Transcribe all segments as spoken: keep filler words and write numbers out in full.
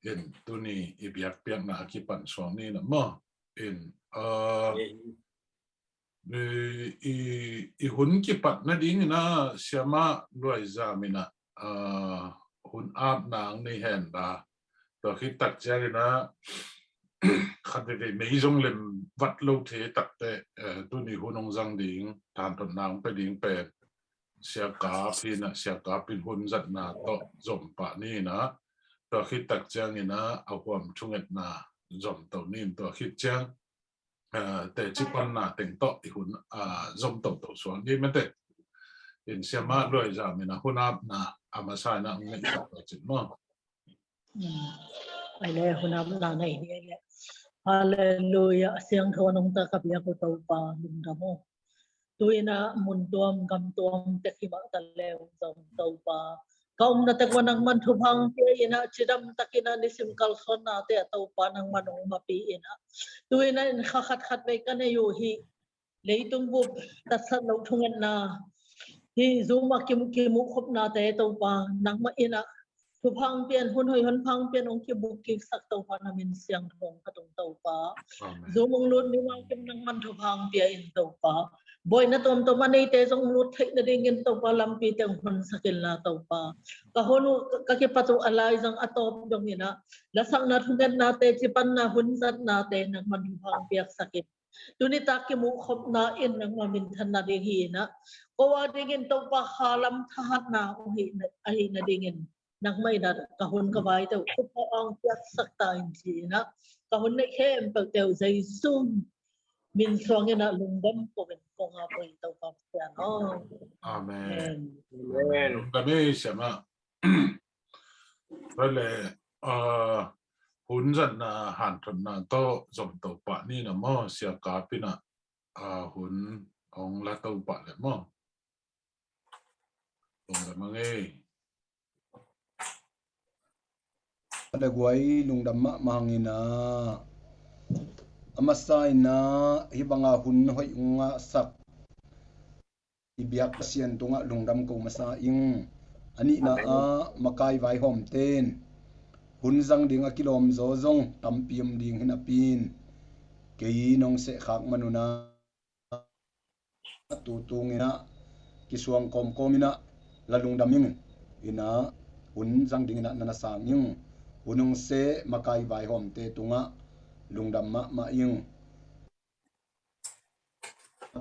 in tuni i biakpiakna a kipan suak ni na maw. In, ah, i, i, i hun kipat nadingin ah Siamah Luai Zam in ah, ah, hun apna ang nei hen la. Tua khit tak ciangin ah khat veivei mei zong lem vat lo thei takte, eh, tuni hun hong zang ding, thanthotna hong pia ding pen Sia Kap hi na, Sia Kap in hun zatna tawh zom pah ni na. Tua khit tak ciangin ah a huam thungetna zom to ni in, tua khit ciang, ah, teci panna teng tawh i hun, ah, zom toto suak ni mate. In Siamah Luai Zam in ah hun apna a masa in ah hong neihsak ta cin maw. Ai le, hun apna nei ni ai le. Halleluiah, siangtho a nungta ka biak uh Topa, lungdam uh. Tu in ah mun tuam gam tuam tek hi mah ta leu zong Topa, ka omna tek uh nangman thupha hong pia in ah, cidam takin ah nisim kalsuannate ah Topa nangman hong mapih in ah, tu in ah in kha khat khat vei ka nei uh hi. Leitung bup tatsat loh thungetna, hih Zoom a kimu, kimuh khopnate Topa, nangmah in ah thupha hong pia in, hun hoih hun pha hong pia in, hong kibuk kiksak Topa, na min siangtho hong phat ung Topa. Amen. Zoom hong lut mimal kim nangman thupha hong pia in Topa. Buaina tuamtuam a neite zong hong lut theih nadingin Topa, lampite hong honsak in la Topa. Ka hun uh, ka kipat uh a lai zong a tawp dongin ah lasakna thungetnate, cipanna hun zatnate nangman thupha hong piaksak in. Tuni tak kimuh khopna in nangmah minthanna ding hi in ah, ko a dingin Topa halam thahatna uh hi na, ahih nadingin nangmah in ah ka hun ka vaite uh thupha hong piaksak ta in ci in ah, ka hun neih khempeuhte uh Jesu min suang in ah lungdam ko in kong ap uh hi Topa Pasian aw. Amen. Amen. Amen. Lungdam ei Siamah. Tua le, ah, hun zatna hanthotna tawh zom to pah ni na maw, Sia Kap in ah, ah, hun hong la to pah le maw. Lungdam hang ei. Tua le guai, lungdam mahmah hang in ah, a masa in ah hih banga hun hoih hong ngahsak i biak Pasian tungah lungdam ko masa ing. A nihna ah makai vaihawmte in hun zang ding a kilawm zaw zong tampi om ding hi napi in, kei nong sehkhak man un ah tu tung in ah kisuang kawmkawm in ah la lungdam ing. In ah hun zang ding in ah na na sang ing. Hun hong seh makai vaihawmte tungah lungdam mahmah ing.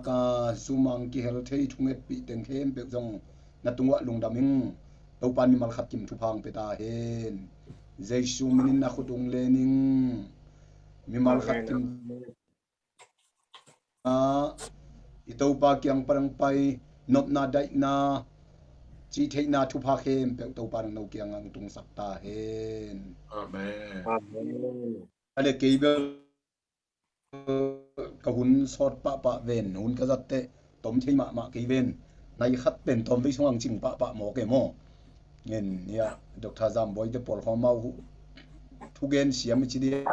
Ka sumang kihel thei thungetpih teng khempeuh zong na tungah lungdam ing. Topa in mimal khat kim thupha hong pia ta hen. Jesu min in na khut ung len ing. Mimal khat kim, amen, ah, i Topa kiang pan hong pai nopna, daihna, cihtheihna, thupha khempeuh Topa in no kiangah hong tungsak ta hen. Amen. Amen. A le kei bel ka hun sawt pahpah ven, hun ka zatteh tom thei mahmah kei ven. Nai khat pen tawmvei sungah hong cing pahpah mawk e maw. Ngen nia, Doctor Zamboi te pawl khawm amau thugen siam i ci dia.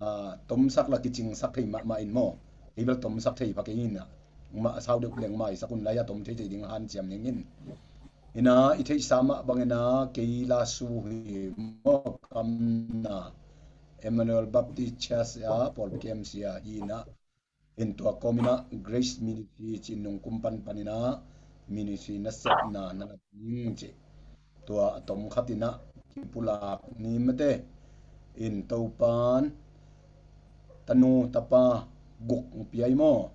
Ah, tomsak la kicingsak thei mahmah in maw. Kei bel tomsak thei pha kei in ah, mah sau deuh leng maisak un lai a tom thei thei ding hanciam ning in. In ah i theihsa mah bangin ah kei La Su hi maw, Kamna Emmanuel Baptist Church ah pawlpi kem sia hi in ah, in tua kawm in ah Grace Ministry ci-in nung kum pan pan in ah ministry nasepna na la ding ci. Tua a tom khat in ah kipulak ni mate. In Topan tanu tapa guk hong pia i maw,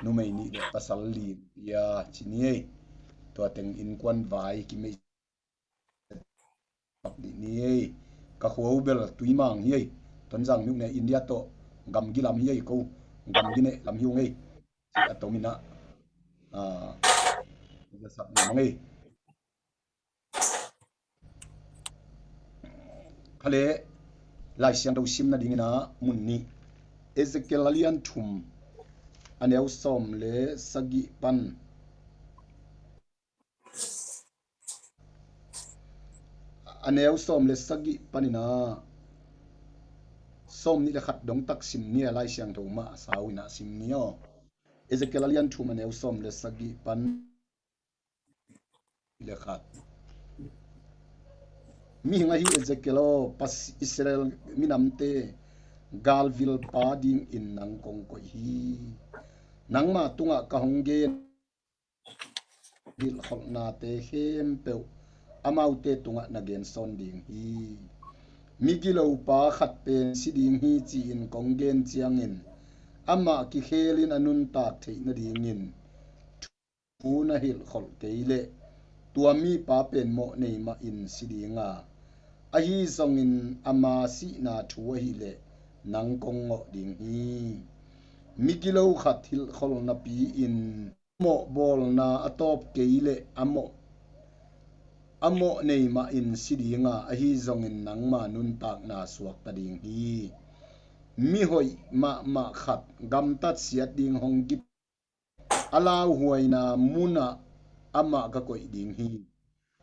numei nih le pasal li hong pia ci ni ei. Tua teng innkuan vai kimeih nih ni ei. Ka khua uh bel Tuimang hi ei. Tonzang mihuk ne India tawh gamgi lam hi ei, ko gamgi ne lam hi ung ei. Ci a tom in ah, ah, zasak na mang ei. Kha le Lai Siangtho simna dingin ah mun nih, Ezekiel a lian thum, a neu sawm le sagih pan, a neu sawm le sagih panin ah sawm nih le khat dong tak sim ni a, Lai Siangtho mah a sau in ah sim ni aw. Ezekiel a lian thum, a neu sawm le sagih pan le khat. Mihing ahi Ezekiel aw, Pas-, Israel minamte galvil pa dingin nang kong koih hi. Nangma tungah ka hong gen hilhkholhnate khempeuh amaute tungah na gensawn ding hi. Migilo pa khat pen si ding hi ci-in kong gen ciangin amah kikhelin a nuntak theih nadingin thu na hilhkholh kei leh tua mipa pen mawh nei mahin si dinga, ahi zongin ama sihna thu ahileh nang kong ngawh ding hi. Migilo khat hilhkholh napi-in mawhbawlna a tawp kei leh a mawh, a mawh nei mahin si dinga, ahi zongin nangma nuntakna suakta ding hi. Mihoih mahmah khat gamtat siat ding hong kip a lauhuaina munah amah ka koih ding hi.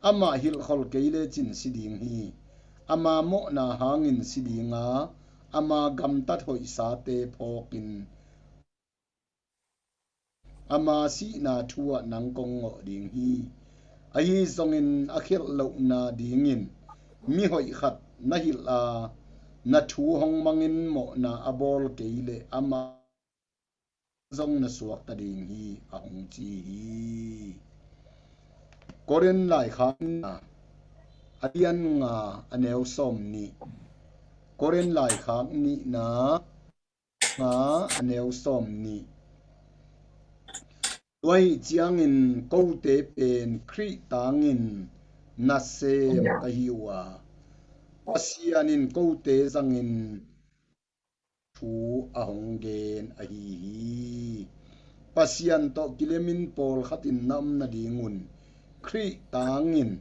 Amah hilhkholh kei lecin si ding hi. Ama mawhna hangin si dinga, ama gamtat hoihsate phawkin ama sihna thu-ah nang kong ngawh ding hi. Ahi zongin a khelh lohna dingin mihoih khat na hilh a, na thu hong mangin mawhna a bawl kei leh ama zong na suakta ding hi, a hong ci hi. Korin laikhak nihna a lian nga a neu sawm nih. Korin laikhak nihna nga a neu sawm nih. Tua ahih ciangin kote pen Khrih tangin nasem ka hi uh a, Pasian in kote zangin thu a hong gen ahi hi. Pasian tawh kilemin pawlkhatin na om nadingun Khrih tangin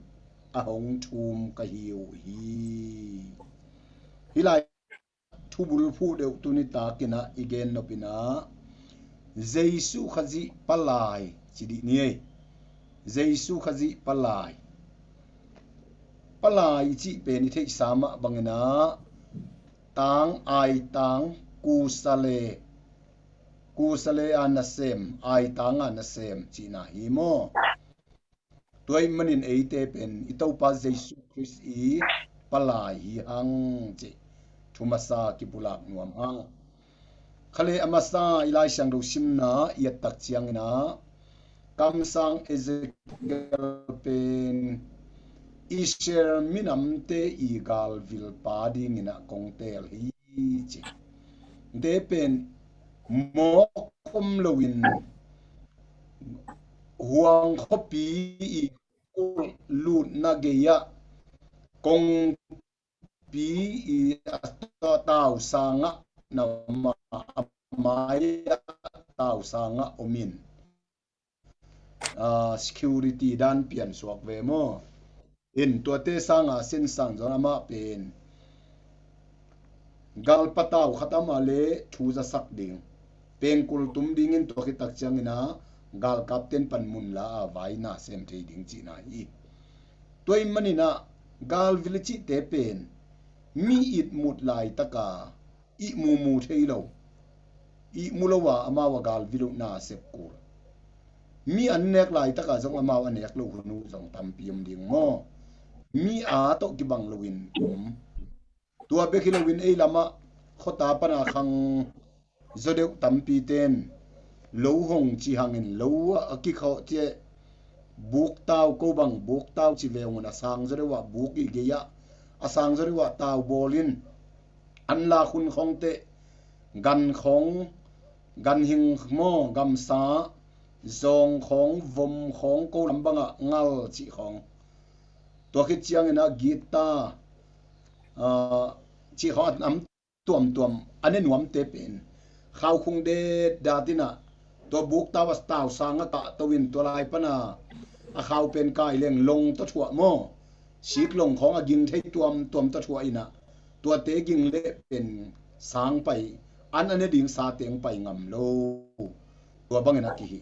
a hong thum ka hi uh hi. Hih lai thubul phuh deuh tuni takin ah i gen nopin ah Jesu Khazih palai ci dih ni ei. Jesu Khazih palai. Palai cih pen i theihsa mah bangin ah tang, aitang, kusale, kusale a nasem, aitang a nasem cihna hi maw? Tua ahih manin eite pen i Topa Jesu Khrist i palai hi hang cih thu masa kipulak nuam hang. Khale a masa i Lai Siangtho simna i et tak ciangin ah kamsang Ezekiel pen Israel minamte i galvil pa dingin ah kong teel hi ci. Te pen mawk om loin huang khuapi i lutna gei-ah kongpi i a tausangah na ma-, a mai-ah tausangah omin, ah, security dan piansuak ve maw? In tuate sanga sinsang zong amah pen galpa tau khat amah le thu zasak ding, pengkul tum dingin tua khit tak ciangin ah galkapten pan mun la a vai na sem thei ding cihna hi. Tua ahih manin ah galvil i cihte pen mi ihmut laitaka ihmu mu thei lo, ihmu lo a amau a galvil uh na sep kul. Mi an nek laitaka zong amau a nek loh hun uh zong tampi om ding maw? Mi a tawh kibang loin om. Tua bek hi loin ei lamah khuata pana khang zaw deuh tampite'n lo hong ci hangin lo ah a kikhawh ciah buktau, ko bang buktau ci ve ungun a sang zaw deuh ah buk i gei-ah a sang zaw deuh ah tau bawlin an lak hun khawngte gan khawng, ganhing maw, gamsa, zawng khawng, vom khawng, ko lam bangah ngal cih khawng, tua khit ciangin ah gitta, ah, cih khawng a nam tuamtuam a ne nuamte pen khaukhung detdat in ah tua buktau a tausang a kahto in tua lai pana a khau pen kai leng long tawh thuah maw? Siklong khawng a ging thei tuamtuam tawh thuah in ah tuate ging leh pen sang pai, an a ne ding sa teng pai ngam lo. Tua bangin a kihi.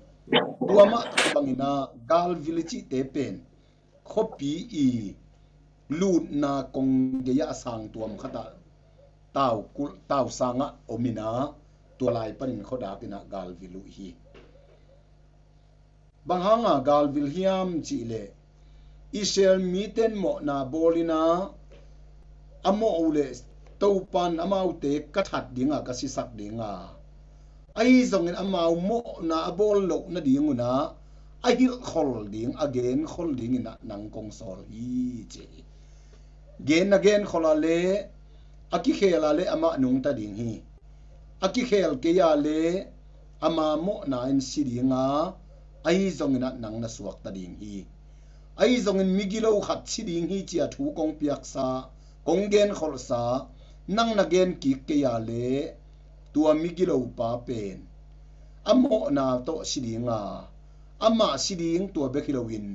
Tua mah bangin ah galvil i cihte pen khuapi i lutna kong gei-ah a sang tuam khatah tau kulh, tausangah om in ah tua lai panin khuadak in ah galvil uh hi. Bang hanga galvil hiam cihleh Israel mite'n mawhna bawl in ah a mawh uh leh Topan amaute ka that dinga ka sisak dinga, ahi zongin amau mawhna a bawl loh nadingun ah a hilhkhol ding, a genkhol dingin ah nang kong sawl hi, ci hi. Gen na genkhol a leh, a kikhel a leh amah nungta ding hi. A kikhel kei a leh ama mawhna in si dinga, ahi zongin ah nang na suakta ding hi. Ahi zongin migilo khat si ding hi ci-a thu kong piaksa, kong genkholhsa, nang na gen kik kei a leh tua migilopa pen a mawhna tawh si dinga, amah si ding tua bek hi loin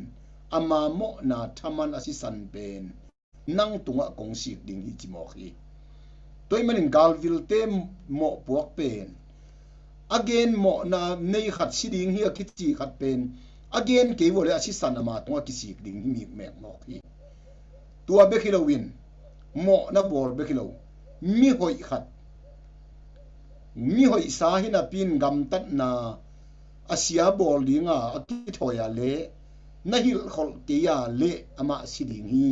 ama mawhna thaman a sisan pen nang tungah kong sik ding hi, ci mawk hi. Tua ahih manin galvilte mawhpuak pen a gen, mawhna nei khat si ding hi a kici khat pen a gen kei uh a leh a sisan ama tungah kisik ding hi, mi mek mawk hi. Tua bek hi loin mawhna bawl bek hi lo, mihoih khat, mihoihsa hi napi-in gamtatna a sia bawl dinga a kithawi a leh na hilhkholh kei a leh amah si ding hi.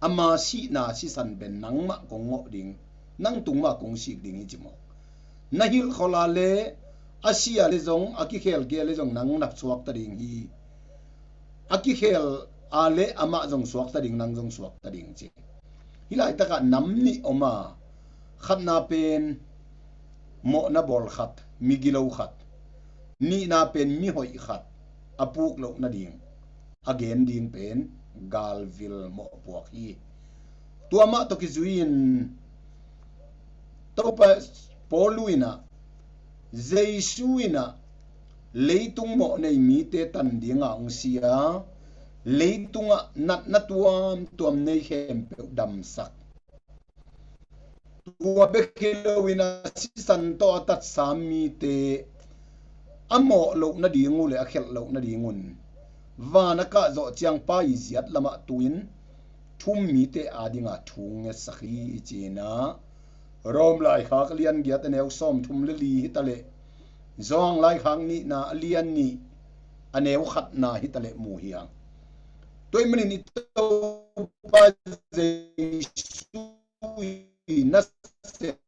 Ama sihna sisan pen nangmah kong ngawh ding, nang tung mah kong sik ding hi, ci mawk. Na hilhkholh a leh, a si a leh zong, a kikhel kei a leh zong nang na suakta ding hi. A kikhel a leh amah zong suakta ding, nang zong suakta ding, ci. Hih laitakah nam nih om a, khatna pen mawhna bawl khat, migilo khat, nihna pen mihoih khat a puk loh nading a gen ding pen galvil mawhpuak hi. Tua mah tawh kizui-in Topa Paul in ah, Jesu in ah leitung mawh nei mite tan dinga hong si a, leitungah natna tuamtuam nei khempeuh damsak. Tua bek hi loin a sisan tawh a tatsa mite a mawh loh nading uh leh a khelh loh nadingun van a kah zawh ciang Pa i ziat lamah tu-in thu-um mite adinga thu ngetsak hi, ci-in ah Rom laikhak a lian giat a neu sawmthum le li hi ta leh, Johan laikhak nihna a lian nih a neu khatna hi ta leh mu hi hang. Tua ahih manin i Topa Jesu i nasep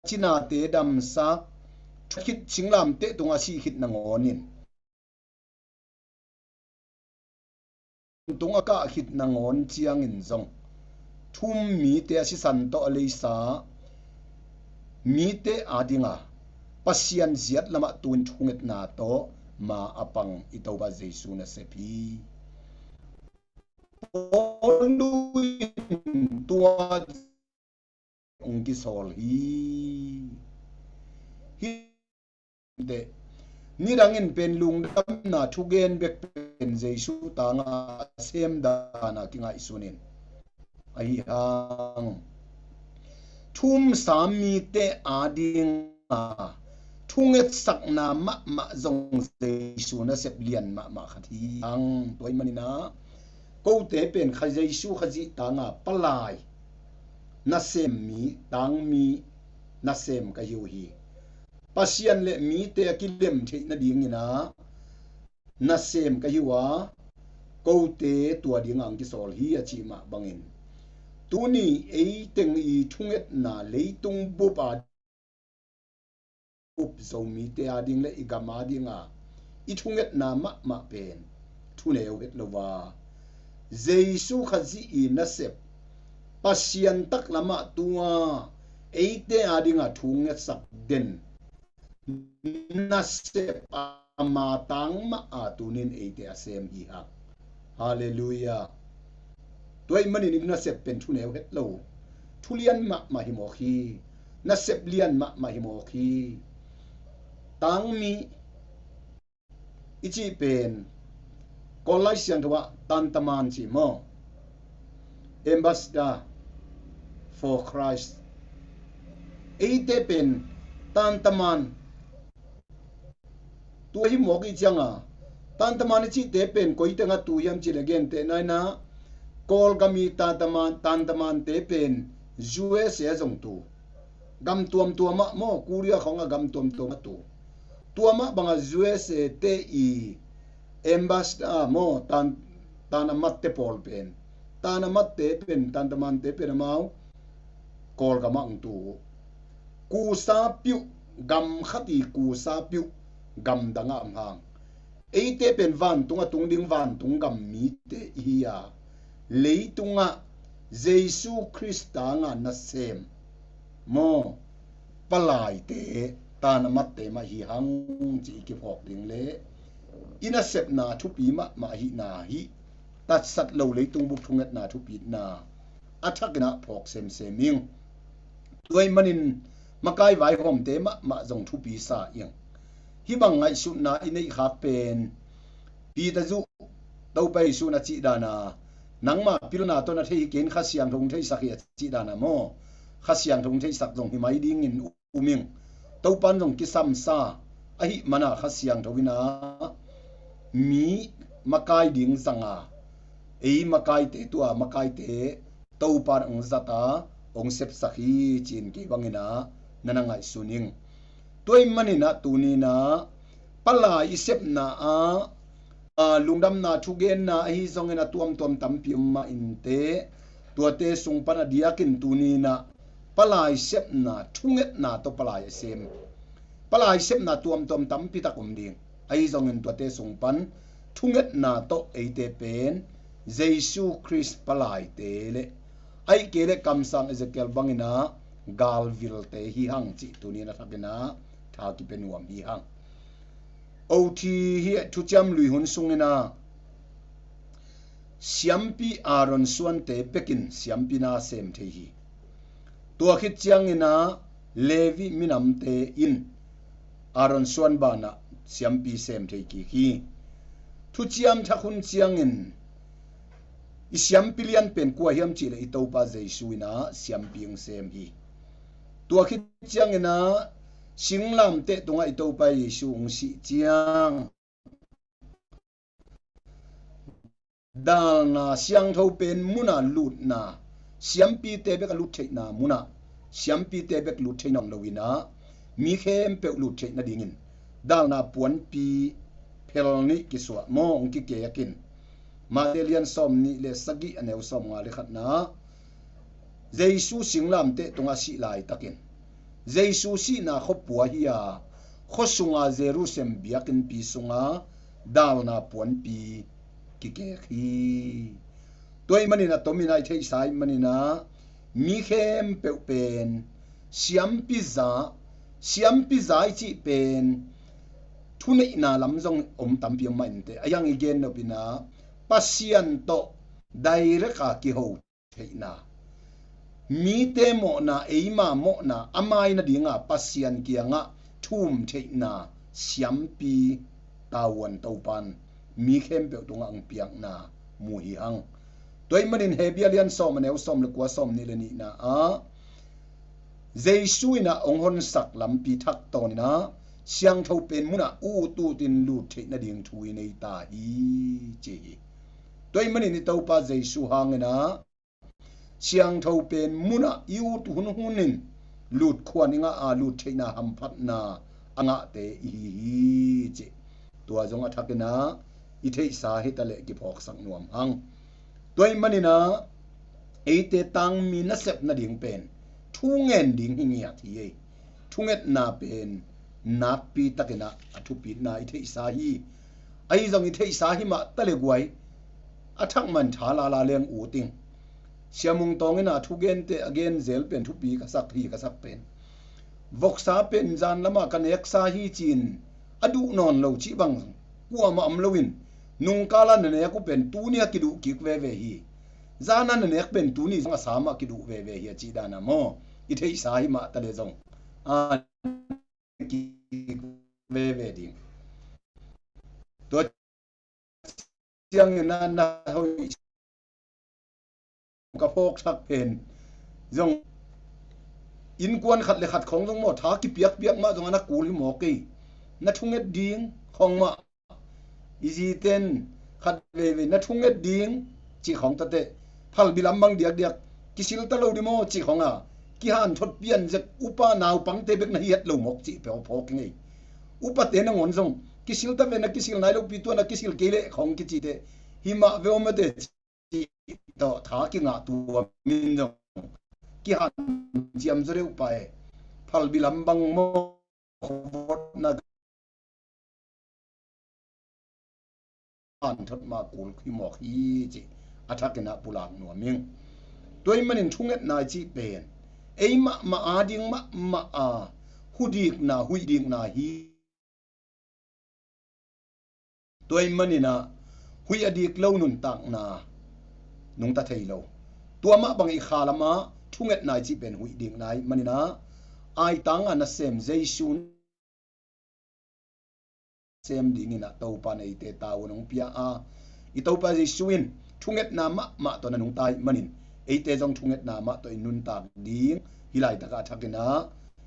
cinate damsak, thu khit singlamteh tungah sih khit nangawn in, tungah kah khit nangawn ciangin zong thu-um mite a sisan tawh a leisa mite adinga Pasian ziat lamah tu-in thungetna tawh ma a pang i Topa Jesu nasep hi. Paul in tua hong kisawl hi. Hi teh, nidangin pen lungdamna thugen bek pen Jesu tanga a sem dana kingaihsun in, ahi hang thu-um sa mite adinga thungetsakna mahmah zong Jesu nasep lian mahmah khat hi hang. Tua ahih manin ah kote pen Kha Jesu Khazih tanga palai nasem mi, tang mi nasem ka hi uh hi. Pasian le mite a kilem theih nadingin ah nasem ka hi uh a, kote tua dinga hong kisawl hi, a cih mah bangin tuni ei teng i thungetna leitung bup a bup Zomite ading le i gam adinga i thungetna mahmah pen thuneu het lo a, Jesu Khazih i nasep, Pasian taklamah tua eite adinga thu ngetsak den nasep ama tang mah a tunin eite a sem hi hang. Halleluiah. Tua ahih manin i nasep pen thuneu het lo, thulian mahmah hi mawk hi. Nasep lian mahmah hi mawk hi. Tangmi i cih pen Kawl Lai Siangtho ah tantaman ci maw? Ambassador for Christ. Eite pen tantaman tu ahi mawk i cianga, tantaman i cihte pen koi tengah tu hiam cih le gentehna in ah, Kawlgam i tantaman, tantamante pen U S A a zong tu. Gam tuamtuam ah maw, Korea khawng a gam tuamtuam ah tu. Tua mah bangah U S A te i ambassador maw, tan, tan a matte pawl pen Tanamatte pen, Tantamante pen amau Kawlgam ah hong tu uh. Kusa piuh, gam khat i kusa piuh, gam dang ah om hang. Eite pen vantung a tung ding vantung gam mite i hi a, leitungah Jesu Khrista ngah nasem maw, palaite, Tanamatte mah hi hang ci i kiphawk ding le i nasepna thupi mahmah ahihna hi. Tatsat lo leitung buk thungetna thupitna a thakin ah phawk semsem ing. Tua ahih manin makai vaihawmte mahmah zong thupi sa ing. Hih bang ngaihsutna i neih khak pen Peter zuh, Topa Jesu na cih dana, nangma pilna tawh na thei hi kei in, Kha Siangtho hong theisak hi a cih dana maw, Kha Siangtho hong theisak zong hi mai dingin um ing. Topa in zong kisamsa ahih mana Kha Siangtho in ah mi makai ding zanga, ei makaite, tua makaite Topa in hong zata hong sepsak hi ci-in kei bangin ah na na ngaihsun ing. Tua ahih manin ah tuni in ah palai i sepna ah, a, lungdamna thugenna ahi zongin a tuamtuam tampi om mah inteh, tuate sung pan a diakin tuni in ah palai sepna thungetna tawh palai a sem, palai sepna tuamtuam tampi tak om ding. Ahi zongin tuate sung pan thungetna tawh eite pen Jesu Khrist palaite le, ahih kei leh kamsang Ezekiel bangin ah galvilte hi hang cih tuni in a thakin ah tha kipia nuam hi hang. Ot hi hi, Thuciam Lui hun sungin ah siampi Aaron suante bekin siampi na sem thei hi. Tua khit ciangin ah Levi minamte in Aaron suan banah siampi sem thei kik hi. Thuciam Thak hun ciangin i siampi lian pen kua hiam cih leh i Topa Jesu in ah siampi hong sem hi. Tua khit ciangin ah singlamteh tungah i Topa Jesu hong sih ciang, dalna siangtho pen muna lutna, siampite bek a lut theihna muna siampite bek lut thei nawn lo in ah mi khempeuh lut theih nadingin dalna puanpi phel nih kisuah maw, hong kikek in. Mate lian sawm nih le sagih a neu sawm nga le khatna, Jesu singlamteh tungah sih laitakin Jesu sihna khuapua hi a, khua sunga Jerusalem biakinnpi sunga dalna puanpi kikek hi. Tua ahih manin a tomin a i theihsa ahih manin ah mi khempeuh pen siampi za, siampi za i cih pen thuneihna lam zong om tampi om mah inteh. A hiang i gen nop in ah Pasian tawh direct a kiho theihna, mite mawhna, eima mawhna a mai nadinga Pasian kiangah thum theihna siampi tavuan Topan mi khempeuh tungah hong piakna mu hi hang. Tua ahih manin Hebru lian sawm a neu sawm le kua, sawm nih le nihna ah Jesu in ah hong honsak lampi thak tawn in ah siangtho pen munah ut utin lut theih nading thu i nei ta hi ci hi. Tua ahih manin i Topa Jesu hangin ah siangtho pen munah i ut hunhun in lutkhuan i ngah a, lut theihna hamphatna a ngahte i hi hi ci. Tua zong a thakin ah i theihsa hi ta leh kiphawksak nuam hang. Tua ahih manin ah eite tangmi nasep nading pen thu ngen ding hi ngiat hi ei. Thungetna pen nakpi takin ah a thupitna i theihsa hi. Ahi zong i theihsa hi mah ta le guai, a thak man tha lala leng ut ing. Sia Mung Tawng in a thugente a gen zel pen thupi ka sak hi, ka sak pen. Voksa pen zan lamah ka neksa hi ci-in a duh nawn lo cih bang kuamah om loin, nungkala na nek uh pen tuni a kiduh kik veve hi. Zana na nek pen tuni zong a sa mah kiduh veve hi a cih dana maw, i theihsa hi mah ta le zong a kik veve ding. Tua ciangin a na hoih ka phawk thak pen zong innkuan khat le khat khawng zong maw, tha kipiakpiak mah zong a na kul hi mawk ei. Na thunget ding khawng mah, i ziten khat veivei na thunget ding cih khawng tateh, phalbi lam bang diakdiak kisil ta lo ding maw cih khawng a, kihanthot pian zek upa naupangte bek na hi het lo mawk cih phawk hi ngei. Upate nangawn zong kisil ta ve, na kisil nai lopi tua na kisil kei leh khawng kicite hi mah ve aw mate cih tawh tha kingah tuamin zong kihanciam zaw deuh pah e. Phalbi lam bang maw, khuavotna hanthot mah kul hi mawk hi cih a thakin ah pulak nuam ing. Tua ahih manin thungetna i cih pen ei mahmah ading mahmah a hudikna, huihdikna hi. Tua ahih manin ah huih a dik lo nuntakna nungta thei lo. Tua mah bang i kha lamah thungetna i cih pen huihdikna ahih manin ah aitanga nasem Jesu sem dingin ah Topa in eite tavuan hong pia a, i Topa Jesu in thungetna mahmah tawh na nungta ahih manin eite zong thungetna mah tawh i nuntak ding, hih laitakah a thakin ah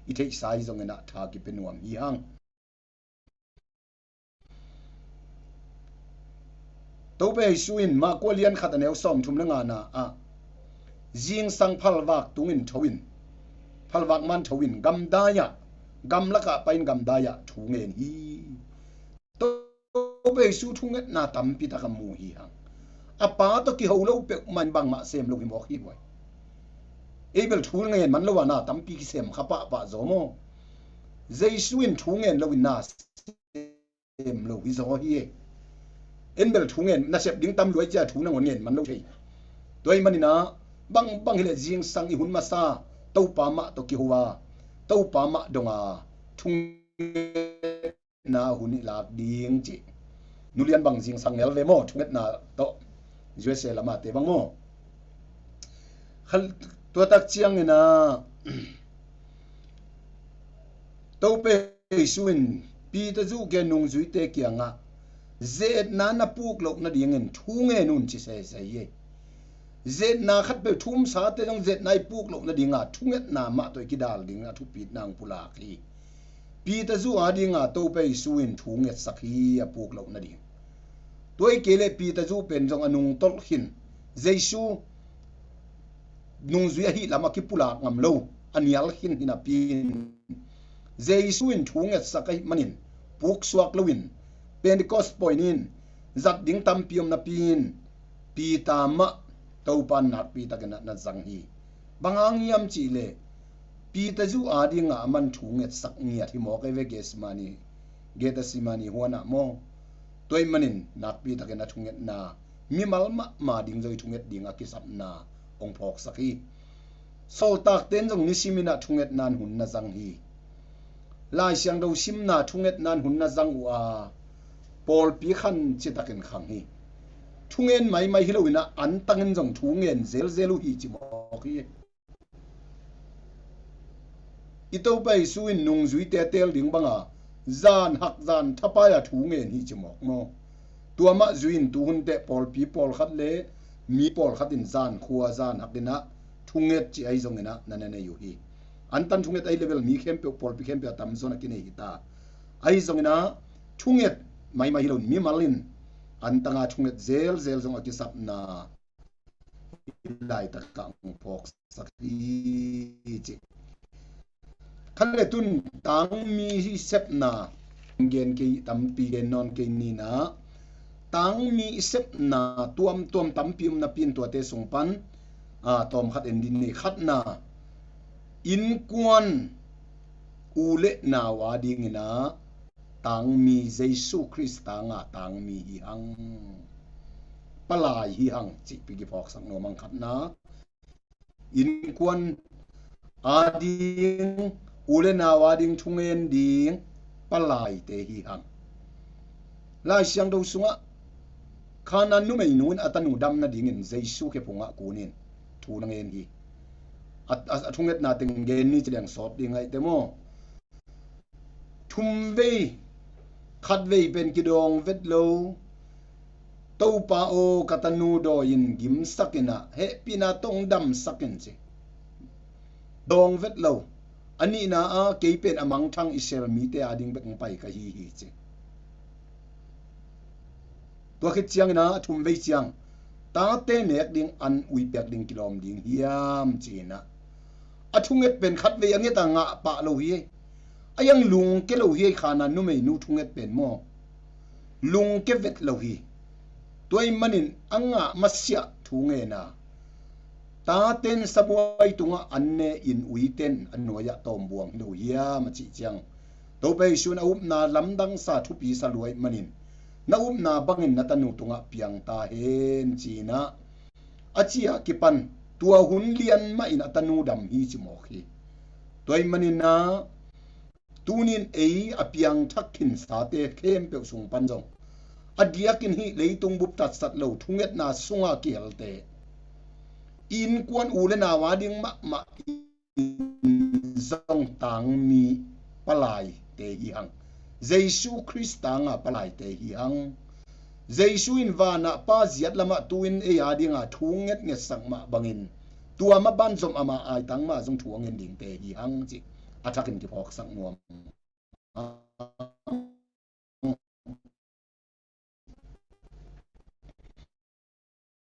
i theihsa hi zongin ah tha kipia nuam hi hang. Topa Jesu in Marka lian khat a neu sawmthum le ngana ah zingsang phalvak tungin tho in, phalvak man tho in gamdai ah, gamlakah pai-in gamdai ah thu ngen hi. Topa Jesu thungetna tampi tak a mu hi hang. A Pa tawh kiho lo peuhmah in bangmah sem lo hi mawk hi buai. Ei bel thu ngen man lo a na tampi kisem kha pahpah zaw maw? Jesu in thu ngen lo in na sem lo hi zaw hi e. En bel thu ngen, nasep ding tam lua i ci a thu nangawn ngen man lo thei. Tua ahih manin ah bang bang hi leh zingsang i hun masa Topa mah tawh kiho a, Topa mah dong a thungetna hun i lak ding cih. Nu lian bang zingsang ngel ve maw, thungetna tawh U S A lamah te bang maw? Khal-, tua tak ciangin ah Topa Jesu in Peter zuh kia nungzuite kiangah ze-etna na puk loh nadingin thu ngen un ci sese hi. Ze-etna khatpeuh thumsate zong ze-etna i puk loh nadinga thungetna mah tawh i kidal dingin a thupitna hong pulak hi. Peter zuh adinga Topa Jesu in thu ngetsak hi a puk loh nading. Tua hi kei leh Peter zuh pen zong a nungtolh khin, Jesu nungzui ahih lam a kipulak ngam lo, a nial khin hi napi in Jesu in thu ngetsak ahih manin puksuak loin Pentecost point in zat ding tampi om napi in Peter mah Topa in nakpi takin ah na zang hi. Bang hang hiam cih leh Peter zuh adinga aman thu ngetsak ngiat hi mawk ei ve Gethsemane, Gethsemane huan ah maw? Tua ahih manin nakpi takin a thungetna mimal mahmah ding zong i thunget ding a kisapna hong phawksak hi. Sawltakte in zong nisimin ah thungetna in hun na zang hi. Lai Siangtho simna thungetna in hun na zang uh a, pawlpi khan citakin khang hi. Thungen maimai hi loin ah antangin zong thu ngen zelzel uh hi ci mawk hi. I Topa Jesu in nungzuite a teel ding banga zan hak zan thapai a thu ngen hi ci mawk maw? Tua mah zui in tuhun teh pawlpi pawlkhat le mi pawlkhat in zan khua zan hak in ah thunget cih ahi zongin ah na na nei uh hi. Antan thunget ahi leh bel mi khempeuh, pawlpi khempeuh a tamzaw in a kinei hi ta. Ahi zongin ah thunget maimai hi loin mimal in antanga thunget zelzel zong a kisapna hih laitakah hong phawksak hi ci. Khat le tun tangmi sepna gen kei, tampi gen nawn kei ni in ah, tangmi sepna tuamtuam tampi om napi in tuate sung pan, a, tawm khat en dih ni. Khatna, innkuan u le nau adingin ah tangmi, Jesu Khrist tanga tangmi hi hang, palai hi hang cihpi kiphawksak nuam hang. Khatna, innkuan ading, u le nau ading thungen ding palaite hi hang. Lai Siangtho sungah Khanaan numeinu in a tanu dam nadingin Jesu khe phungah kunin thu na ngen hi. A, a, a thungetna teng gen ni ci leng sawt ding ahi teh maw? Thumvei, khatvei pen kidawng vet lo. Topa aw, ka tanu dawi in gimsak in ah, hehpihna tawh hong damsak in ci. Dawng vet lo. A nihna ah kei pen a mangthang Israel mite ading bek hong pai ka hi hi ci. Tua khit ciangin ah a thumvei ciang, tate nek ding an ui piak ding kilawm ding hiam ci-in ah, a thunget pen khatvei a nget a ngah pah lo hi. A iang lungke lo hi. Khanaan numeinu thunget pen maw, lungke vet lo hi. Tua ahih manin a ngah masiah thu ngen a, taten sabuai tungah an ne in uiten a nuai-ah tawmbuang hi lo hiam a cih ciang, Topa Jesu in a upna lamdangsa thupi sa lua ahih manin, na upna bangin na tanu tungah piang ta hen, ci-in ah a ci-a kipan tua hun lian mahin a tanu dam hi ci mawk hi. Tua ahih manin ah tunin ei a piangthak khinsate khempeuh sung pan zong a diakin hih leitung bup tatsat lo thungetna sunga kihelte, innkuan u le nau a ding mahmah in zong tangmi palaite hi hang. Jesu Khrist tanga palaite hi hang. Jesu in vanah Pa ziat lamah tu-in ei a dinga thu ngetngetsak mah bangin, tua mah banzom ama aitang mah zong thu a ngen dingte hi hang cih a thakin kiphawksak nuam.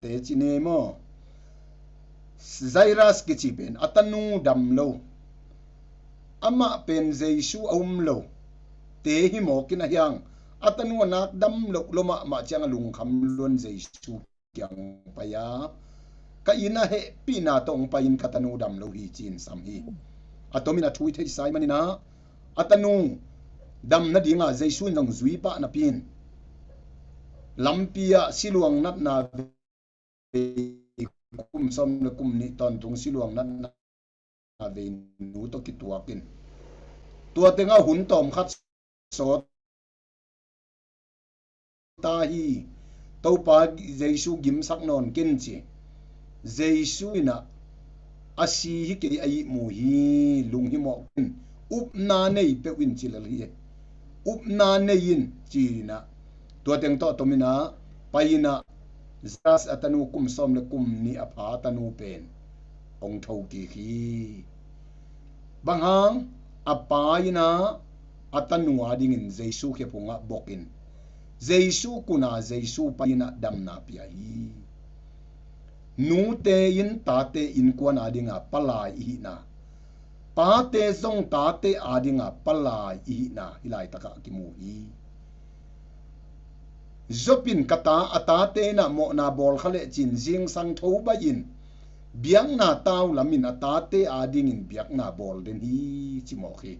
Te ci ne maw? Jairus kici pen a tanu dam lo, amah pen Jesu a um lo te hi mawk in, a hiang a tanu a nak dam loh lo mahmah ciang a lungkham luan Jesu kiang pai a, ka inn ah hehpihna tawh hong pai in, ka tanu dam lo hi ci-in sam hi. A tomin a thu i theihsa ahih manin ah a tanu dam nadinga Jesu in zong zui pah napi-in, lampi ah siluang natna vei, kum sawm le kum nih tawntung siluang natna vei nu tawh kituakin, tua tengah hun tawmkhat sawt ta hi. Topa Jesu gimsak nawn ken ci. Jesu in ah a si hi kei, a ihmu hi, lunghimawh ken, upna nei peuh in ci lel hi. Upna nei in ci-in ah, tua teng tawh a tomin ah pai-in ah Jairus a tanu, kum sawm le kum nih a pha a tanu pen hong tho kik hi. Bang hang? A pa in ah a tanu a dingin Jesu khephungah bokin, Jesu kuna Jesu pai-in ah damna pia hi. Nute in tate innkuan a dinga palai i hihna, pate zong tate a dinga palai i hihna hih laitakah kimu hi. Job in ka ta, a tate in ah mawhna bawl kha leh ci-in zingsang tho baih in, biakna tau lamin a tate a dingin biakna bawl den hi ci mawk hi.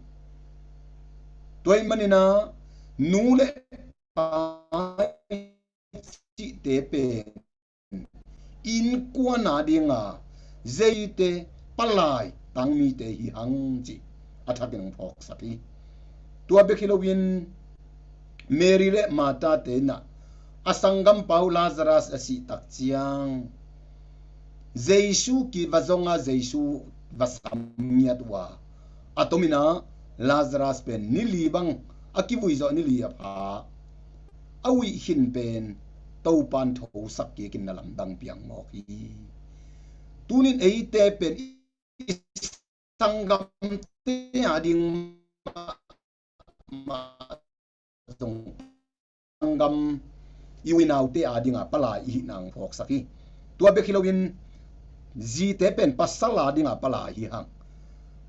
Tua ahih manin ah nu le pa i cihte pen innkuan a dinga zeite palai tangmite hi hang cih a thakin hong phawksak hi. Tua bek hi loin Mary le Martha te in ah a sanggampa uh Lazarus a sih tak ciang Jesu kiva zonga Jesu va sam ngiat uh a, a tomin ah Lazarus pen ni li bang, a kivui zawh ni li a pha, a uih khin pen Topan thosak kikin na lamdang piang mawk hi. Tunin eite pen i sanggamte a ding mah zong, sanggam i u i naute a dinga palai i hihna hong phawksak hi. Tua bek hi loin zite pen pasal a dinga palai hi hang.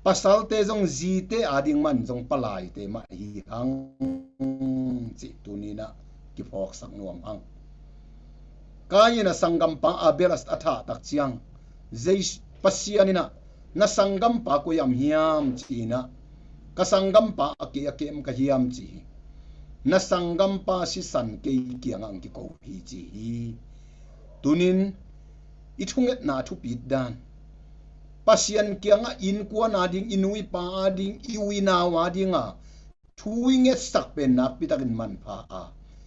Pasalte zong zite a ding man zong palaite mah hi hang cih tuni-in ah kiphawksak nuam hang. Kain a sanggampa Abel a thah tak ciang, Jesu, Pasian in ah, "Na sanggampa koi-ah om hiam?" ci-in ah, "Ka sanggampa a kei a kem ka hiam?" ci hi. "Na sanggampa sisan kei kiangah hong kiko hi," ci hi. Tunin i thungetna a thupit dan, Pasian kiangah innkuan a ding, i nu i pa a ding, i u i nau a dinga thu i ngetsak pen nakpitakin manpha a,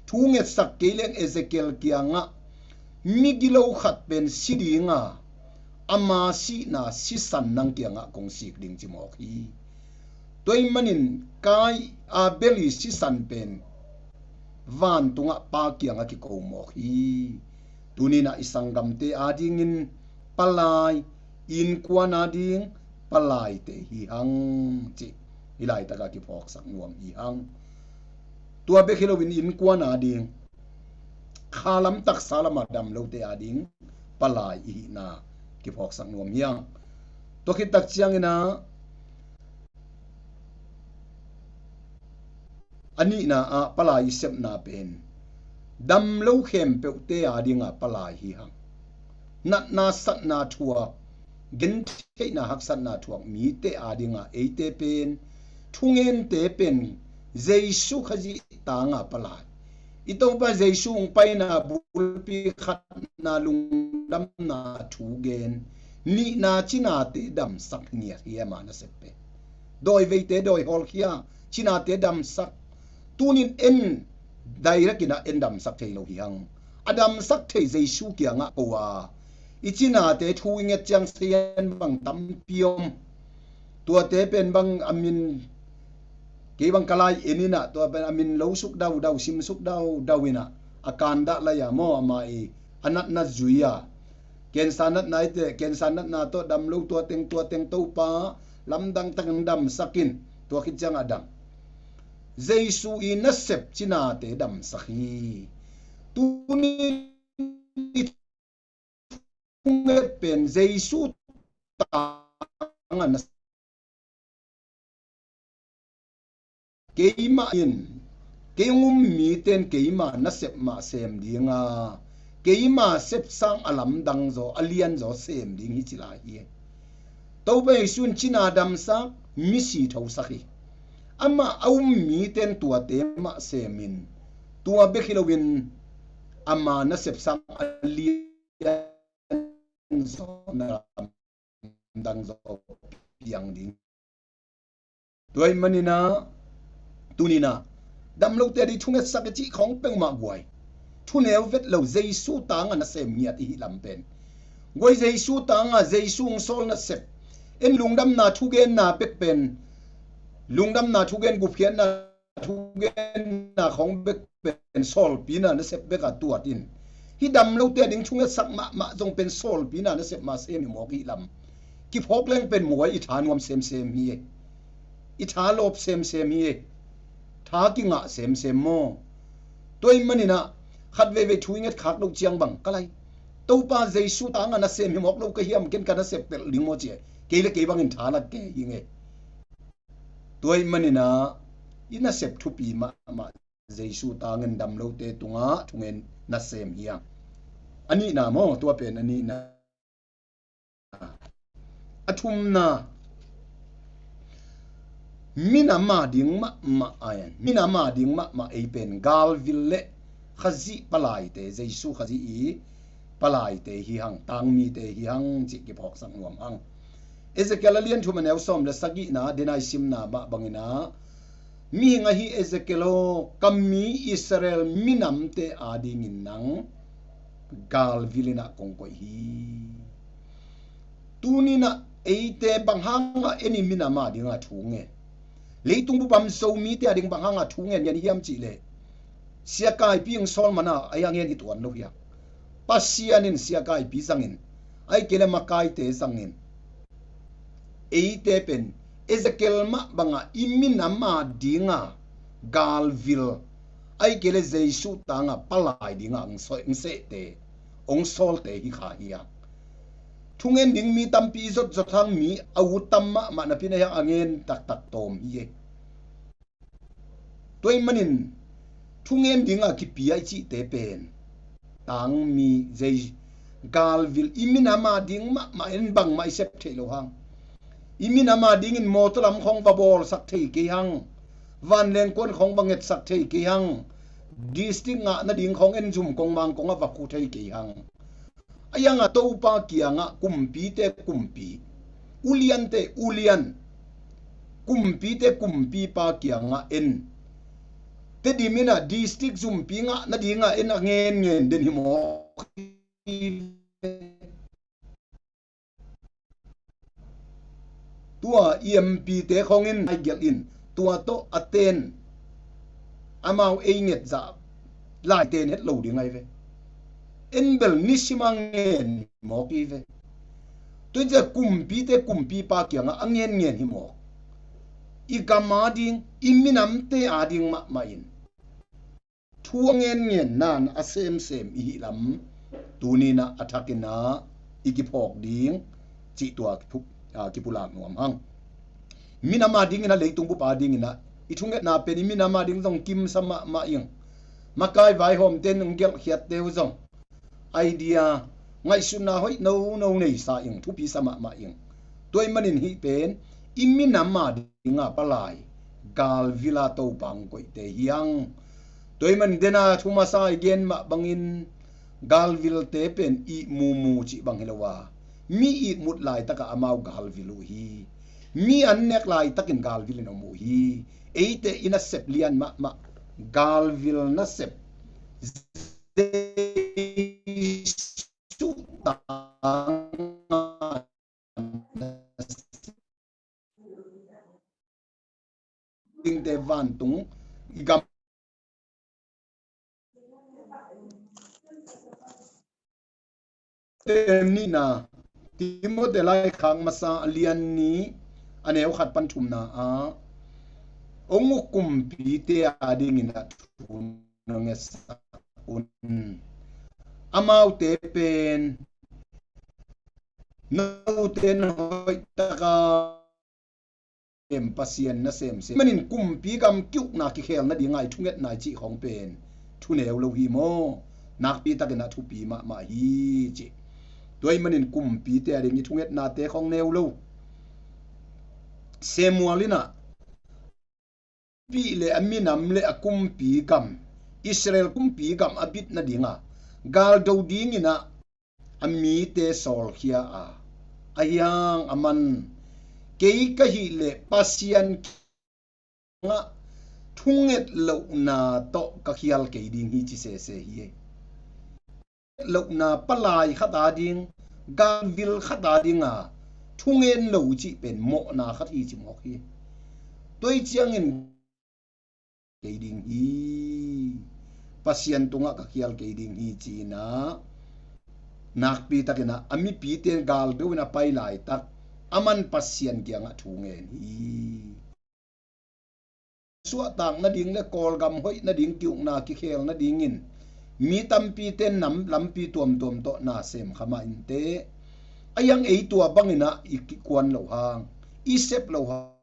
thu ngetsak kei leng Ezekiel kiangah migilo khat pen si dinga, ama sihna sisan nang kiangah kong sik ding ci mawk hi. Tua ahih manin Kain, Abel i sisan pen vantungah Pa kiangah kiko mawk hi. Tunin ah i sanggamte a dingin palai, innkuan a ding palaite hi hang cih hih laitakah kiphawksak nuam hi hang. Tua bek hi loin innkuan a ding, khalam taksa lama dam lote a ding palai i hihna kiphawksak nuam hi hang. Tua khit tak ciangin ah a nihna ah palai i sepna pen Damlo khempeuhte adinga palai hi hang. Natna satna thuak, gentheihna haksatna thuak mite adinga eite pen thungente pen Jesu Khazih tanga palai. I Topa Jesu hong paina, bulpi khatna, lungdamna thugen, nihna cinate damsak ngiat hi ama nasep pen. Dawi veite dawi hawlkhia, cinate damsak. Tunin en direct in ah en damsak thei lo hi hang. A damsak thei Jesu kiangah ko a, i cinate thu i nget ciang sayan bang tampi om. Tuate pen bang a min, kei bang ka lai en in ah, tua pen a min lo suk daudau, sim suk daudau in ah, a kandah lai a maw, ama i a natna zui a. Cancer natna ite, cancer natna tawh damlo, tua teng, tua teng Topa lamdang takin damsak in, tua khit ciang a dam. Jesu i nasep cinate damsak hi. Tuni i thunget pen Jesu tanga nasep. Keimah in, kei hong um mite in keima nasep mah sem ding a, keima sep sang a lamdang zaw, a lian zaw sem ding hi ci lai hi. Topa Jesu in cina damsak, misi thosak hi. Amah a um mite in tuate mah sem in, tua bek hi loin ama nasep sang a lian zaw, na lamdang zaw piang ding. Tua ahih manin ah, tuni in ah, damlote ading thungetsak i cih khawng peuhmah guai. Thuneu vet lo, Jesu tanga nasem ngiat i hih lam pen. Guai, Jesu tanga, Jesu hong sawl nasep. En lungdamna thugenna bek pen, lungdamna thugen, gupkhiatna thugenna khawng bek pen sawlpina nasep bek a tuat in. Hih damlote ading thungetsak mahmah zong pen sawlpina nasep mah sem hi mawk i hih lam. Kiphawk leng pen maw, i tha nuam semsem hi e. I tha lawp semsem hi e. Tha kingah semsem maw. Tua ahih manin ah, khat veivei thu i nget khak loh ciang bang, ka lai, Topa Jesu tanga nasem hi mawk lo ka hiam, ken ka nasep pelh ding maw ci e. Kei le kei bangin tha la kei hi ing e. Tua ahih manin ah, i nasep thupi mahmah Jesu tangin damlote tungah thungen nasem hi hang. A nihna maw, tua pen a nihna. A thumna, minam ading mahmah a, minam ading mahmah ei pen galvil le Khazih palaite, Jesu Khazih i palaite hi hang, tangmite hi hang cih kiphawksak nuam hang. Ezekiel a lian thum, a neu sawm le sagihna, den a i simna mah bangin ah, mihing ahi Ezekiel aw, ka mi Israel minamte adingin nang galvil in ah kong koih hi. Tuni in ah eite bang hangah en i minam adinga thu ngen? Leitung bup a om Zomite ading bang hangah thu ngen ngen hiam cih leh, Sia Kaipi hong sawl man a, a hi a ngen hi tuan lo hi a. Pasian in Sia Kaipi zangin, ahih kei leh makaite zangin, eite pen Ezekiel mah bangah i minam adinga galvil, ahih kei leh Jesu tanga palai dinga hong sehte, hong sawlte hi kha hi a. Thungen ding mi tampi i zotzot hang, mi a ut tam mahmah napi-in a hi a, a ngen taktak tawm hi e. Tua ahih manin thungen dinga kipia i cihte pen tangmi, Jesu, galvil, i minam ading mahmah in bangmah i sep theih loh hang. I minam adingin mawtaw lam khawng va bawlsak thei kei hang. Vanleng kuan khawng va ngetsak thei kei hang. District ngah nading khawng en zum kong mang kongah va khu thei kei hang. A hi hangah Topa kiangah kumpite kumpi, uliante ulian, kumpite kumpipa kiangah en. Tedim in ah district zumpi ngah nadingah en a ngenngen den hi mawk hi. Tua i M P te khawng in ai gelh in, tua tawh a ten, amau ei nget zah laite in het lo ding ahi ve. En bel nisim a ngen mawk hi ve. Tua in zia kumpite kumpipa kiangah a ngenngen hi mawk. I gam ading, i minamte ading mahmah in thu a ngenngen nan a semsem i hih lam, tuni in ah a thakin ah i kiphawk ding cih tua kiphu-, a, kipulak nuam hang. Minam adingin ah, leitung bup adingin ah i thungetna pen i minam ading zong kimsa mahmah ing. Makai vaihawmte nung gelhkhiatte uh zong idea, ngaihsutna hoih nono neisa ing, thupisa mahmah ing. Tua ahih manin hih pen i minam a dinga palai galvila Topa hong koihte hi hang. Tua ahih manin dena thu masa i gen mah bangin galvilte pen ihmumu cih bang hi lo a, mi ihmut laitaka amau galvil uh hi. Mi an nek laitakin galvilin om uh hi. Eite i nasep lian mahmah, galvil nasep, Jesuh tanga dingte vantung i gam Tem nihna, Timote laikhak masa a lian nih, a neu khat pan thumna ah, hong uk kumpite adingin a thu na ngetsak un. Amaute pen note in hoihtaka sem, Pasian nasem sem. Manin kumpi gam ki-ukna kikhel nadinga i thungetna i cih khong pen thu neu lo hi maw? Nakpi takin a thupi mahmah hi ci. Tua ahih manin kumpite ading i thungetnate khong neu lo. Samuel in a pih le a minam le a kumpi gam, Israel kumpi gam a bit nadinga galdo dingin a a mite sawlkhia a, ahi hang aman, kei ka hih leh Pasian kiangah thunget lohna tawh ka khial kei ding hi ci sese hi. Lohna palai khat ading, galvil khat adinga thungen lo cih pen mawhna khat hi ci mawk hi. Tua ahih ciangin kei ding hi. Pasian tungah ka khial kei ding hi ci-in a, nakpi takin a, a mipite galdo in a pai laitak, aman Pasian kiangah thu ngen hi. Suahtak nading le Kawlgam hoih nading ki-ukna kikhel nadingin mi tampite nam lampi tuamtuam tawh na sem kha mah inteh. A iang ei tua bangin a i kikuan loh hang, i sep loh hang,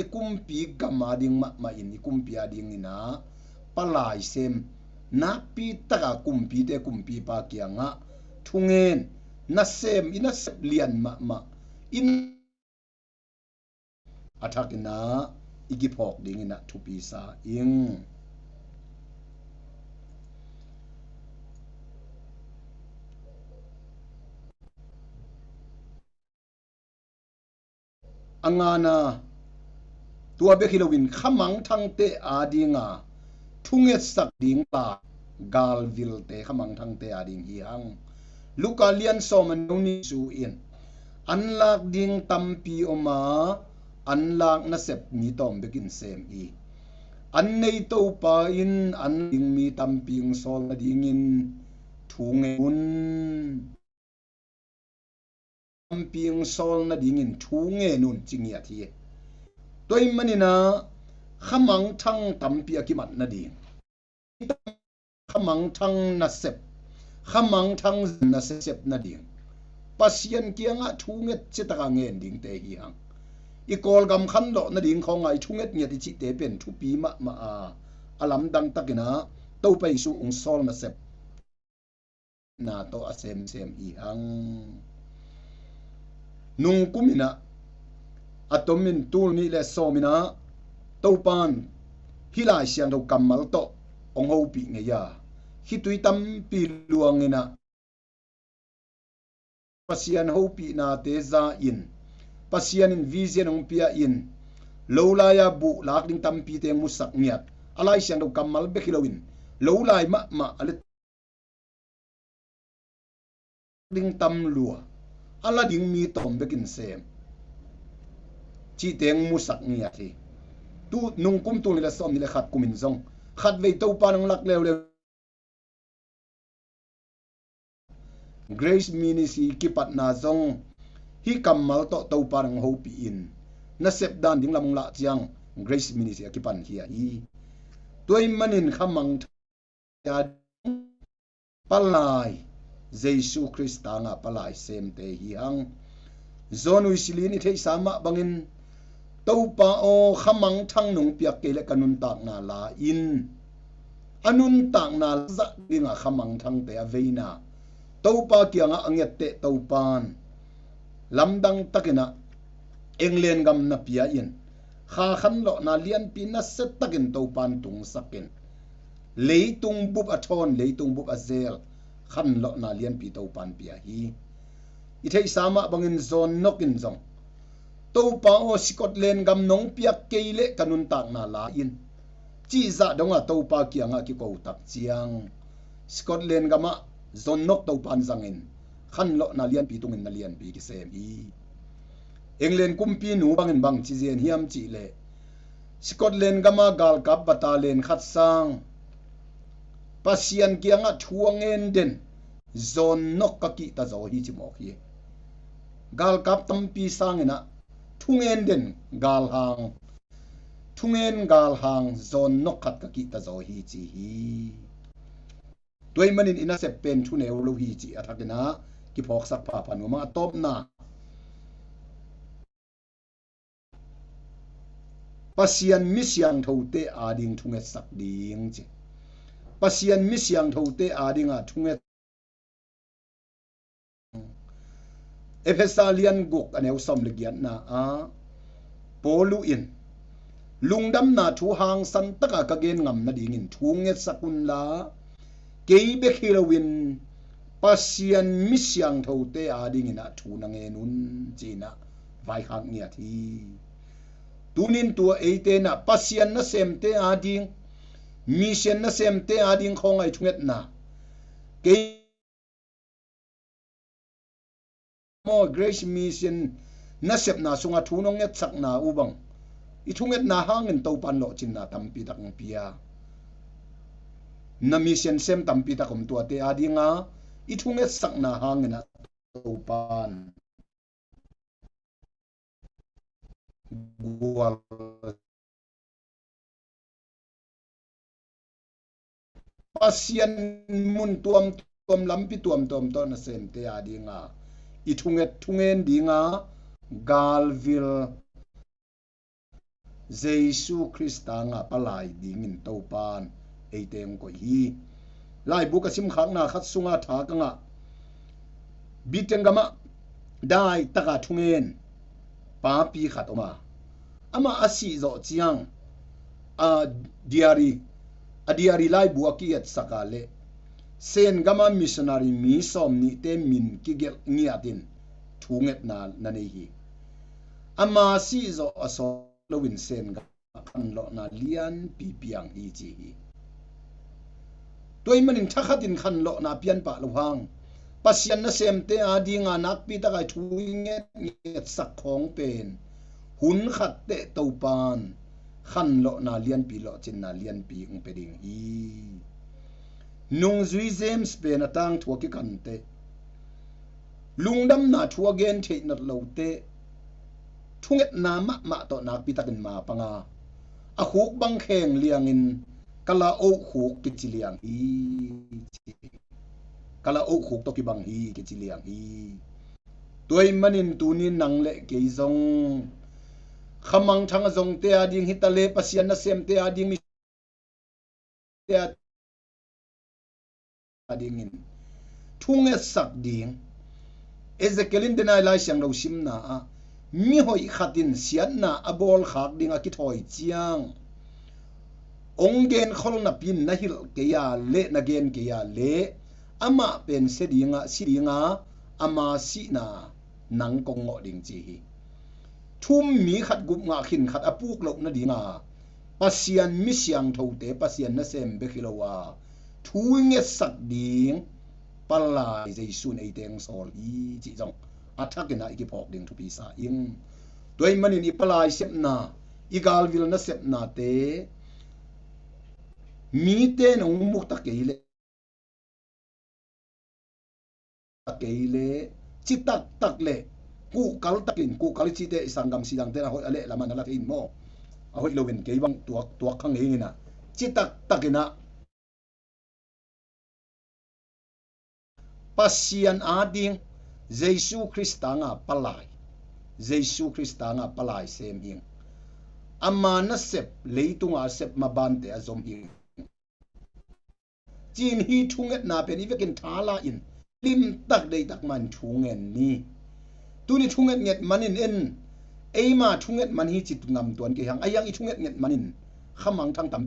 i kumpi gam ading mahmah in, i kumpi adingin a palai sem, nakpi taka kumpite kumpipa kiangah thungen, nasem, i nasep lian mahmah in a thakin a i kiphawk dingin a thupi sa ing. A ngana, tua bek hi loin khamangthangte adinga thungetsak ding la, galvilte khamangthangte ading hi hang. Luka lian sawm a neu nih su in, an lak ding tampi om a, an lak nasep mi tawm bekin sem hi. An nei Topa in an ding mi tampi hong sawl nadingin thu ngen un. Tampi hong sawl nadingin thu ngen un ci ngiat hi. Tua ahih manin a khamangthang tampi a kimat nading, khamangthang nasep, khamangthang nasep nading Pasian kiangah thu nget citaka ngen dingte hi hang. I Kawlgam khanlawh nading khawnga i thu ngetnget i cihte pen thupi mahmah a, a lamdang takin a Topa Jesuh hong sawl nasep na tawh a semsem hi hang. Nungkum in a, a tomin tul nih le sawm in a, Topan hih Lai Siangtho kammal tawh hong hopih ngei a, khitui tampi luang in a, Pasian hopihnate za in, Pasian in vision hong pia in, lo lai-a buh lak ding tampite hong musak ngiat, a Lai Siangtho kammal bek hi loin, lo lai mahmah a le ding tam lua, a la ding mi tawm bekin sem cihte hong musak ngiat hi. Tu nungkum tul nih le sawm nih le khat kumin zong, khatvei Topa in hong lak leuleu Grace Ministry kipatna zong hih kammal tawh Topa in hong hopih in, nasep dan ding lam hong lah ciang Grace Ministry a kipankhia hi. Tua ahih manin khamangthang a ding, palai, Jesu Khrist tanga palai semte hi hang. John Wesley in i theihsa mah bangin, Topa aw, khamangthang nong piak kei leh ka nuntakna la in, a nuntakna zah dinga khamangthangte a veina Topa kiangah a ngetteh Topan lamdang takinah England gam na pia in, kha khanlawhna lianpi nasia takin Topan tungsakin, leitung bup a thawn, leitung bup a zel khanlawhna lianpi Topan pia hi. I theihsa mah bangin John Knox in zong, "Topa aw, Scotland gam nong piak kei leh ka nuntakna la in," cih zah donga Topa kiangah kiko tak ciang, Scotland gamah John Knox Topan zangin khanlawhna lianpi tungin na lianpi kisem hi. England kumpinu bangin bang ci zen hiam cihleh, Scotland gama galkap battalion khat sang Pasian kiangah thu a ngen den John Knox ka kihta zaw hi ci mawk hi. Galkap tampi sanginah thungen den galhang, thungen galhang John Knox khat ka kihta zaw hi ci hi. Tua ahih manin i nasep pen thuneu lo hi ci a thakinah kiphawksak phapha nuam a, a tawpna Pasian mi siangthote ading thungetsak ding ci. Pasian mi siangthote adinga thunget Efesa lian guk a neu sawm le giatna ah Paulu in, "Lungdamna thu hangsan taka ka gen ngam nadingin thu ngetsak unla, kei bek hi loin Pasian mi siangthote adinginah thu na ngen un," ci-inah vaikhak ngiat hi. Tunin tua eite inah Pasian nasemte ading, mission nasemte ading khawngaih thungetna, kei maw Grace Mission nasepna sunga thu nong ngetsakna uh bang, i thungetna hangin Topan lawhcinna tampi tak hong pia. Na mission sem tampi tak om, tuate adinga i thungetsakna hangin a Topan gual Pasian mun tuamtuam, lampi tuamtuam tawh nasemte adinga i thunget thungen dinga galvil Jesu Khrista nga palai dingin Topan eite hong koih hi. Laibu ka simkhakna khat sunga tha ka ngah, Britain gamah dai taka thungen papi khat om a, amah a sih zawh ciang a diary, a diary laibu a ki-etsak a leh Sen gama missionary mi sawm nihte min kigelh ngiatin thungetna na nei hi. Ama sih zawh a sawt loin Sen gam khanlawhna lianpi piang hi ci hi. Tua ahih manin thakhatin khanlawhna pianpah lo hang, Pasian nasemte adinga nakpi taka thu i nget ngetsak khawng pen hun khat teh Topan khanlawhna lianpi, lawhcinna lianpi hong pia ding hi. Nungzui James pen a tangthu a kikanteh, lungdamna thu a gen theih nat lote thungetna mahmah tawh nakpi takin mapanga, a khuk bang kheng liangin ka la oh khuk kici liang hi ci. Ka la oh khuk tawh kibang hi kici liang hi. Tua ahih manin tunin nang le kei zong khamangthang a zongte ading hi ta le, Pasian nasemte ading, mi adingin thungetsak ding. Ezekiel in denai Lai Siangtho simna ah mihoih khatin siatna a bawlkhak ding a kithawi ciang, hong genkhol napi-in na hilh kei a leh, na gen kei a leh, amah pen si dinga, si dinga, ama sihna nang kong ngawh ding ci hi. Thu-um mi khat gupngah khin khat a puk loh nadinga Pasian mi siangthote, Pasian nasem bek hi lo a, thu i ngetsak ding palai Jesu in eite hong sawl hi cih zong a thakinah i kiphawk ding thupi sa ing. Tua ahih manin i palai sepna, i galvil nasepnate mite in hong mu ta kei leh, kei leh, ci taktak leh, kuhkal takin, kuhkal i cite i sanggam sih dangte na hoih a leh lamah na la thei in maw? A hoih loin kei bang tuak, tuak kha ngei ing inah, ci taktakinah Pasian ading, Jesu Khrista nga palai, Jesu Khrista nga palai sem hing. Ama nasep, leitunga a sep mabante a zom hing. Cin hi thungetna pen i vekin thala in limtak deitak man thungen ni. Tuni thunget nget manin en, eima thunget man hi ci ngam tuan kei hang, a hiang i thunget nget manin khamang thang tam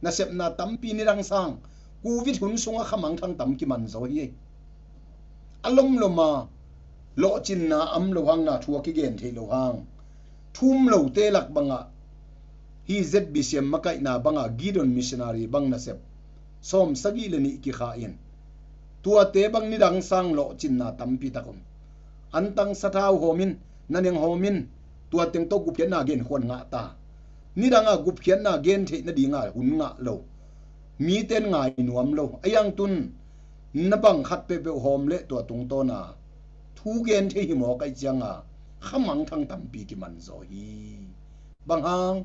nasepna tampi nidang sang, covid hun sunga khamang thang tam kiman zaw hi. A lomloma lawhcinna am lo hang na thu a kigen thei lo hang. Thum lote lak bangah hi Z B C M makaihna bangah Gideon missionary bang nasep sawm sagih le nih kikha in. Tuate bang nidang sang lawhcinna tampi tak om. Antang sathau hawmin, naneng hawmin, tua teng tawh gupkhiatna genkhuan ngah ta. Nidangah gupkhiatna gen theih nadinga hun ngah lo. Miten ngai nuam lo. A hiang tun na bang khat peuhpeuh hawm le tua tungtawna thu gen thei hi mawk aih cianga khamang thang tampi kiman zaw hi. Bang hang?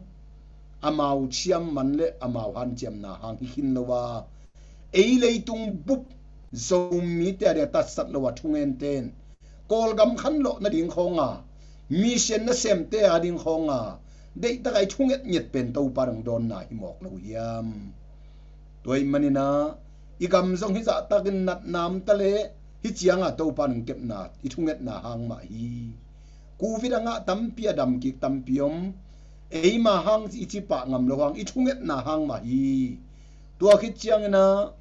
Amau ciam man le amau hanciamna hang hi khin lo a, ei leitung bup Zomite a dia tatsat lo a thungenten Kawlgam khan lawh nading khawnga, mission nasemte a ding khawnga, deihtaka i thunget nget pen Topa nang dawnna hi mawk lo hiam? Tua ih maninah i gam zong hi zahtakin natnam ta le hi cianga Topa nang kepna i thungetna hang mah hi. Covid a ngah tampi a dam kik tampi om. Eima hang i cipah ngam lo hang i thungetna hang mah hi. Tua khit cianginah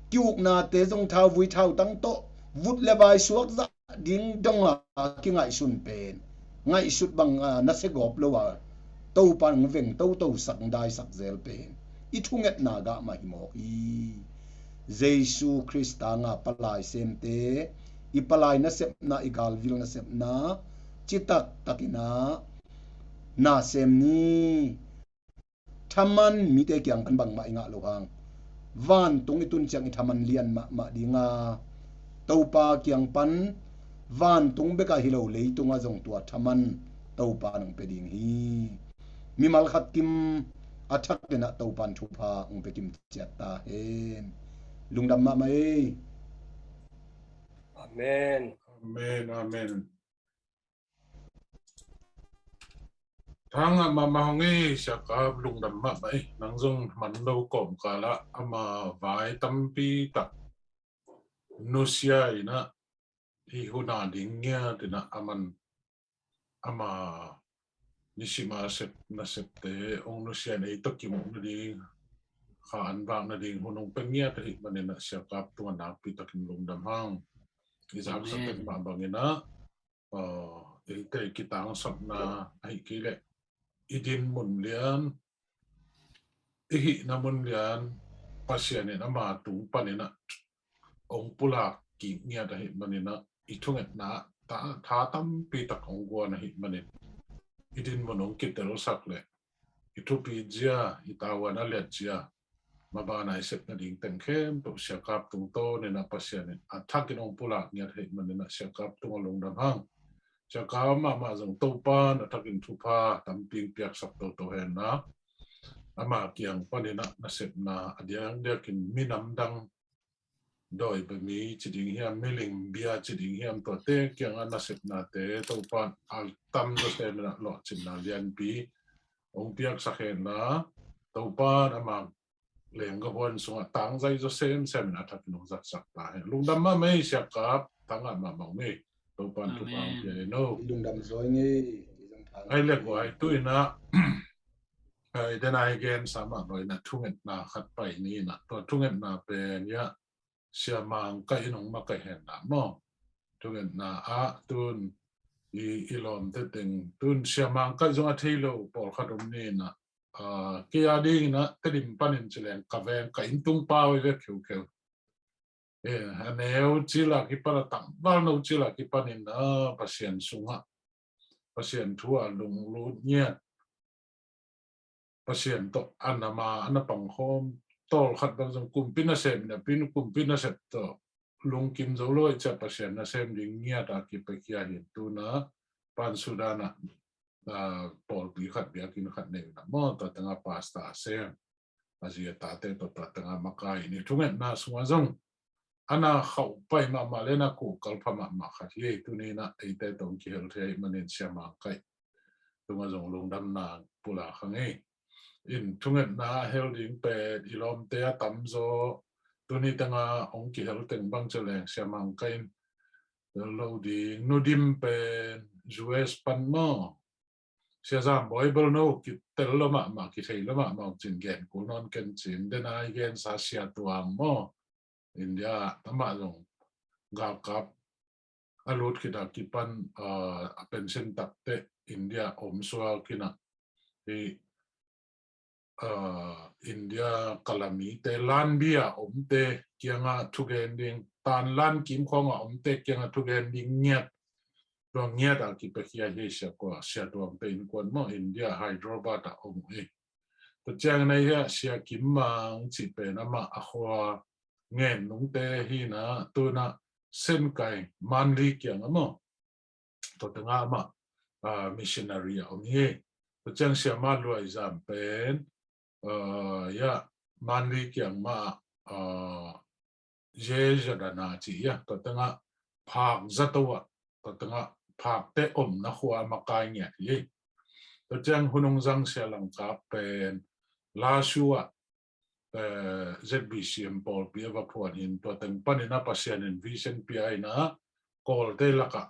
kiuknate zong thau vui thau tang tawh vut le vai suak zah ding donga kingaihsun pen ngaihsut bang a nasia gawp lo a Topa nang veng toto sak daisak zel pen i thungetna gah mah hi mawk hi. Jesu Khrista nga palai semte i palai nasepna i galvil nasepna citak takinah na sem ni. Thaman mite kiang pan bangmah i ngah lo hang vantung i tun ciang i thaman lian mahmah dinga Topa kiang pan vantung beka hi lo leitunga zong tua thaman Topa nang pe ding hi. Mimal khat kim a thak denah Topan thupha ong pe kim ciat ta hen. Lungdam mahmah ei. Amen. Amen, amen. Thangah mahmah hong ei, siakap lungdam mahmah ei. Nang zong man lo kawmkalah ama vai tampi tak nusia inah hi huna ding ngiat inah aman ama nisima sep nasepte ong nusia in ei tawh kimuh nading kha an vak nading hun ong pe ngiat ahih maninah siakap tungah nakpi takin lungdam hang. I zaksa tek mah banginah eite kitangsapna ahih kei leh i din mun lian i hihna mun lian Pasian in ama tung paninah ong pulak kik ngiat ahih maninah i thungetna ah tha tampi tak ong guan ahih manin i din mun ong kitelsak leh i thupi zia i tavuan a liat zia mabana i sep nading teng khempeuh siakap tungtawn inah Pasian in a thakin ong pulak ngiat ahih maninah siakap tungah lungdam hang. Siakap mahmah zong Topan a thakin thupha tampi ong piaksak toto henla ama kiang paninah nasepna a diakdiakin minam dang dawi bemi ci ding hiam, miling bia ci ding hiam, tuate kiangah nasepnate Topan a tam zawse minah lawhcinna lianpi ong piaksak henla Topan ama lengga huan sungah tangzai zaw semsem in a thakin ong zatsak ta hen. Lungdam mahmah ei siakap, thangah mahmah ong ei. Topan thupha ong pia ei no. Lungdam zaw ing ei. Ai le guai tu inah ai denai gen sa mah lo inah thungetna khat pai ni inah tua thungetna pen iah siamang kaih in ong makaih henla maw? Thungetna ah tun i, i lawmte teng tun siamang kaih zong a thei lo pawlkhat om ni inah kei a dinginah Tedim panin ci leng ka veng ka inntung pau i ve kheukheu. A neu cila kipan a tangvalno cila kipanin a Pasian sungah Pasian thu a lunglut ngiat Pasian tawh a na ma a na pangkhawm tawlkhat bang zong kumpi nasem inah pin kumpi nasep tawh lungkim zo lo i cia Pasian nasem ding ngiat a kipakhia hi. Tuna Pan Sudan ah pawlpi khat biakinn khat nei unah maw tua tengah pastor a sem a zi a tate tawh tua tengah makai in i thungetna sungah zong a na khauh pai mahmah le na kuh kalpha mahmah khat hi. Tuni inah eite tawh kihel thei ahih manin siamang kaih tungah zong lungdamna pulak hang ei. In thungetna a hel ding pen i lawmte a tamzaw tuni tengah hong kihel teng bang ci leng Sia Mang Kai in tel lo ding. Nu Dim pen U S pan maw, Sia Zam Bawi bel no kitel lo mahmah, kithei lo mahmah cin gen kul nawn ken cin, den a i gensa Sia Tuang maw, India ah amah zong galkap a lut khit a kipan, ah, a pension tak teh India om suak in ah, hi, ah, India kalamite, lanbi a omte kiangah thugen ding, tan lan kim khawngah omte kiangah thugen ding ngiat, tua ngiat a kipakhia hi. Sia Kua, Sia Tuangte innkuan maw, India Hyderabad ah om hi. Tua ciangin ah hi a Sia Kim Mang cih pen amah a khua ngen nungte hi in ah, tu in ah Senkai Manli kiangah maw, tua tengah amah, ah, missionary a om hi. Tua ciang Sia Ma Luai Zam pen, ah, ya, Manli kiang mah, ah, Ye Zadana ci, ya, tua tengah phak zato ah, tua tengah phakte omna khua a makai ngiat hi. Tua ciang hun hong zang Sia Lang Kap pen Lasu ah, eh, Z B C M pawlpi a va phuan hi in, tua teng panin ah Pasian in vision pia in ah, Kawlte lakah,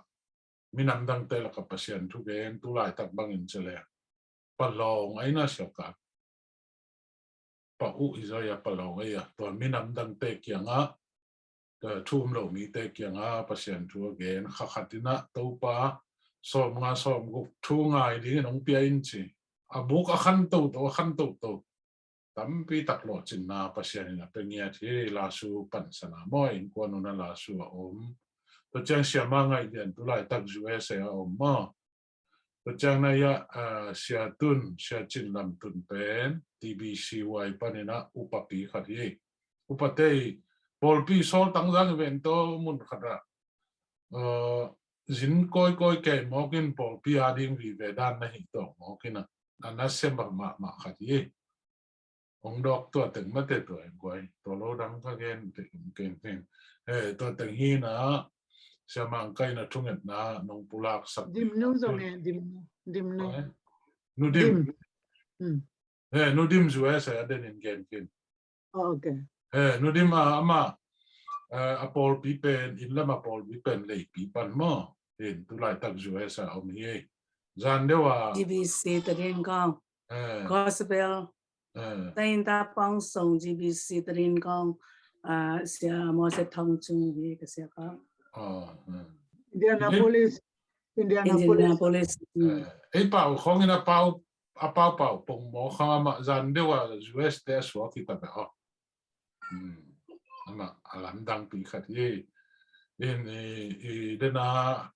minam dangte lakah Pasian thugen, tu laitak bangin ci leng Palawng ah in ah Sia Kap, Pa Uh hi zaw a, Palawng ah, tua minam dangte kiangah, eh, thu um lo mite kiangah Pasian thu a gen, kha khat in ah Topa sawmnga sawmguk thu ngai dingin hong pia in ci. A buk a khan toto, a khan toto, tampi tak lawhcinna Pasian in a pia ngiat hi. Lasu pansan a maw, innkuan un ah Lasu a om. Tua ciang Sia Ma Ngaih Lian tu laitak U S A a om maw. Tua ciang na hi a, ah, Sia Tun, Sia Cin Lam Tun pen T B C Y panin ah upapi khat hi. Upate i pawlpi sawl tangzang i ven tawh mun khat ah, ah, zin kawikawi kei mawk in pawlpi a ding vive dan na hi tawh mawk in ah, a nasia mahmah khat hi. Hong dawk tua teng mate tua, en guai, tua lo dang ka gen te, ken ken. Eh, tua teng hi in ah, Sia Mang Kai in ah thungetna nong pulak sak. Dim Nu zong e, Dim Nu, Dim Nu. Eh? Nu Dim. Dim. Hmm. Eh, Nu Dim U S A a den in gen kin. Oh, okay. Eh, Nu Dim a, amah, eh, a pawlpi pen, inn lam a pawlpi pen Leipi pan maw. In tu laitak U S A om hi. Zan deuh a G B C Tadin Kong. Eh. Gospel. Eh. Tainta Pawngsong G B C Tadin Kong. Ah, Sia Moses Thong Cung hi ka Sia Kong. Oh, eh. Indianapolis. Indianapolis. Indianapolis. Hmm. Eh, ei pau khong in a pau, a pau pau pong maw khang amah zan deuh a U S te a suak hi ta beh aw. Hmm. Amah a lamdang pi khat hi. In i, i dena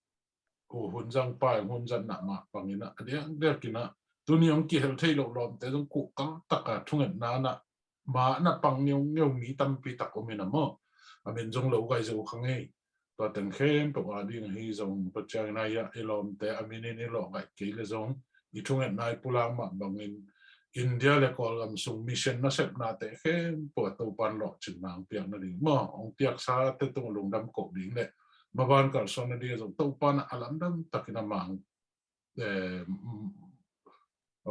u hun zang pai hun zan na mah pang in a, a diak diak in a, tuni hong kihel thei lo lawmte zong kuh kal taka thungetna na mah na pang ngeungeu mi tampi tak om in a maw. A min zong lo gai zo khang ei. Tua teng khempeuh a ding ahi zong, tua ciangin a hi a, i lawmte a minin i lawh ngaih kei le zong, i thungetna i pulak mah bangin, India le Kawlgam sung mission nasepnate khempeuh a Topan lawhcinna hong piak nading maw, hong piaksate tung lungdam koh ding le, maban kalsuan nading a zong Topan a lamdang takin a mang, eh,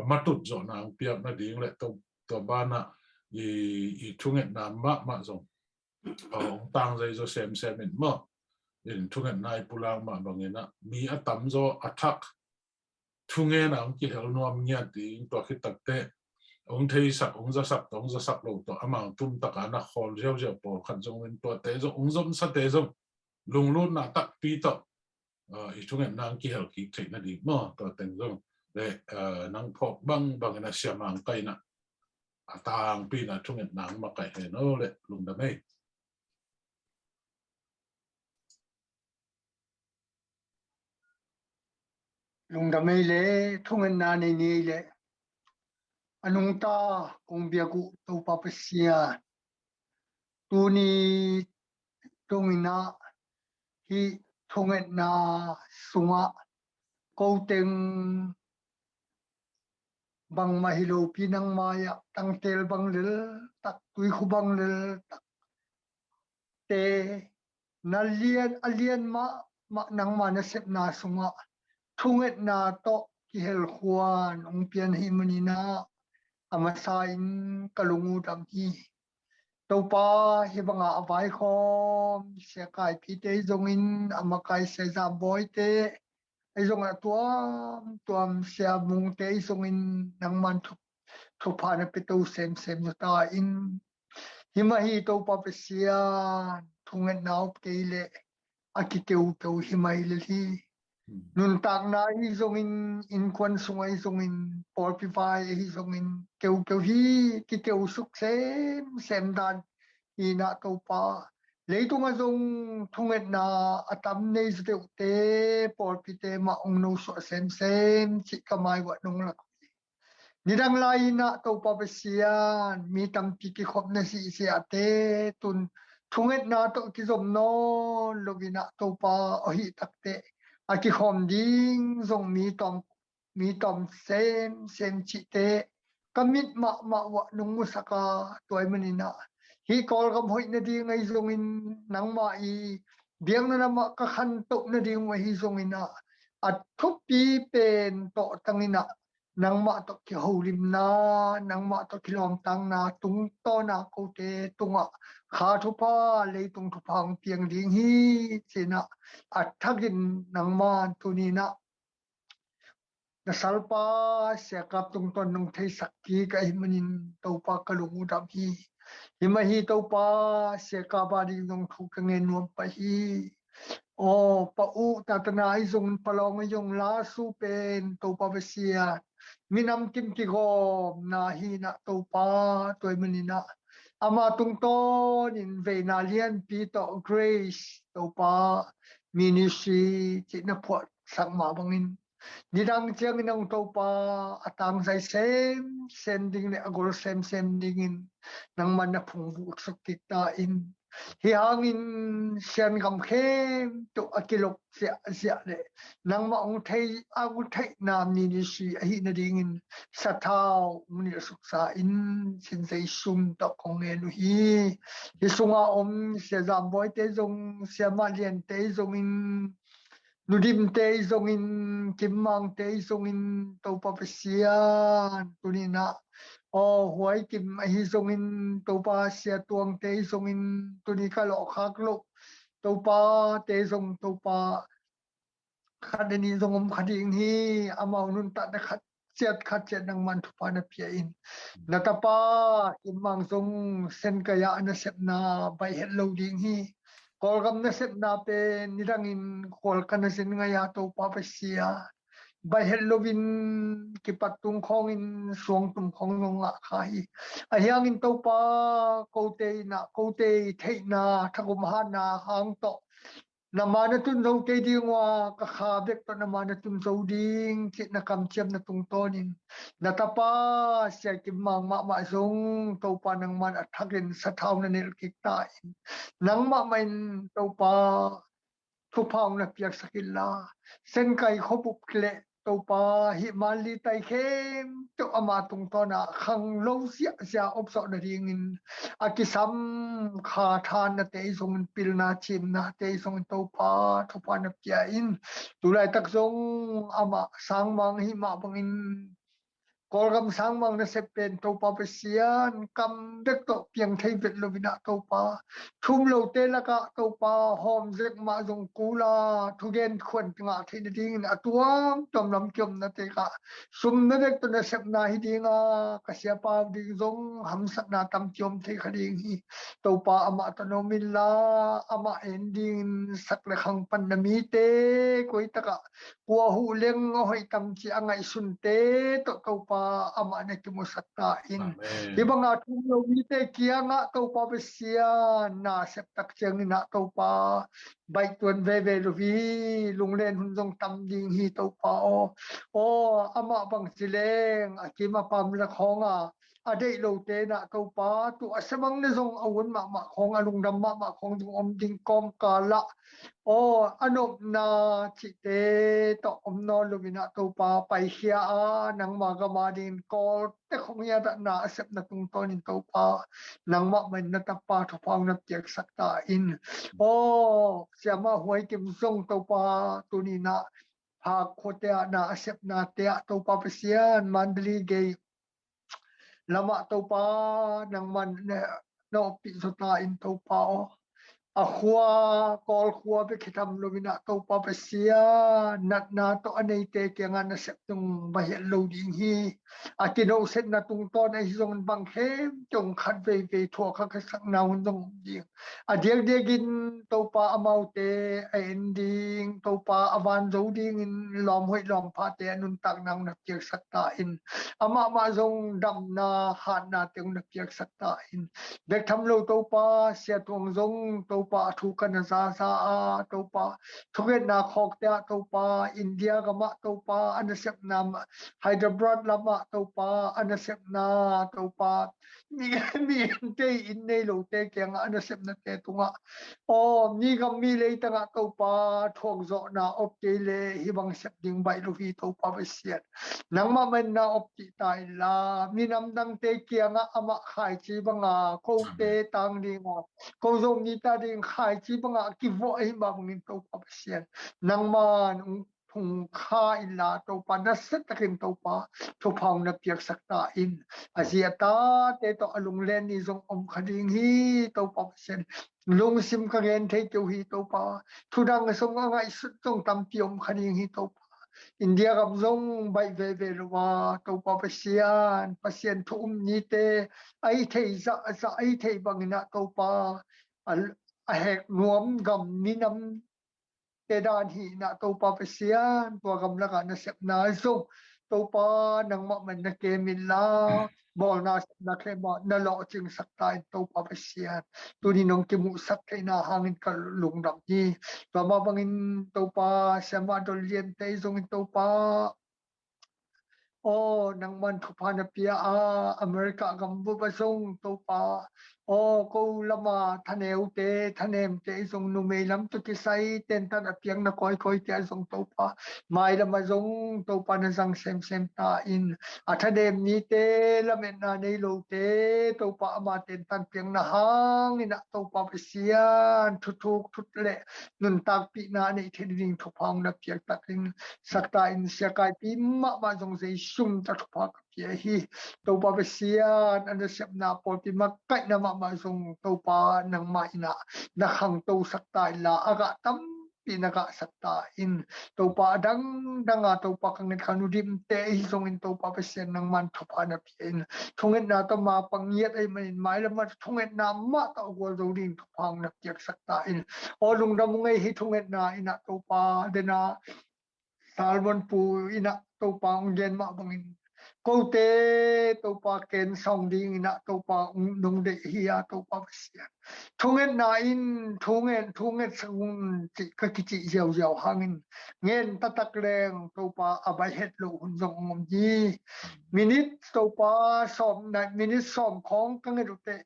matut zawhna hong piak nading le, tua, tua banah i, i thungetna mahmah zong hong tangzai zaw semsem in maw. In thungetna i pulak mah bangin ah, mi a tamzaw a thak thungen a hong kihel nuam ngiat ding, tua khit takteh hong theisak, hong zasak tawh, hong zasak lo tawh, amau tumtaka na khawl ziauziau pawlkhat zong in, tuate zong hong zomsate zong lunglutna takpi tawh, ah, i thungetna hong kihel kik theih nading maw, tua teng zong le, ah, nang phawk bangbang in a Sia Mang Kai in ah a tangpi in a thungetna hong makaih hen aw le, lungdam ei. Lungdam ei le, thungetna nei ni ei le. A nungta kong biak uh Topa Pasian, tuni tung in ah hih thungetna sungah ko teng bangmah hi lopi nangmah ah tangtel bang lel tak, tuikhu bang lel tak te, na lian, a lian mahmah nangmah nasepna sungah thungetna tawh kihelkhuan hong pian hi manin ah, a masa in ka lung uh dam hi. Topa, hih banga a vaikhawm Sia Kaipi te ahi zongin, a makai Sia Zam Bawi te ahi zongin, a tuamtuam Sia Mung te ahi zongin, nangman thu, thupha na pia to semsem zo ta in. Himah hi Topa Pasian, thungetna om kei leh a kikeukeu himah hi lel hi. Nuntakna ahi zongin, innkuan sung ahi zongin, pawlpi vai ahi zongin, keukeu hi, kikeusuk semsem dan hi na Topa. Leitungah zong thungetna a tam nei zaw deuhte, pawlpite mah hong nosuah semsem cih ka mai uah nong lak hi. Nidang lai-in ah Topa Pasian, mi tampi kikhopna zihziahte tun thungetna tawh kizom nawn loin ah Topa, aw hih takteh a kikhawm ding zong mi tawm, mi tawm semsem cihte ka mit mahmah uah nong musak a, tua ahih manin ah hih Kawlgam hoih nading ahi zongin, nangmah i biakna lamah ka khantoh nading uh ahi zongin ah, a thupi pen tawhtangin ah nangmah tawh kiholimna, nangmah tawh kilawmtakna tungtawna kote tungah kha thupha, leitung thupha hong piang ding hi, ci-in ah a thakin nangman tuni-in ah na salpa Sia Kap tungtawn nong theisak kik ahih manin Topa ka lung uh dam hi. Himah hi Topa, Sia Kap a ding zong thu ka ngen nuam pah hi. Aw, Pa U Tatana ahi zongin, Pa Lawng ahi zongin, Lasu pen Topa Pasian, minam kim kigawmna hi na Topa, tua ahih manin ah ama tungtawnin veina lianpi tawh Grace Topa Ministry cih na phuahsak mah bangin, nidang ciangin hong Topa, a tangzai semsem ding le a gol semsem dingin nangman na phungvuh suk kik ta in. Hih hangin Siangam khempeuh a kilop ziahziah le nangmah hong thei, a hong theihna ministry ahih nadingin sathau hong nilh suksa in, ci-in Zeisu min tawh kong ngen uh hi. Hih sunga om Sia Zam Bawi te zong, Sia Mah Lian te zongin, Nu Dim te zongin, Kim Mang te zongin, Topa Pasian, tuni-in ah, aw, Huai Kim ahi zongin, Topa Sia Tuang te zongin, tuni ka lawhkhak loh Topa te zong, Topa khat le nih zong om kha ding hi, amau nuntakna khat ciat khat ciat nangman thupha na pia in. Na tapa Kim Mang zong Senkai ah a nasepna baih het lo ding hi. Kawlgam nasepna pen nidangin khual ka na zin ngai a, Topa Pasian, baih het loin kipat tung khawngin suangtum khawng zong ngah kha hi. Ahi hangin Topa, kote in ah, kote theihna, thagum hatna hang tawh na maa na tun zo kei ding uh a, ka kha bek tawh na maa na tun zo ding, cih na kamciamna tungtawnin na tapa Sia Kim Mang mahmah zong, Topa, nangman a thakin sathau na nilh kik ta in. Nangmah mah in, Topa, thupha hong na piaksak inla, Senkai khuabup le Topa, hih Manli tai khempeuh ama tungtawn ah khanglo ziahziah om zawh nadingin a kisam kha thanna te ahi zongin, pilna cimna te ahi zongin, Topa, thupha na pia in. Tu laitak zong amah sangmang ahih mah bangin, Kawlgam sangmang nasep pen, Topa Pasian, kam bek tawh piang thei vet loin ah, Topa, thu um lote lakah, Topa, hawm zek mah zong kul a, thugen khuan ngah theih nadingin a tuamtuam lam kiomna tekah sum na bek tawh nasepna hi ding a, ka siapa uh ding zong hamsatna tampi om thei kha ding hi. Topa, amah tawh na om inla, amah en dingin sak le khang pan na mite koi takah, kua huh leng a hoih tam cih a ngaihsunte tawh, Topa, amah na kimusak ta in. Amen. Hih banga thu um lo mite kiangah, Topa Pasian, na sep tak ciangin ah, Topa, baihtuan veve lo hi, lunglen hun zong tam ding hi, Topa aw. Aw, amah bangci leng a kim a pam la khawng a, a deih lote in ah, Topa, tua semang na zong a un mahmah khawng, a lungdam mahmah khawng zong om ding kawmkal ah, aw, a nopna cihte tawh om nawn loin ah, Topa, paikhia a, nangma gam a dingin Kawlte khong hiat ah na a sepna tungtawnin, Topa, nangmah mah in na tapa thupha hong na piaksak ta in. Aw, Siamah Huai Kim zong, Topa, tuni-in ah Phak khuate ah na a sepnate ah, Topa Pasian, Mandalay gei lamah Topa nangman na oppih zaw ta in Topa aw. A khua, Kawl khua bek hi tham lo in ah Topa Pasian, natna tawh a neite kiangah nasep tung va hial lo ding hi. A kinohsetna tungtawn ahi zongin bang khempeuh khat veivei thuak kha ka sakna hun zong om ding. A diakdiakin Topa amaute a en ding, Topa a van zo dingin lawm hoih lawm phate a nuntakna hong na piaksak ta in. Amah mah zong damna, hatna te hong na piaksak ta in. Bek tham lo Topa, Sia Tuang zong Topa a thu ka na zaza a, Topa thungetna khawkte ah Topa India gamah Topa a nasepna, Hyderabad lamah Topa a nasepna, Topa mi, mi ente inn nei lote kiangah a nasepnate tungah, aw, mi gam mi leitangah Topa thuakzawhna op kei le hih bang sep ding baih lo hi Topa Pasian. Nangmah mah in na oppih ta inla, minam dangte kiangah amah khaici banga kote tang dinga, ko Zomite ading khaici banga kivuah ahi mah bangin Topa Pasian, nangman phungkha inla Topa, nasia takin Topa thupha hong na piaksak ta in. A zi a tate tawh a lunglen ni zong om kha ding hi Topa Pasian. Lungsim ka gen thei kei uh hi Topa. Thudang zong a ngaihsut zong tampi om kha ding hi Topa. India gam zong baih veve lo a Topa Pasian, Pasian thu um nite a i thei zahzah a i thei bangin ah Topa a, a hek nuam gam minam te dan hi in ah Topa Pasian, tua gamlakah nasepna zong Topa nangmah mah in na kem inla, bawlna sepna khempeuh na lawhcingsak ta in Topa Pasian. Tuni nong kimuhsak theihna hangin ka lungdam hi. Tua mah bangin Topa Siamah Dol Liante zongin Topa, aw, nangman thupha na pia a, America gambup ah zong Topa, aw, ko lama thaneute, thanemte zong numei lam tawh kisai tentan a piakna kawikawite ah zong Topa, mailam ah zong Topa na zang semsem ta in. A thanem mite, lametna nei lote Topa ama tentan piakna hangin ah Topa Pasian, thuthuk thut le nuntakpihna a neih theih ding thupha hong na piak takin sak ta in. Sia Kaipi mahmah zong zei sum ta thupha ka pia hi. Topa Pasian, a nasepna pawlpi makaihna mahmah zong Topa nangmah in ah na khangtosak ta inla, a gah tampi na gahsak ta in. Topa a dangdang a Topa ka nget kha, Nu Dimte ahi zongin Topa Pasian nangman thupha na pia in. Thungetna tawh ma pangiat ahih manin mailam ah thungetna mah tawh a gualzo ding thupha hong na piaksak ta in. Aw, lungdam ung ei, hih thungetna in ah Topa, den a Salmon pu in ah Topa hong gen mah bangin kote Topa ken sawng dingin ah Topa hong nong deih hi a, Topa Pasian. Thungetna in thungen, thungetsak un cih ka kicih ziauziau hangin ngen taktak leng Topa a baih het loh hun zong hong om hi. Minit Topa sawm, nai, minit sawm khawng ka nget uh teh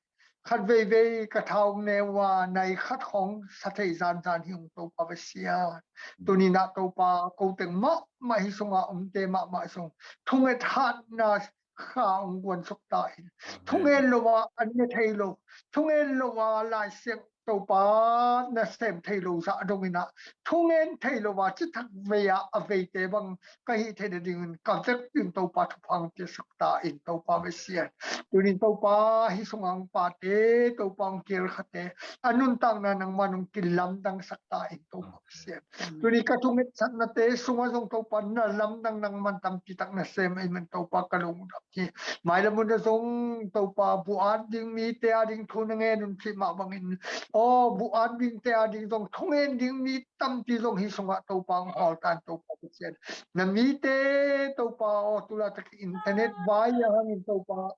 khat veivei ka tha hong ne uh a, nai khat khawng sa thei zanzan hi ung Topa Pasian. Tuni in ah Topa, ko teng mahmah, hih sungah omte mahmah zong thunget hatna kha hong guansuk ta in. Thungen lo a an ne thei lo, thungen lo a Lai Siang Topa na sem thei lo zah dongin ah, thungen thei lo a cithak vei ah a veite bang ka hih theih nadingin ka vekpi un Topa thupha hong piaksak ta in Topa Pasian. Tunin Topa hih sungah hong pate, Topa hong kir khate a nuntakna nangman hong kilamdangsak ta in Topa Pasian. Tuni ka thungetsaknate sungah zong Topa na lamdang nangman tampi tak na sem ahih man Topa ka lungdam hi. Mailam hun ah zong Topa buh at ding mite ading thu na ngen un cih mah bangin, aw, buh at dingte ading zong thungen ding mi tampi zong hih sungah Topa hong hawl ta in Topa Pasian. Na mite Topa aw, tu laitak internet vai a hangin Topa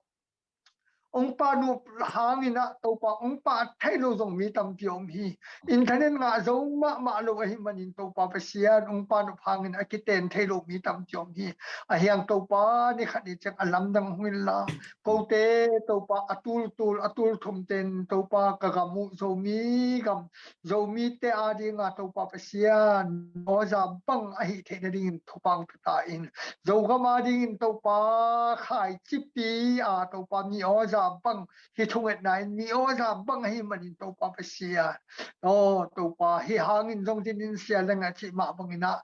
hong pah nop hangin ah Topa hong pah thei lo zong mi tampi a om hi. Internet ngah zo mahmah lo ahih manin Topa Pasian, hong pah nop hangin a kiten thei lo mi tampi a om hi. Ahi hang Topa, ni khat ni ciang a lamdang hong inla, kote Topa a tultul a tulthumte in Topa ka gam uh Zomi gam, Zomite adinga Topa Pasian, aw, za bang ahih theih nadingin thupha hong pia ta in. Zogam adingin Topa khaici pi a Topa mi aw, bang, hih thungetna in mi aw za bang ahih manin Topa Pasian. Aw Topa, hih hangin zong din in sia leng a cih mah bangin ah,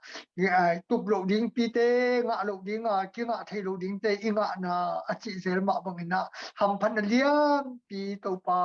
tup loh ding pite, ngah loh ding a kingah thei lo dingte i ngahna a cih zel mah bangin ah, hamphatna lianpi Topa,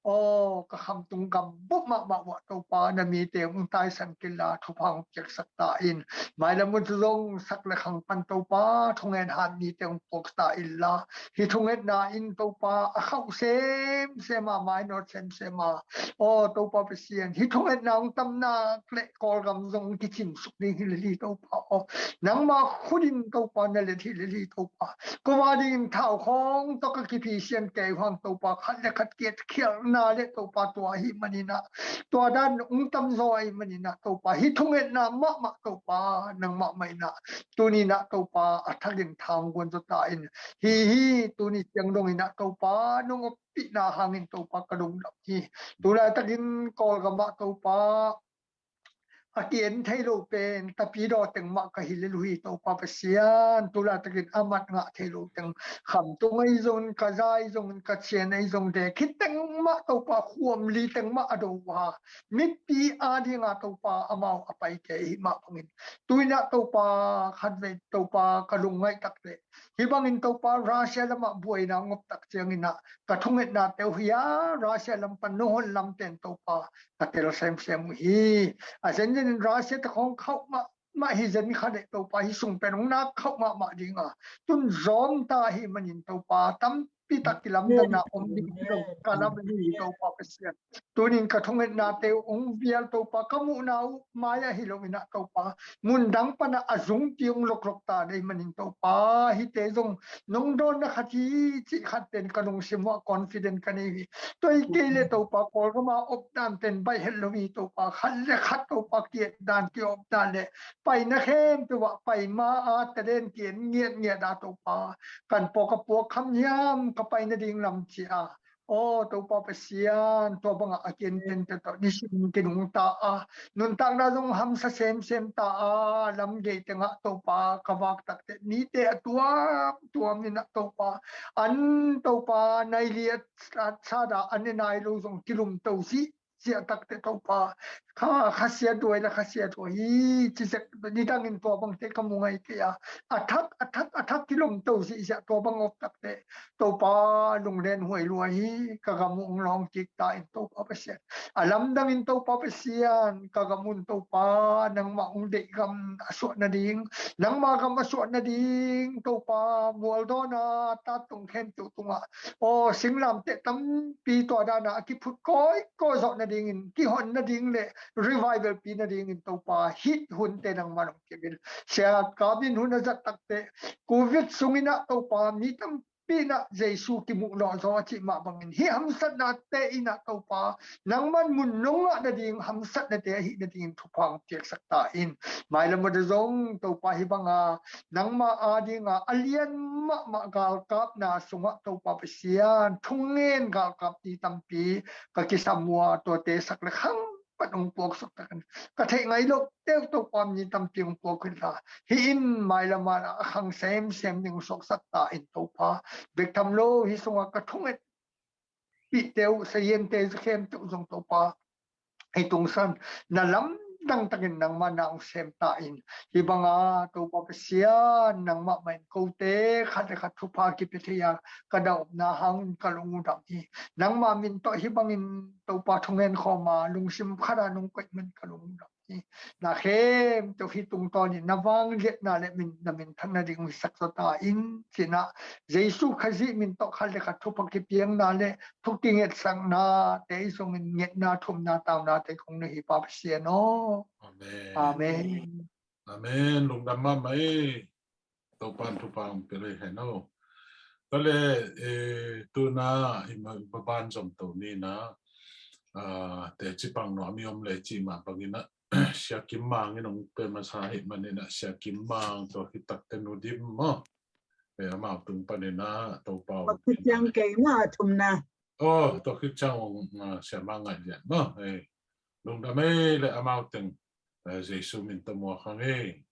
aw ka khamtung gam bup mahmah uah Topa, na mite hong taisan kei inla thupha hong piaksak ta in. Mailam uh zong sak le khang pan Topa, thungen hat mite hong puak ta inla, hih thungetna in Topa a khauh semsem a, mainawt semsem a, aw Topa Pasian, hih thungetna hong tam nak le Kawlgam zong hong kicin suk ding hi lel hi Topa aw. Nangma khut in Topa na let hi lel hi Topa. Kua dingin thau khawng tawh ka kiphi sian kei uh hang Topa, khat le khat kiat khialhna le Topa tua ahih manin ah, tua dan hong tam zaw ahih manin ah Topa, hih thungetna mahmah Topa, nangmah mah in ah tuni in ah Topa a thakin tha hong guan zaw ta in. Hih hih tuni ciang dongin ah Topa nong oppihna hangin Topa ka lungdam hi. Tulaitakin Kawlgam ah Topa a ki-en thei lo pen tapidaw teng mah ka hi lel uh hi Topa Pasian. Tulaitakin a mat ngah thei lo teng, khamtung ahi zongin, ka za ahi zongin, ka cian ahi zong, dek khit teng mah Topa, khuamli teng mah a do uh a, mipi a dinga Topa amau a pai kei ahih mah bangin, tu in ah Topa khatvei Topa ka lungngaih tak leh, hih bangin Topa Russia lamah buaina hong op tak ciangin ah ka thungetnate uh hi a, Russia lam pan nong hon lam pen Topa ka tel semsem uh hi. A zenzen in Russia te khawng khauh mahmah hi zen kha leh Topa, hih sung pen hong nak khauh mahmah ding a, tun zawm ta ahih manin Topa, tampi tak kilamdanna om ding hi lo ka lam hi Topa Pasian. Tunin ka thungetnate uh hong vial Topa, ka muhna uh mai-ah hi lo in ah Topa, mundang panah a zungpi hong loklok ta dei manin Topa, hihte zong nong dawnna khat hi cih khat pen ka lungsim uh ah confident ka nei uh hi. Tua hi kei leh Topa, Kawlgam a op dan pen baih het lo hi Topa, khat le khat Topa kiat dan, kiawp dan le paina khempeuh ah pai ma a, talent ki-en ngiatngiat a Topa, kan pawk a puak kham hiam ka pai nading lam ci a, aw Topa Pasian, tua bangah a ki-en tente tawh nisim kinungta a, nuntakna zong hamsa semsem ta a, lam gei tengah Topa ka vak tak teh mite a tuamtuam in ah Topa, an Topa nai li a sa dah an ne nai lo zong kilumto zih ziah tak teh Topa, kha, khasia duai le khasia duai hi ci zek, nidangin tua bangte ka mu ngai kei a, a thak a thak a thak kilumto zihziah tua bang op tak teh Topa, lunglen huai lua hi. Ka gam uh hong lawng kik ta in Topa Pasian. A lamdangin Topa Pasian, ka gam un Topa, nangmah hong deih gam a suah nading, nangmah gam a suah nading Topa, mualdawn a tat tung khempeuh tungah, aw singlamteh tampi tua dan a kiphut kawikawi zawh nadingin, kihon nading le revival pi nadingin Topa, hih hunte nangmah hong pia in. Sia Kap in hun a zat tak teh, Covid sungin ah Topa, mi tampi in ah Jesu kimuh lawh zaw a cih mah bangin, hih hamsatnate in ah Topa, nangman mun nong ngah nading hamsatnate ahih nadingin thupha hong piaksak ta in. Mailam ah zong Topa, hih banga nangmah a dinga a lian mahmah galkapna sungah Topa Pasian, thungen galkap ni tampi ka kisam uh a, tuate sak le khang pan hong puak suk tak in, ka theih ngai loh teuh Topa, mi tampi hong puak uh inla, hih in mailam ah a khang semsem ding suaksak ta in Topa. Bek tham lo hih sungah ka thungetpihte uh, saziante khempeuh zong Topa, hih tungsan na lamdang takin nangmah na hong sem ta in. Hih banga Topa Pasian, nangmah mah in kote khat le khat thupha kipia thei a, ka dahopna hangin ka lung uh dam hi. Nangmah min tawh hih bangin Topa, thungen khawm a, lungsim khat a nong koih man ka lung uh dam hi. Na khempeuh hih tungtawnin na vangliatna le min, na minthan nading uh hisak zaw ta in, ci-in ah Jesu Khazih min tawh khat le khat thupha kipiakna le thukingetsaknate zongin ngetna, thumna, taunate kong nei hi Pa Pasian aw. Amen. Amen. Amen. Lungdam mahmah ei. Topa'n thupha hong pia lel hen aw. Tua leh, eh, tu-in ah i ma, i maban zom to ni in ah, ah, teci pang nuam i om leh cih mah bangin ah, Sia Kim Mang in hong pia masa ahih manin ah, Sia Kim Mang, tua khit tak teh Nu Dim maw. Eh, amau tung panin ah, Topa hong, tua khit ciang kei maw, a thumna. Oh, tua khit ciang hong, ah, Sia Mang Ngai Lian maw. Eh, lungdam ei leh amau teng, eh, Jesu min tawh muak hang ei.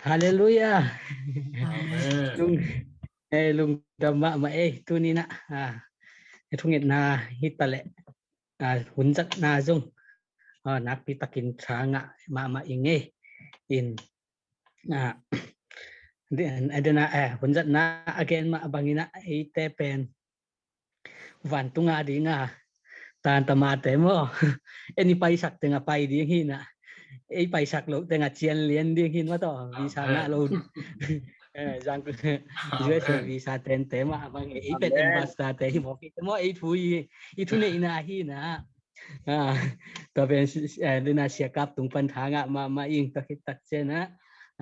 Halleluiah. Amen. Lung, eh, lungdam mahmah ei, tuni-in ah, ah, thungetna hi taleh, ah, hun zatna zong, ah, nakpi takin thangah mahmah ing ei. In, ah, den, den ah, eh, hun zatna a gen mah bangin ah, eite pen vantung a ding a, tan tamate maw, en i paisak teng a pai ding hi-in ah, ei paisak loh teng a cian lian ding hi-in maw taw, visa ngah lo. Eh, zang, U S A visa tente mah bang, ei pen ambassador te hi mawk hi maw, ei thu i, i thuneihna hi-in ah. Ah, tua pen si-, si-, eh, den ah Sia Kap tung pan thangah mahmah ing, tua khit tak ciangin ah,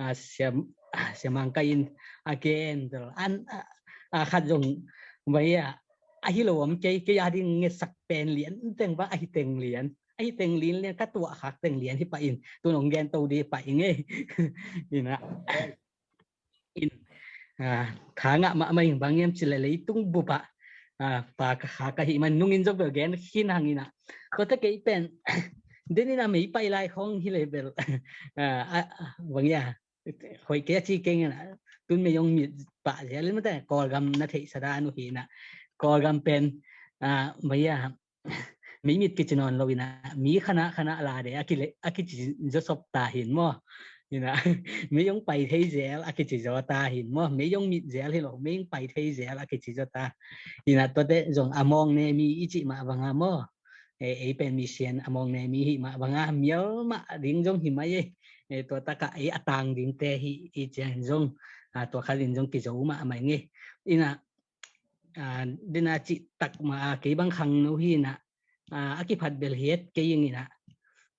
ah, Sia, ah, Sia Mang Kai in a gen tel an, ah, ah, khat zong vai a, ahi lo om kei, kei a ding ngetsak pen lian teng va, ahi teng lian, ahi teng lian lian, ka tuah khak teng lian hi pah in, tu-in hong gen to ding pah ing ei. In ah, in, ah, thangah mahmah ing, bang hiam cih leh leitung bup ah, ah, pa ka kha ka hih man nungin zong bel gen khin hang in ah. Tuate kei pen, den in ah mei pai lai khong hi leh bel, ah, ah, bang hiam, hoih kei a ci keng in ah, tu-in mei hong mit pah zel in mate, Kawlgam na theihsa dan uh hi-in ah. Kawlgam pen, ah, bang hiam, mei mit kici nawn lo in ah, mi khanah khanah la de a kile, a kici zawsop ta hi-in maw. In ah, mei hong pai thei zel a kici zaw ta hi-in maw. Mei hong mit zel hi lo, mei hong pai thei zel a kici zaw ta. In ah, tuate zong a mawng ne mi i cih mah bang a maw. Eh, ei pen mission a mawng ne mi hi mah bang a, mial mah ding zong hi mai ei. Eh, tua tak ah ei a tang dingte hi i ciang zong, ah, tua khat in zong kizo mahmah ing ei. In ah, ah, den ah cih tak mah a, kei bang khangno hi-in ah, ah, a kiphat bel hi et kei ing in ah,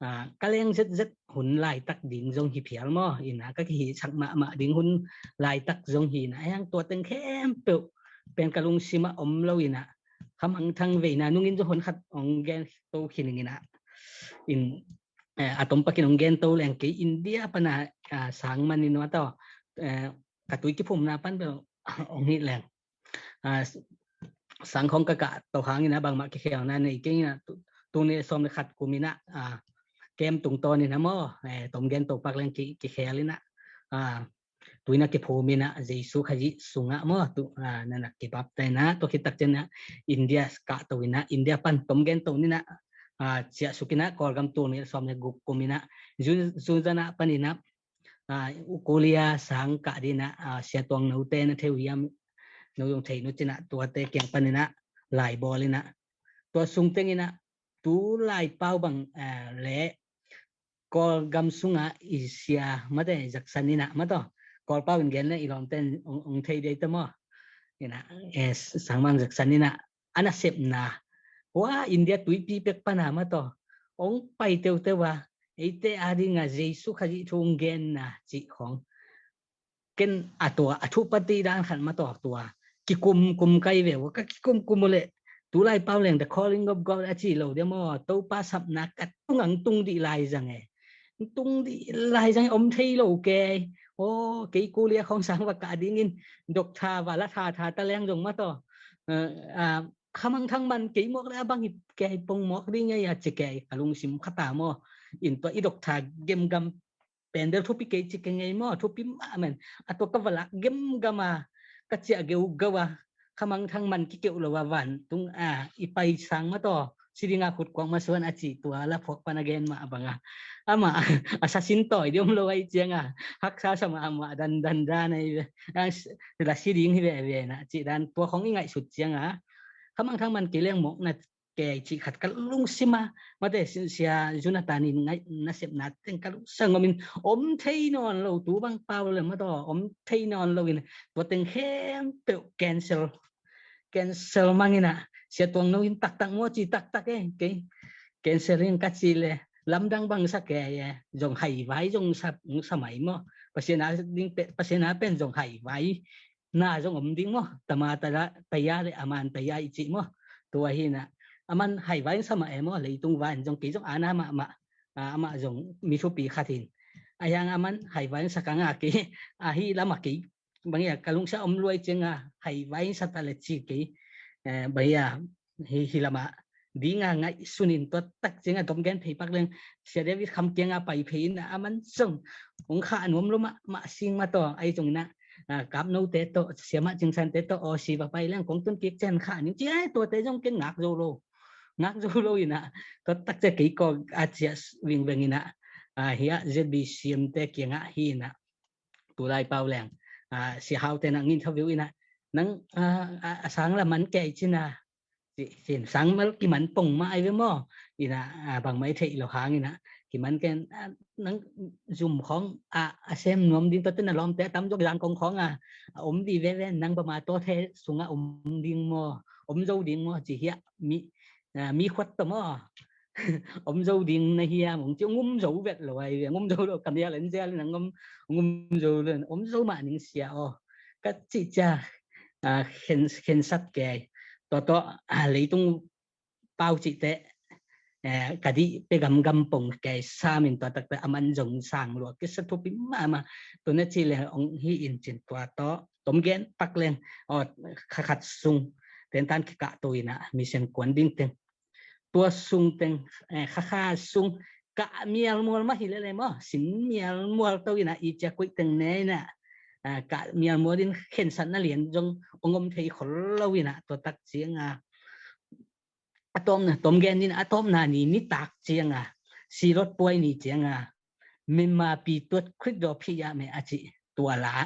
ah, ka leng zetzet hun laitak ding zong hi phial maw. In ah, ka kihihsak mahmah ding hun laitak zong hi-in ah, a hiang tua teng khempeuh pen ka lungsim ah om lo in ah, khamangthang veina nungin zong hun khat hong gen to khin ing in ah. In, eh, a tom pakin hong gen to leng, kei India pan a, ah, sang man in maw taw, eh, ka tui kiphumna pan bel hong hih leng, ah, sang khong ka kah to hangin ah bangmah kikhelna nei keng in ah, tu, tul nih sawm le khat kum in ah, ah, camp tungtawn in ah maw, eh, tom gen to pak leng ki, kikhel in ah, ah, tui na kiphum in ah, Jesu Khazih sungah maw, tu, ah, na na kibaptize in ah, tua khit tak ciang ah India kah to in ah, India pan tom gen to in ah, ah, ciahsuk in ah, Kawlgam tul nih sawm le guk kum in ah, June, June zan ah pan in ah, ah, Korea sang kah ding in ah, ah, Sia Tuang note na thei uh hiam, no zong thei nu cin ah, tuate kiang pan in ah, lai bawl in ah, tua sung teng in ah, tu lai pau bang, ah, le Kawlgam sungah i sia mate zaksan in ah maw taw, Kawlpau in gen le i lawmte in hong, hong thei dei ta maw. In ah, eh, sangmang zaksan in ah, a nasepna, hua India tuipi pek pan a maw taw, hong pai teuteu a, eite a ding a Jesu Khazih thu hong genna cih khong. Ken a tua, a thupatih dan khat maw taw tua, kikum kum kai ve ua, ka kikum kum uh leh, tu lai pau leng The Calling of God a ci lo dia maw, Topa sapna ka tung ang tung dih lai zang e. Tung dih lai zang e, om thei lo kei. Aw, kei Korea khong sang va kah dingin, doctor va la tha tha ta leng zong maw taw, eh, ah, khamangthang man kei mawk le a bang hi kei pong mawk ding e a ci kei, ka lungsim khat a maw. In tua i doctor gemgam pen bel thupi kei ci kei ngei maw, thupi mah men. A tua ka va lak gemgam a, ka ciah geugau a, khamangthang man kikeuh lo a vantung a i pai sang maw taw, si ding a khut kuak masuan a cih tua la phuak pan a gen mah bang a. Amah a sa sin tawi dih om lo ahih ciang a, haksa sa mahmah dandan dan ahi ve. A, la si ding hi veve na cih dan tua khong i ngaihsut ciang a, khamangthang man kei leng mawk na kei cih khat ka lungsim a, mate Sia Jonathan in ngaih nasepna teng ka lungsim a om in, om thei nawn lo, tu bang pau le maw taw, om thei nawn lo in, tua teng khempeuh cancel, cancel mang in ah, Sia Tuang no in taktak maw ci taktak e, kei cancel in ka ci le, lamdang bang sa kei e, zong haivai zong sa, sa mai maw, Pasian a ding pe, Pasian a pen zong haivai na zong om ding maw, tama taya, taya le aman taya i cih maw. Tua hi in ah, aman haivai sa mah e maw, leitung vai zong kei zong ana mahmah, ah, amah zong mi thupi khat hi in. A hiang aman haivai sa ka ngak kei, ahi lam a kei, bang hiam ka lungsim om luai ciang a, haivai sa ta le ci kei, eh, bang hiam, hi, hi lam a, dinga ngaihsun in tua tak cianga tom gen phei pak leng Sia David Kham kianga pai phei ina aman zong hong khah nuam lo mahmah sing mah tawh ahi zong ina, ah, kapnote tawh siamah cingsante tawh awsi va pai leng kong tun kik cian khah ning ci ai tuate zong keng ngak zo lo. Ngak zo lo ina tua tak cia kei kaw a cia vingveng ina, ah, hiah Z B C M te kiangah hi ina tulai pau leng, ah, Sia Hau te na ngin kha viu ina nang, ah, ah, a sang la man kei cina ci, cin sang mal kiman pong mah ai ve maw ina, ah, bang mai thei lo hang ina kiman ken, ah, nang zum khong, ah, a sem nuam ding tua tena lawmte a tam zok zang kong khong a, a om di veve nang bama tawh the sunga om ding maw, om zo ding maw ci hiah mi, ah, mi khuat tawh maw. Om zo ding na hiam ong ci ong um zo vet lo ai ve, ong um zo lo ka mial en zial nang om, ong um zo lo, om zo mah ning sia aw ka ci cia, ah, khen, khensat kei. Tua tawh, ah, leitung pau cihte, eh, ka dih pe gamgam pong kei samin tua takte aman zong sang lua kisa thupi mahmah. Tuna ci le ong hi in cin tua tawh tom gen pak leng, aw, kha khat sung tentan kikah to ina mission kuan ding teng tua sung teng, eh, khakha sung kah mialmual mah hi lele maw, sin mialmual to ina i cia kuih teng ne ina, ah, kah mialmual in khensatna lian zong ong om thei khol lo ina tua tak cianga a tawpna tom gen ina a tawpna ni nitak cianga silot puai ni cianga mima pi tuat Khrih dawp hi ya me a ci tua la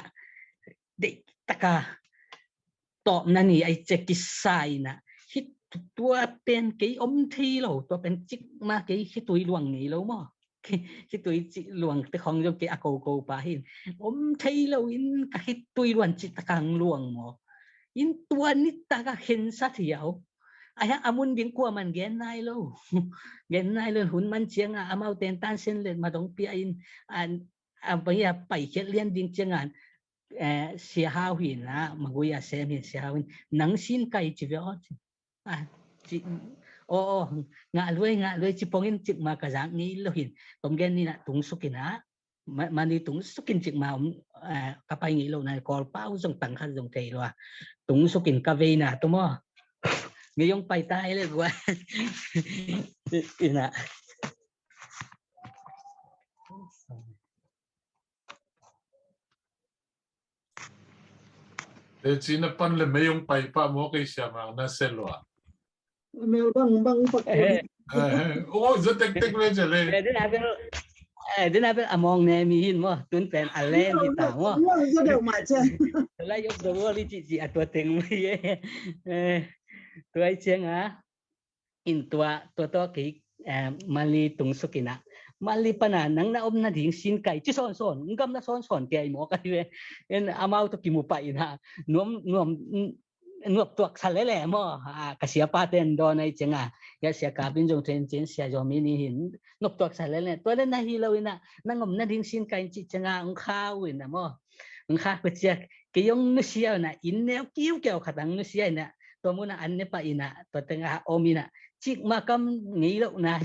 deihtaka tawpna ni ai cia kisa ina hi tua pen kei om thei lo, tua pen cikma kei khitui luang ngei lo maw. Khitui cih luang te khong zong kei a koko pa hin om thei lo in ka khitui luan cih takang luang maw. In tua nittaka khensat hi au. Ahi a mun ding kua man gen nai lo. Gen nai lo hun man cianga amau tentan sen let madong pia in, an, a bang ia paikhiat lian ding cianga, eh, Sia Hau hi ina, Magui a sem hin Sia Hau hin, nang sin kai ci ve aw ci. Ah, ci, aw, aw, ngah luai, ngah luai ci pongin cikma ka zak ngei lo hin. Tom gen ina tungsuk ina, ma, mani tungsukin cikma om, eh, ka pai ngei lo na Kawl pau zong tang khat zong thei lo a. Tungsukin ka veina tu maw. Ngei ong pai ta ei le gua. Ina. Te cina pan le mei ong pai pa mo kei siamang na se lua. Mel bang bang pak. Eh. Eh, oh, zo tek tek le jale. Eh, dina bel, eh, dina bel among ne mi hin mo, tun pen a le mi ta mo. Zo deu ma che. Lai yok do wo li ci ci a tua teng mo ye. Eh, tua ai ciang a. In tua, tua tua kei, eh, Mali tungsuk ina. Mali pana nang na om na ding sin kai ci son son, ngam na son son kei mo kai ve. En amau to kimu pa ina. Nuam, nuam, nuam tuak sa lele mo. Ah, ka sia pa ten do nai chenga. Ya sia ka bin jong ten chen sia jo mi ni hin. Nuam tuak sa lele. Tua le na hi lo ina. Nang om na ding sin kai ci chenga. Ngkha u ina mo. Ngkha ku cia. Kei ong nusia ina. In neu kiu kiu khat ang nusia ina. Tua muna an ne pa ina, tua tenga om ina. Cikma kam ngei lo na.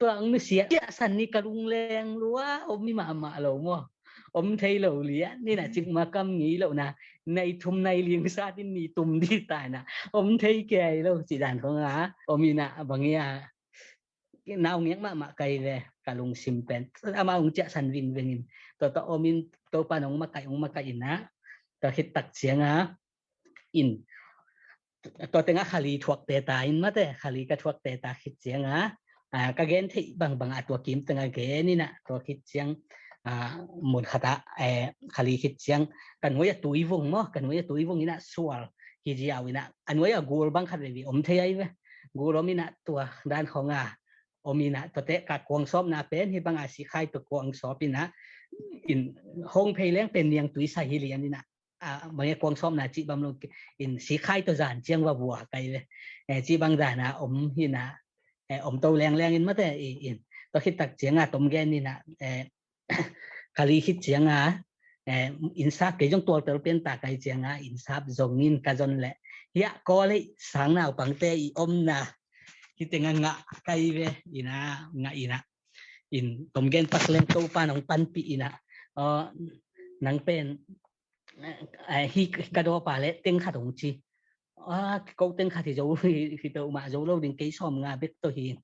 Tua ang nusia. Cia san ni ka lung leng lua, om mi ma ma lo mo. Om thei lo lia, ni na cikma kam ngei lo na. Nai thum nai ling sa tin ni tum di ta na. Om thei kei lo, ci dan kong a. Om ina, bang ia. Nau ngek ma ma kai ve, ka lung sim pen. Ama ung cia san ving vengin. Tua tua om in, tua pa nong ma kai, ong ma kai ina. Tua khit tak ciang a. In tua tenga khali thuak te ta in mate, khali ka thuak te ta khit ciang a, a, ka gen thei bang bang a tua kim tenga gen ina, tua khit ciang, a, mun khata, eh, khali khit ciang, ka nuai a tui vung mo, ka nuai a tui vung ina sual, hi ziau ina, a nuai a gul bang khat ve vi om thei ai ve, gul om ina tua dan khong a, om ina tua te ka kuang sop na pen, hi bang a si khai tua kuang sop ina, in hong phei leng pen niang tui sa hi lian ina, a, bang e kuang sawmna cih bang lo in si khai tawh zan ciang va vua kai le. Eh, cih bang zan a om hi na, eh, om to leng leng in mate i in. Tua khit tak ciang a tom gen in a, eh, kali khit ciang a, eh, in sap kei zong tual tel pian ta kai ciang a, in sap zong in ka zon le. Hiah kaw le sang nau pangte i om na. Hi teng a ngah kai ve, in a, ngah in a. In tom gen pak leng Topa nong panpih in a. Aw, nang pen, eh, hi ka dawpa le teng khat hong ci. a, ko teng khat hi zo hi, hi peuhmah zo lo ding, kei sawm nga bek tawh hi,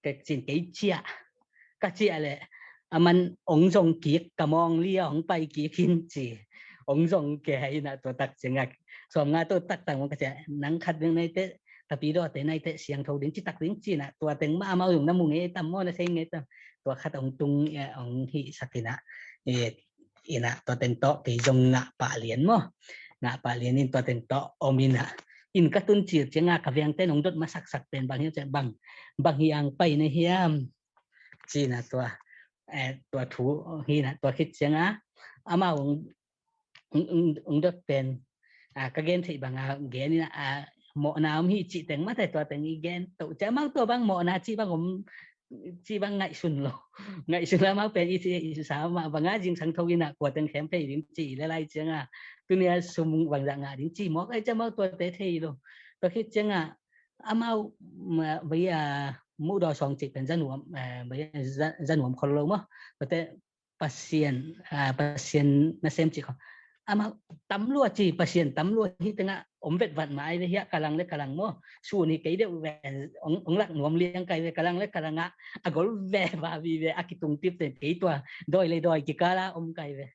ka cin kei ciah, ka ciah leh a man ong zong kik, ka mawng lia ong pai kik hin ci, ong zong ke hai na tua tak ciangah sawm nga tawh tak tak mong ka ciah, nang khat ding nai teh, tapi dawte nai teh siangtho ding ci tak ding ci na, tua teng mah amau zong na mu ngei tam maw, na sei ngei tam, tua khat ong tung, eh, ong hih sak hi na, eh, hi na, tua teng tawh kei zong ngah pah lian maw, ngah pah lian in tua teng tawh om hi na, in ka tun cil ciangah ka vengte nong dot masaksak pen bang hi ciang bang, bang hi ang pai na hiam ci na tua, eh, tua thu hi na, tua khit ciangah amau ong, ong, ong, ong dot pen, a, ka gen theih banga gen hi na, a, mawhna om hi cih teng mate tua teng i gen toh ciang amau tua bang mawhna cih bang om, cih bang ngaihsun lo. Ngaihsun lo amau pen i cih i sa mah banga zingsang tho hi na, kua teng khem thei ding cih le lai ciangah, tuni a sum bangzah ngah ding cih mawk ai ciang amau tuate thei lo. Tua khit ciangah amau, ma, bai a, mudaw sawng cih pen zanuam, eh, bai a, za-, zanuam khol lo maw. Tuate Pasian, ah, Pasian nasem cih khong. Amau tam lua ci, Pasian tam lua hi tengah om vetvat mah ai ve, hiah ka lang le ka lang maw. Sun hi kei deuh ve, ong, ong lak nuam liang kai ve, ka lang le ka langah a gol ve, va vi ve, a kitung tip teng kei tua dawi le dawi kikala om kai ve.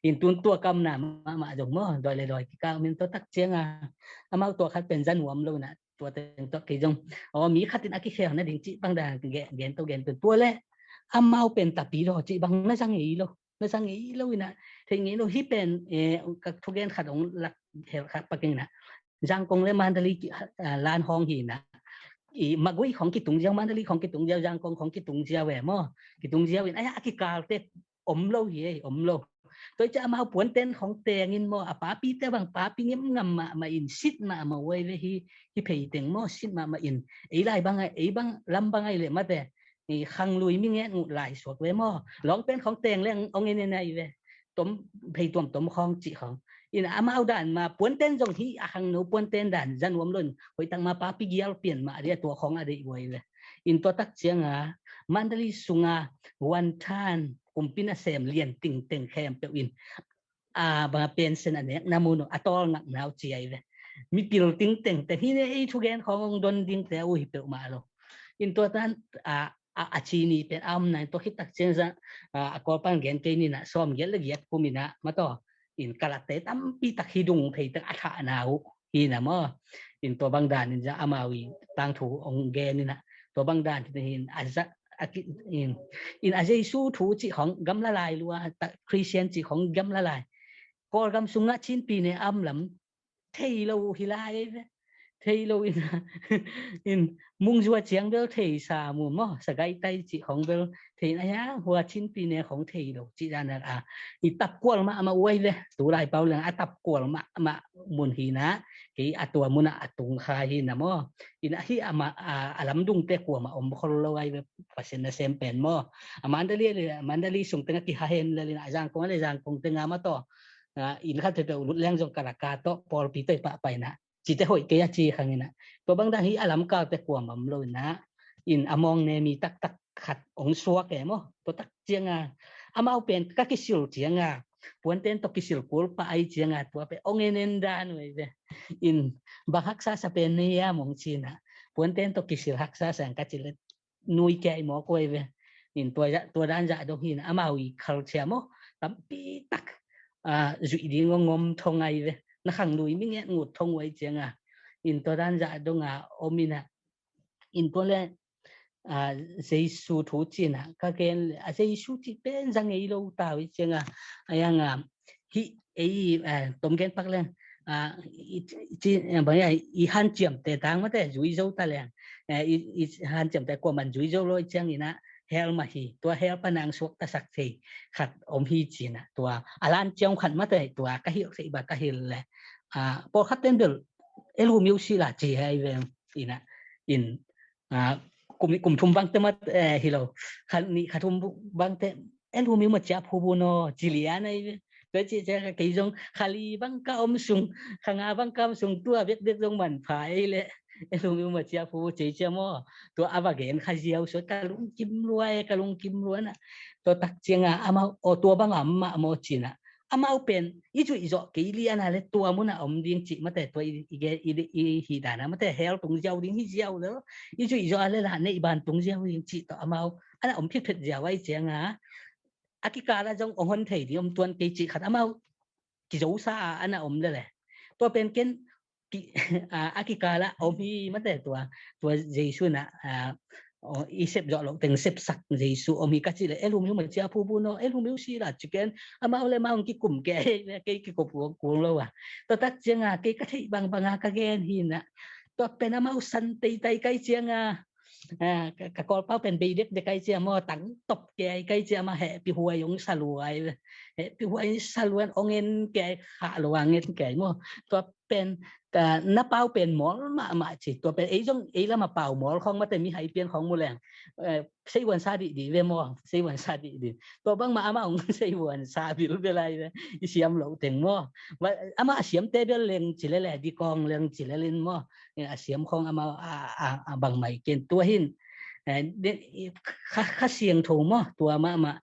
In tun tua kamna mahmah zong maw, dawi le dawi kikal om in tua tak ciangah amau tua khat pen zanuam lo na, tua teng tawh kei zong, aw, mi khat in a kikhel na ding cih bang dan gen, gen to gen tun tua le amau pen tapi lo cih bang na zang ei lo, na zang ei lo hi na, thei ngei lo hi pen, eh, ka thugen khat ong lak hel khat paking na, Zangkong le Mandalay ki, ah, lan hong hi na, i Magway khong kitung ziau, Mandalay khong kitung ziau, Zangkong khong kitung ziau e maw, kitung ziau in, aya, a kikal te om lo hi ei, om lo. Tua ciah amau puanten khong teng in maw, a papite bang papi ngem ngam mahmah in, sit mahmah uai ve hi, hi phei teng maw, sit mahmah in. Ei lai bang ai, ei bang lam bang ai le mate, i khanglui mi nget ngut lai suak ve maw. Lawng pen khong teng le ong en en ai ve. Tom, phei tuam tom khong cih khong. In amau dan ma puanten zong hi a khangno puanten dan zanuam lo in. Hoih tak ma papi gial pian mah dia tua khong a deih uai ve. In tua tak ciangah Mandalay sungah wanthan kumpi nasem lian tingteng khempeuh in, a, bang a pension a nek na mun uh a tawl ngak nau ci ai ve. Mipil tingteng teng hi ne, ei thugen khong ong don dingte uh hi peuhmah lo. In tua tan, a, a, a ci ni pen a om na in tua khit tak ciang zah, a, a Kawlpan gen kei ni na, sawm giat le giat kum in a, ma taw, in kalatte tampi tak hi dung phei tak a thah na uh hi na maw. In tua bang dan in zah amau i tangthu ong gen in a, tua bang dan in a, a zah, a ki, in, in a Jesu thu cih khong gamla lai lua, ta, Christian cih khong gamla lai. Kawlgam sungah Chin pi ne am lam thei lo hi lai ai ve. Thei lo in, in mungzua ciang bel thei sa mu maw, sa gai tai cih khong bel thei na ya, hua Chin pi ne khong thei lo cih dan a, i tap kual mahmah uai ve. Tu lai pau leng a tap kual mahmah mun hi na, kei a tua mun a a tung kha hi na maw. In a hi a ma, a, a lamdung te kuamah om khol lo ai ve, Pasian nasem pen maw. A Mandalay le, Mandalay sung teng a kiha hen le lin a Zangkong le Zangkong teng a ma taw. A, in khat te lut leng zong kalaka tawh pawlpi tawh i pah pai na. Cite hoih kei a ci khang in a. Tua bang dan hi a lamkal te kuamah om lo in a. In a mawng ne mi taktak khat ong suak e maw. Tua tak ciang a. Amau pen ka kisil ciang a. Puanten tawh kisil kul pah ai ciang a. Tua pen ong en en dan uai ve. In bang haksa sa pen nei a mong ci na. Puanten tawh kisil haksa sa ang ka ci le nui kia i mawk uai ve. In tua, tua dan zah dong hi na amau i culture maw. Tampi tak, a, zuih ding ong om thong ai ve. Na khanglui mi nget ngut thong uai ciang a. In tua dan zah dong a om in a. In tua le, a, Jesu thu ci na. Ka gen le, a Jesu ci pen zang ei lo tau i ciang a. A yang a, hi, ei, eh, tom gen pak leng, a, i, i, ci, eh, bang ya, i hanciam te tang mate, zui zo ta leng, eh, i, i hanciam te kuaman zui zo lo i ciang in a, hel mah hi, tua hel panang suak ta sak thei, khat om hi ci na, tua, a lan ciang khat mate, tua, ka hil thei ba, ka hil le, a, pawlkhat ten bel, elu miu si la ci hai veng, in a, in, a, kum, kum thum bang te mat, eh, hi lo, khat ni, khat thum bang te, elu miu ma cia phu bu no, ci lian ai ve. Tua ci cia ka kei zong, kha li bang ka om sung, kha nga bang ka om sung, tua bek bek zong man pha ei le. Elu miu ma cia phu bu ci cia maw. Tua a va gen kha ziau suat ka lungkim lua e, ka lungkim lua na. Tua tak ciang a, amau, o tua bang a mah maw ci na. amau pen i zuih zawh kei lian a le tua mun a om ding cih mate, tua i, i, i, i hih dan a mate hell tung ziau ding hi ziau le, i zuih zawh a le lah neih ban tung ziau ding cih tawh amau a na om phitphet ziau ahih ciang a, a kikal ah zong ong hon thei ding om tuan kei cih khat amau kizosa a a na om le le. Tua pen ken ki, a, a kikal ah om hi mate tua, tua Jesu na, a, o, i sep zawh loh teng sepsak Jesu om hi ka cih le, e lum hi maw ci a phubu no, e lum hi uh si la ci ken, amau le amau kikum kei, kei kikum kul lo a. Tua tak ciang a, kei ka theih bangbang a ka gen hi na. Tua pen amau san teitai kai ciang a, a, ka, ka Kawlpau pen bei dek dek kai ciang maw, tang top kei kai ciang maw, hehpih huai ong saluai, hehpih huai saluan ong en kei, khah lo a ngen kei maw. Tua pen, ka na pau pen mawl mahmah ci. Tua pen ei zong ei lam a pau mawl khong mate, mihai pian khong mu leng, eh, seivuan sa dihdih ve maw, seivuan sa dihdih. Tua bangmah amah ong seivuan sa bilbel lai ve, i siam loh teng maw. Amah a siamte bel leng ci le le, dikawng leng ci le lin maw. Eh, a siam khong amah a, a, a bangmah i ken tua hin. Eh, den, i, kha, kha siangtho maw, tua mahmah.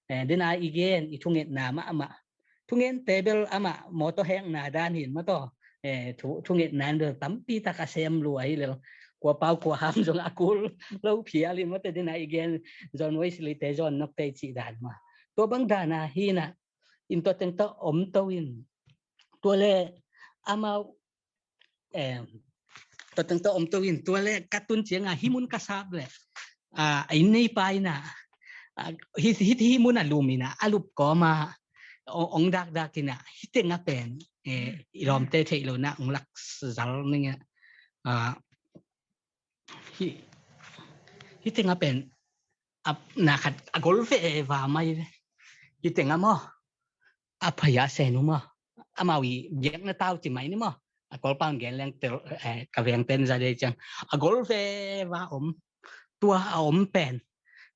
Eh, den a i gen, i thungetna mahmah. Thungente bel amah mawtaw hekna dan hin maw taw. Eh, thu, thungetna in bel tampi tak a sem lua hi lel. Kua pau kua ham zong a kul lo phial in mate, den a i gen John Wesley te, John Knox te cih dan mah. Tua bang dan a hi na, in tua teng tawh om to in. Tua le amau, em, tua teng tawh om to in, tua le ka tun ciang a hih mun ka sap le, a, a inn neipa in a, a, hih, hih, hih mun a lum in a, a lup kawm a, ong, ong dakdak in a, hih teng a pen, eh, i lawmte theih lo in a, ong lak zal ning a, a, hih, hih teng a pen, a, na khat a gol veva mai ve. Hih teng a maw, a phaya sen uh maw, amau i biakna tau ci mai ni maw. A Kawlpau in gen leng tel, eh, ka veng ten za dei ciang, a gol veva om. Tua a om pen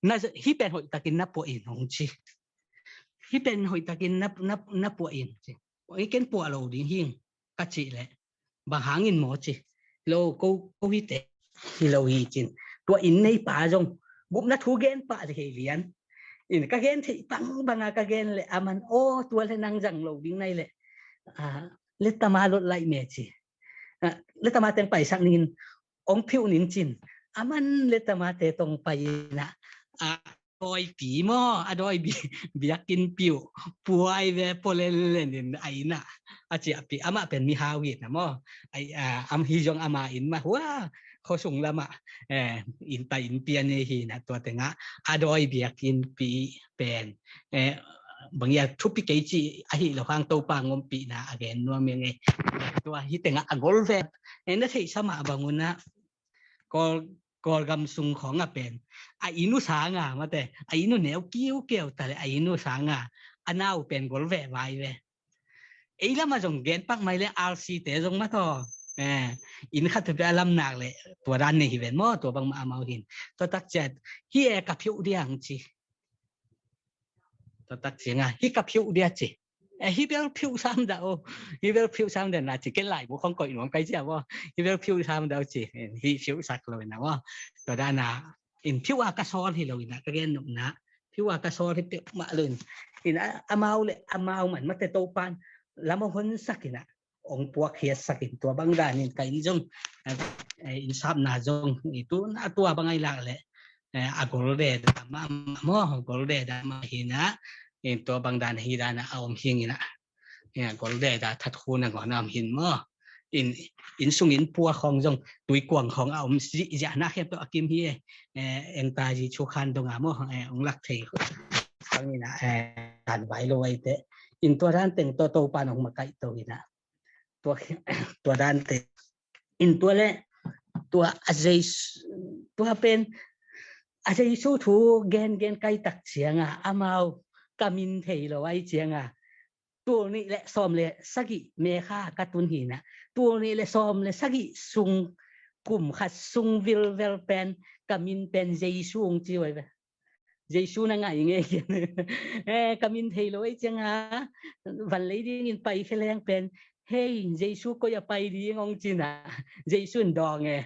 na, hih pen hoih takin na puah in hong ci. Hih pen hoih takin na, na, na puah in ci. Oi, ken puah lo ding hing ka cih leh, bang hangin maw ci. Lo, ko, ko hite hi lo hi cin. Tua inn neipa zong gupna thu gen pah le hei lian in, ka gen theih bangbang a ka gen le aman, aw, tua le nang zang lo ding nai le, a, le tama lot laih me ci. A, le tama teng paisak ning in, ong phiuh ning cin. Aman le tama te tong pai in a, a dawipi maw, a dawi bi, biakinn piuh puai ve, pua lenlen in a inn ah a ciahpih. Amah pen mihau hi na maw. Ai, a, am hi zong ama inn mah hua, khuasung lamah, eh, innta inn pian hi na, tua teng ah a dawi biakinn pih pen, eh, bang hia thupi kei cih ahi lo hang Topa ngompihna a gen nuam hi ing ei. Tua hih teng ah a gol ve. Eh, na theihsa mah bang un ah Kawl, Kawlgam sung khawng a pen a inn uh sang a mate, a inn uh neu kiukiau ta le a inn uh sang a, a nau pen gol veva hi ve. Ei lam ah zong gen pak mai le R C te zong mah taw, eh, inn khat peuhpeuh a lam nak le tua dan nei hi ven maw, tua bangmah amau hin. Tua tak ciat, hih e ka phiuh dia hong ci. Tua tak ciang a, hih ka phiuh dia ci. Eh, hih bel phiuh sam dah o. Hih bel phiuh sam dah na ci, ken laibu khong koih nuam kai cia maw. Hih bel phiuh sam dah o ci. Eh, hih phiuh sak lo in a maw. Tua dan a, in phiuh a ka sawl hi lo in a, ka gen nopna. Phiuh a ka sawl hi peuhmah lo in. In a, amau le amau man mate Topan lam a honsak in a, ong puakkhiatsak in, tua bang dan in ka inn zong, eh, inn sapna zong i tun a tua bang ai lak le, eh, a gol deda mah maw, gol deda mah hi na, in tua bang dan hi dan a om hing in a, eh, gol deda that khu na ngawn a om hin maw. In, inn sung inn pua khong zong tuikuang khong a om ziahziah na khempeuh a kim hi e. Eh, engta zi chu khan dong a maw, eh, ong lak thei khang in a, eh, dan vai lo ai te. In tua dan teng tua Topan ong makaih to in a. Tua, tua dan te. In tua le, tua a Jesu, tua pen a Jesu thu gen gen kai tak ciang a, amau ka min thei lo ai ciang a, tul nih le sawm le sagih me kha ka tun hi na, tul nih le sawm le sagih sung, kum khat sung vilvel pen ka min pen Jesu ong ci vai ve. Jesu na ngai ngei kian. Eh, ka min thei lo ei ciang a, van lei dingin pai khe leng pen, "Hei, Jesu koi a pai ding?" hong ci-in ah, Jesu in dawng e.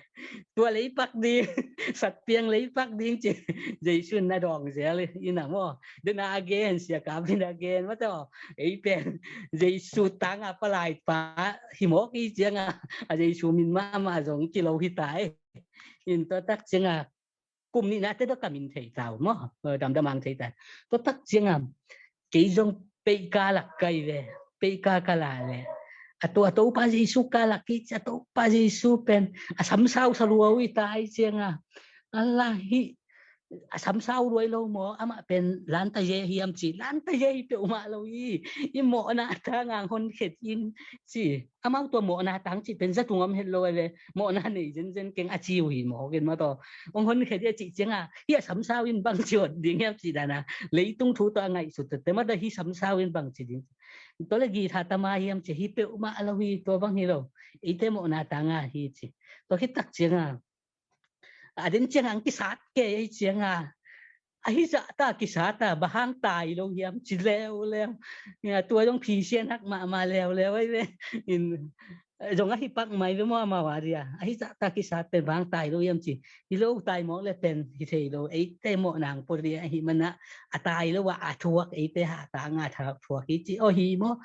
"Tua leipak ding, satpiang leipak ding," ci-in Jesu in na dawng zel in ah maw. Dena a gen, siakap in a gen maw, tua ei pen Jesu tang a palai pa hi mawk i ciang a, a Jesu min mahmah zong kilo hi ta e. In tua tak ciang a kum nihna te dawh ka min thei ta uh maw, eh, damdam ang thei ta. Tua tak ciang a kei zong peihka lak kai ve, peihka ka la leh, a tua Topa Jesu ka lak hi ci, a Topa Jesu pen a samsau sa lua uh i ta i ciang a, a la hi, a samsau lua i lo maw, amah pen lanta ye hiam ci, lanta ye hi peuhmah lo hi, i mawhna tang ang honkhet in ci. Amau tua mawhna tang cih pen zatung om het lo a ve, mawhna nei zenzen keng a ci uh hi mawk in maw, tua hong honkhet hi a cih ciang a, hi a samsau in bangci ot ding hiam cih dan a, leitung thu tua a ngaihsut tete maw, tua hi samsau in bangci ding. Tua leh guitar tama hiam ci, hi peuhmah lo hi, tua bang hi lo, eite mawhna tang a hi ci. Tua khit tak ciang a, a den ciang ang kisat kei ei ciang a, ahi zah ta kisat a, bang hang tai lo hiam ci leuleu. Tua zong phisian hak mahmah leuleu ei ve. In, zong ahi pak mai ve maw, amau a dia, ahi zah ta kisat pen bang hang tai lo hiam ci. Hi lo, tai mawk leh pen hi thei lo, eite mawhna ang pua ding ahih man a, a tai lo a a thuak, eite hatang a thuak hi ci aw hi maw.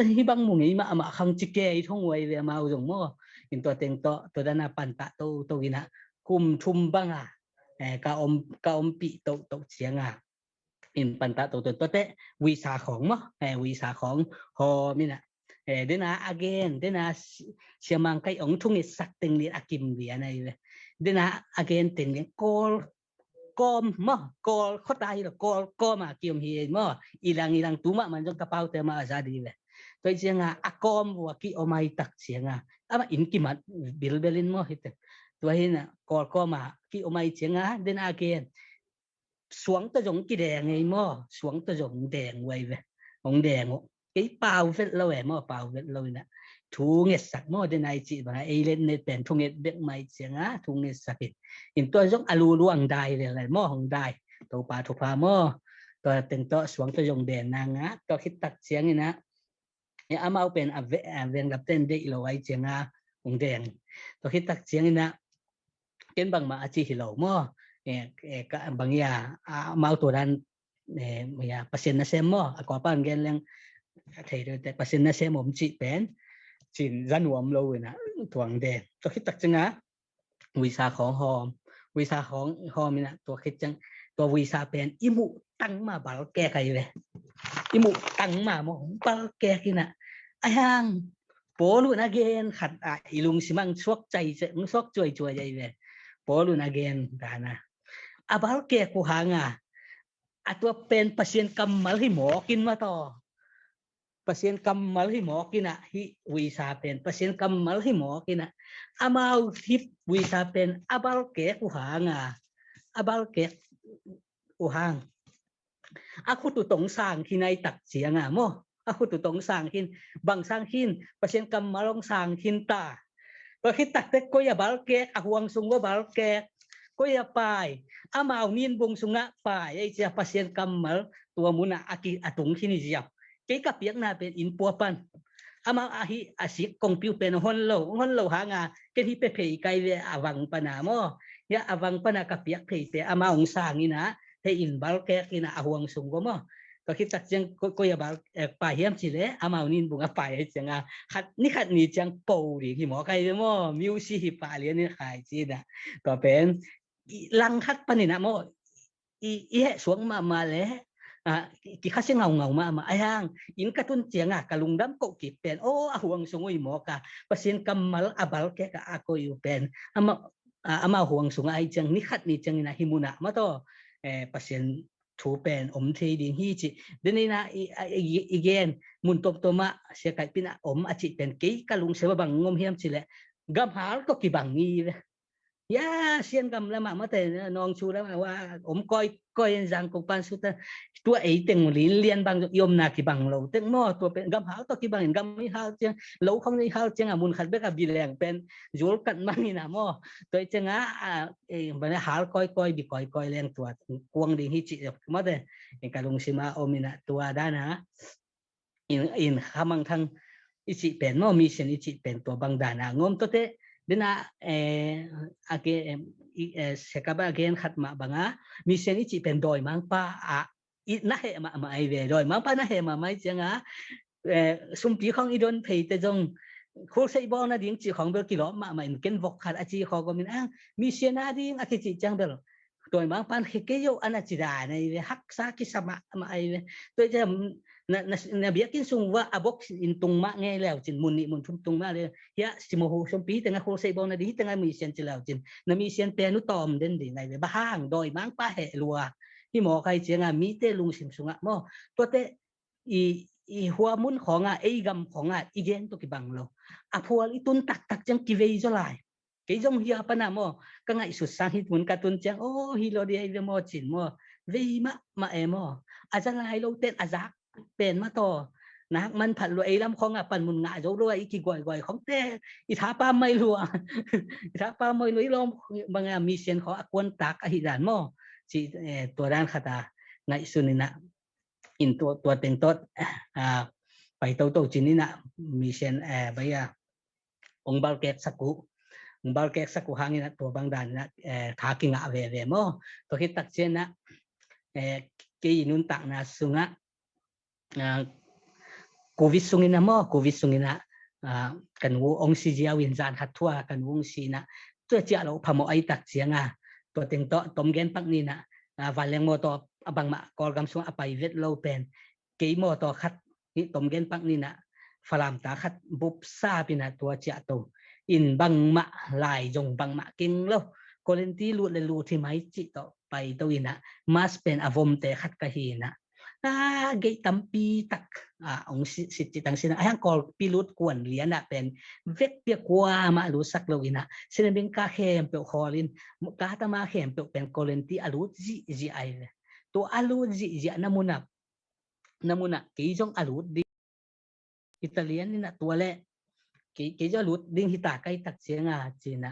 Hih bang mu ngei mahmah khang ci kei thong uh ei ve amau zong maw. In tua teng tawh, tua dan a pantah toto in ah, kum thum bang a, eh, ka om, ka ompih toto ciang a, in pantah toto, tua teh Wisa khawng maw, eh, Wisa khawng hawm in ah, eh, den a a gen, den a si-, Sia Mang Kai hong thungetsak teng lian a kim lian ei ve. Den a a gen teng lian, Kawl kawm maw, Kawl khuata hi lo, Kawl kawm a kiom hi ei maw. Ilang ilang tu mahmah zong ka paute mah a za di ve. Tua i ciang a, a kawm uh a kiom a i tak ciang a, amah inn kimat bilbel in maw hi teh. Tua hi in ah, Kawl kawm a kiom a i ciang a, den a gen, suang tawh zong kideng ei maw, suang tawh zong deng uh ei ve. Hong deng uh. Kei pau vet lo e maw, pau vet lo in ah, thungetsak maw, den a i cih bang a, ei letnet pen thunget bek mah i ciang a, thungetsak in. In tua zong a luluang dai lel ei maw, hong dai. Topa thupha maw. Tua teng tawh suang tawh zong deng nang a, tua khit tak ciang in ah, eh, amau pen a ve-, a veng dap ten deih lo a i ciang a, hong deng. Tua khit tak ciang in ah, ken bangmah a ci hi lo maw. Eh, eh, ka, bang ia, a, amau tua dan, eh, bang ia, Pasian nasem maw, a Kawlpa in gen leng, a thei deuh teh, Pasian nasem om cih pen, cin za nuam lo in ah, tua hong deng. Tua khit tak ciang a, Wisa khawng hawm, Wisa khawng hawm in ah, tua khit ciang, tua Wisa pen i muh tang ma balkek ai ve. I muh tang ma maw, balkek in ah, a hang, Paul un a gen khat ah, i lungsim ang suak cai, suak cuaicuai ai ve. Paul un a gen dan a, a balkek uh hang a, a tua pen Pasian kammal hi mawk in maw taw. Pasian kammal hi mawk in ah, hih Wisa pen Pasian kammal hi mawk in ah, amau hih Wisa pen a balkek uh hang a, a balkek uh hang, a khut uh tong sang khin a i tak ciang a maw, a khut uh tong sang khin, bang sang khin, Pasian kammal hong sang khin ta. Tua khit tak teh koi a balkek, a huang sung uh a balkek, koi a pai, amau ninbung sungah pai a i ciang a, Pasian kammal tua mun ah a ki, a tung khin hi ziau. Kei ka piakna pen inn pua pan, amau a hih a sik kongpi uh pen hong hon lo, hong hon lo hang a, ken hih pia phei kai ve a vang pan a maw. Hia a vang pan a ka piak phei teh, amau hong sang in ah, hih inn balkek in ah, a huang sung uh maw. Tua khit tak ciang koi, koi a bal, eh, pai hiam cih leh, amau ninbung a pai a i ciang a, khat ni khat ni ciang po ding hi mawk ai ve maw, music hi pah lian in khai ci in ah. Tua pen, i, langkhat pan in ah maw, i, i heh suak mahmah leh, a, ki, kikhasia ngaungau mahmah. A hang, inn ka tun ciang a, ka lungdam koh kik pen, aw, a huang sung uh hi mawk a, Pasian kammal a balkek a, a koi uh pen, amau, a, amau huang sung ah a i ciang, ni khat ni ciang in ah hih mun ah maw taw, eh, Pasian thu pen om thei ding hi cih. Den in ah i, a, i, i gen, mun tomtom ah, Sia Kai Pin ah om a cih pen, kei ka lungsim ah bang om hiam cih leh, gamhal tawh kibang hi ve. Hia, Sian gam lam ah maw te, Nawngchu lam ah, wa, om kawikawi in, Zangkong pan sut a, tua ei teng linlian bang i omna kibang lo teng maw, tua pen gamhal tawh kibang in, gam i hal ciang, lo khong i hal ciang a, mun khat bek a bileng pen zul kat mang in ah maw. Tua i ciang a, a, eh, bang hal kawikawi, bi kawikawi leng tua kuang ding hi cih maw te, eh, ka lungsim ah om in ah, tua dan a, in, in Kha Mang Thang i cih pen maw, mission i cih pen tua bang dan a ngawm tuate, den a, eh, a gen, eh, i, eh, Sekapa a gen khat mah bang a, mission i cih pen dawimangpa a, i na heh mahmah ahi ve, dawimangpa na heh mahmah ahi ciang a, eh, sumpi khawng i don pheite zong, khulseih bawl nading cih khawng bel kilawm mahmah in ken vok khat a ci khawng kawm in, ah, mission a ding a kicih ciang bel dawimangpa'n khe kei o a na ci dan ahi ve, haksa kisa mahmah ahi ve. Tua ciang na, na, na biakinn sung uah a box in tung mah ngei leu cin, mun nih mun thum tung mah leu, hiah Simohu sumpi hi teng a khulseih bawl nading hi teng a mission ci leu cin, na mission pen uh tawm den ding ahi ve. Bang hang, dawimangpa heh lua hi mawk ahi ciang a mite lungsim sungah maw, tuate i, i hua mun khawng a, ei gam khawng a i gen tawh kibang lo. A phual i tun taktak ciang kivei zaw lai. Kei zong hia pan a maw, ka ngaihsut sang hi mun ka tun ciang, aw, hi lo ding ahi ve maw cin maw, vei mahmah e maw. A za lai lo ten a zak pen mah tawh, nak manphat lua, ei lam khawng a panmun ngah zo lua, i kiguaiguai khawngte i tha pam mai lua. I tha pam mai lua, i lawm bang a mission khawng a kuantak ahi dan maw, ci, eh, tua dan khat a ngaihsun in a, in tua, tua teng tawh, ah, pai toto cin in a, mission, eh, bai a, ong balkek sak uh, ong balkek sak uh hangin a, tua bang dan in a, eh, tha kingah veve maw. Tua khit tak ciang a, eh, kei nuntakna sungah, ah, covid sungin a maw, covid sungin a, ah, ka nu ong si ziau in, zan khat thu a ka nu ong si in a, tua ciah lo phamawh ahi tak ciang a, tua teng tawh tom gen pak ni in a, ah, vanleng mawtaw a bangmah Kawlgam sungah a pai vet lo pen, kei mawtaw khat hi tom gen pak ni in a, Falam ta khat bup sap in a, tua ciah to in, bangmah lai zong bangmah keng lo, quarantine lut le lut hi mai cih tawh pai to in a, mask pen a vomte khat ka hi in a, a, gei tampi tak, a, ong si, sit cih tang sin a, a hiang Kawlpi lut kuan lian a pen vekpi a kuamah lutsak lo in a, sin a bing ka khempeuh khawl in, ka tama khempeuh pen quarantine a lut zihziah ahi ve. Tua a lut zihziah na mun a, na mun a kei zong a lut ding. Italian in a tua leh, kei, kei zong a lut ding hi ta ka hih tak ciang a, ci in a,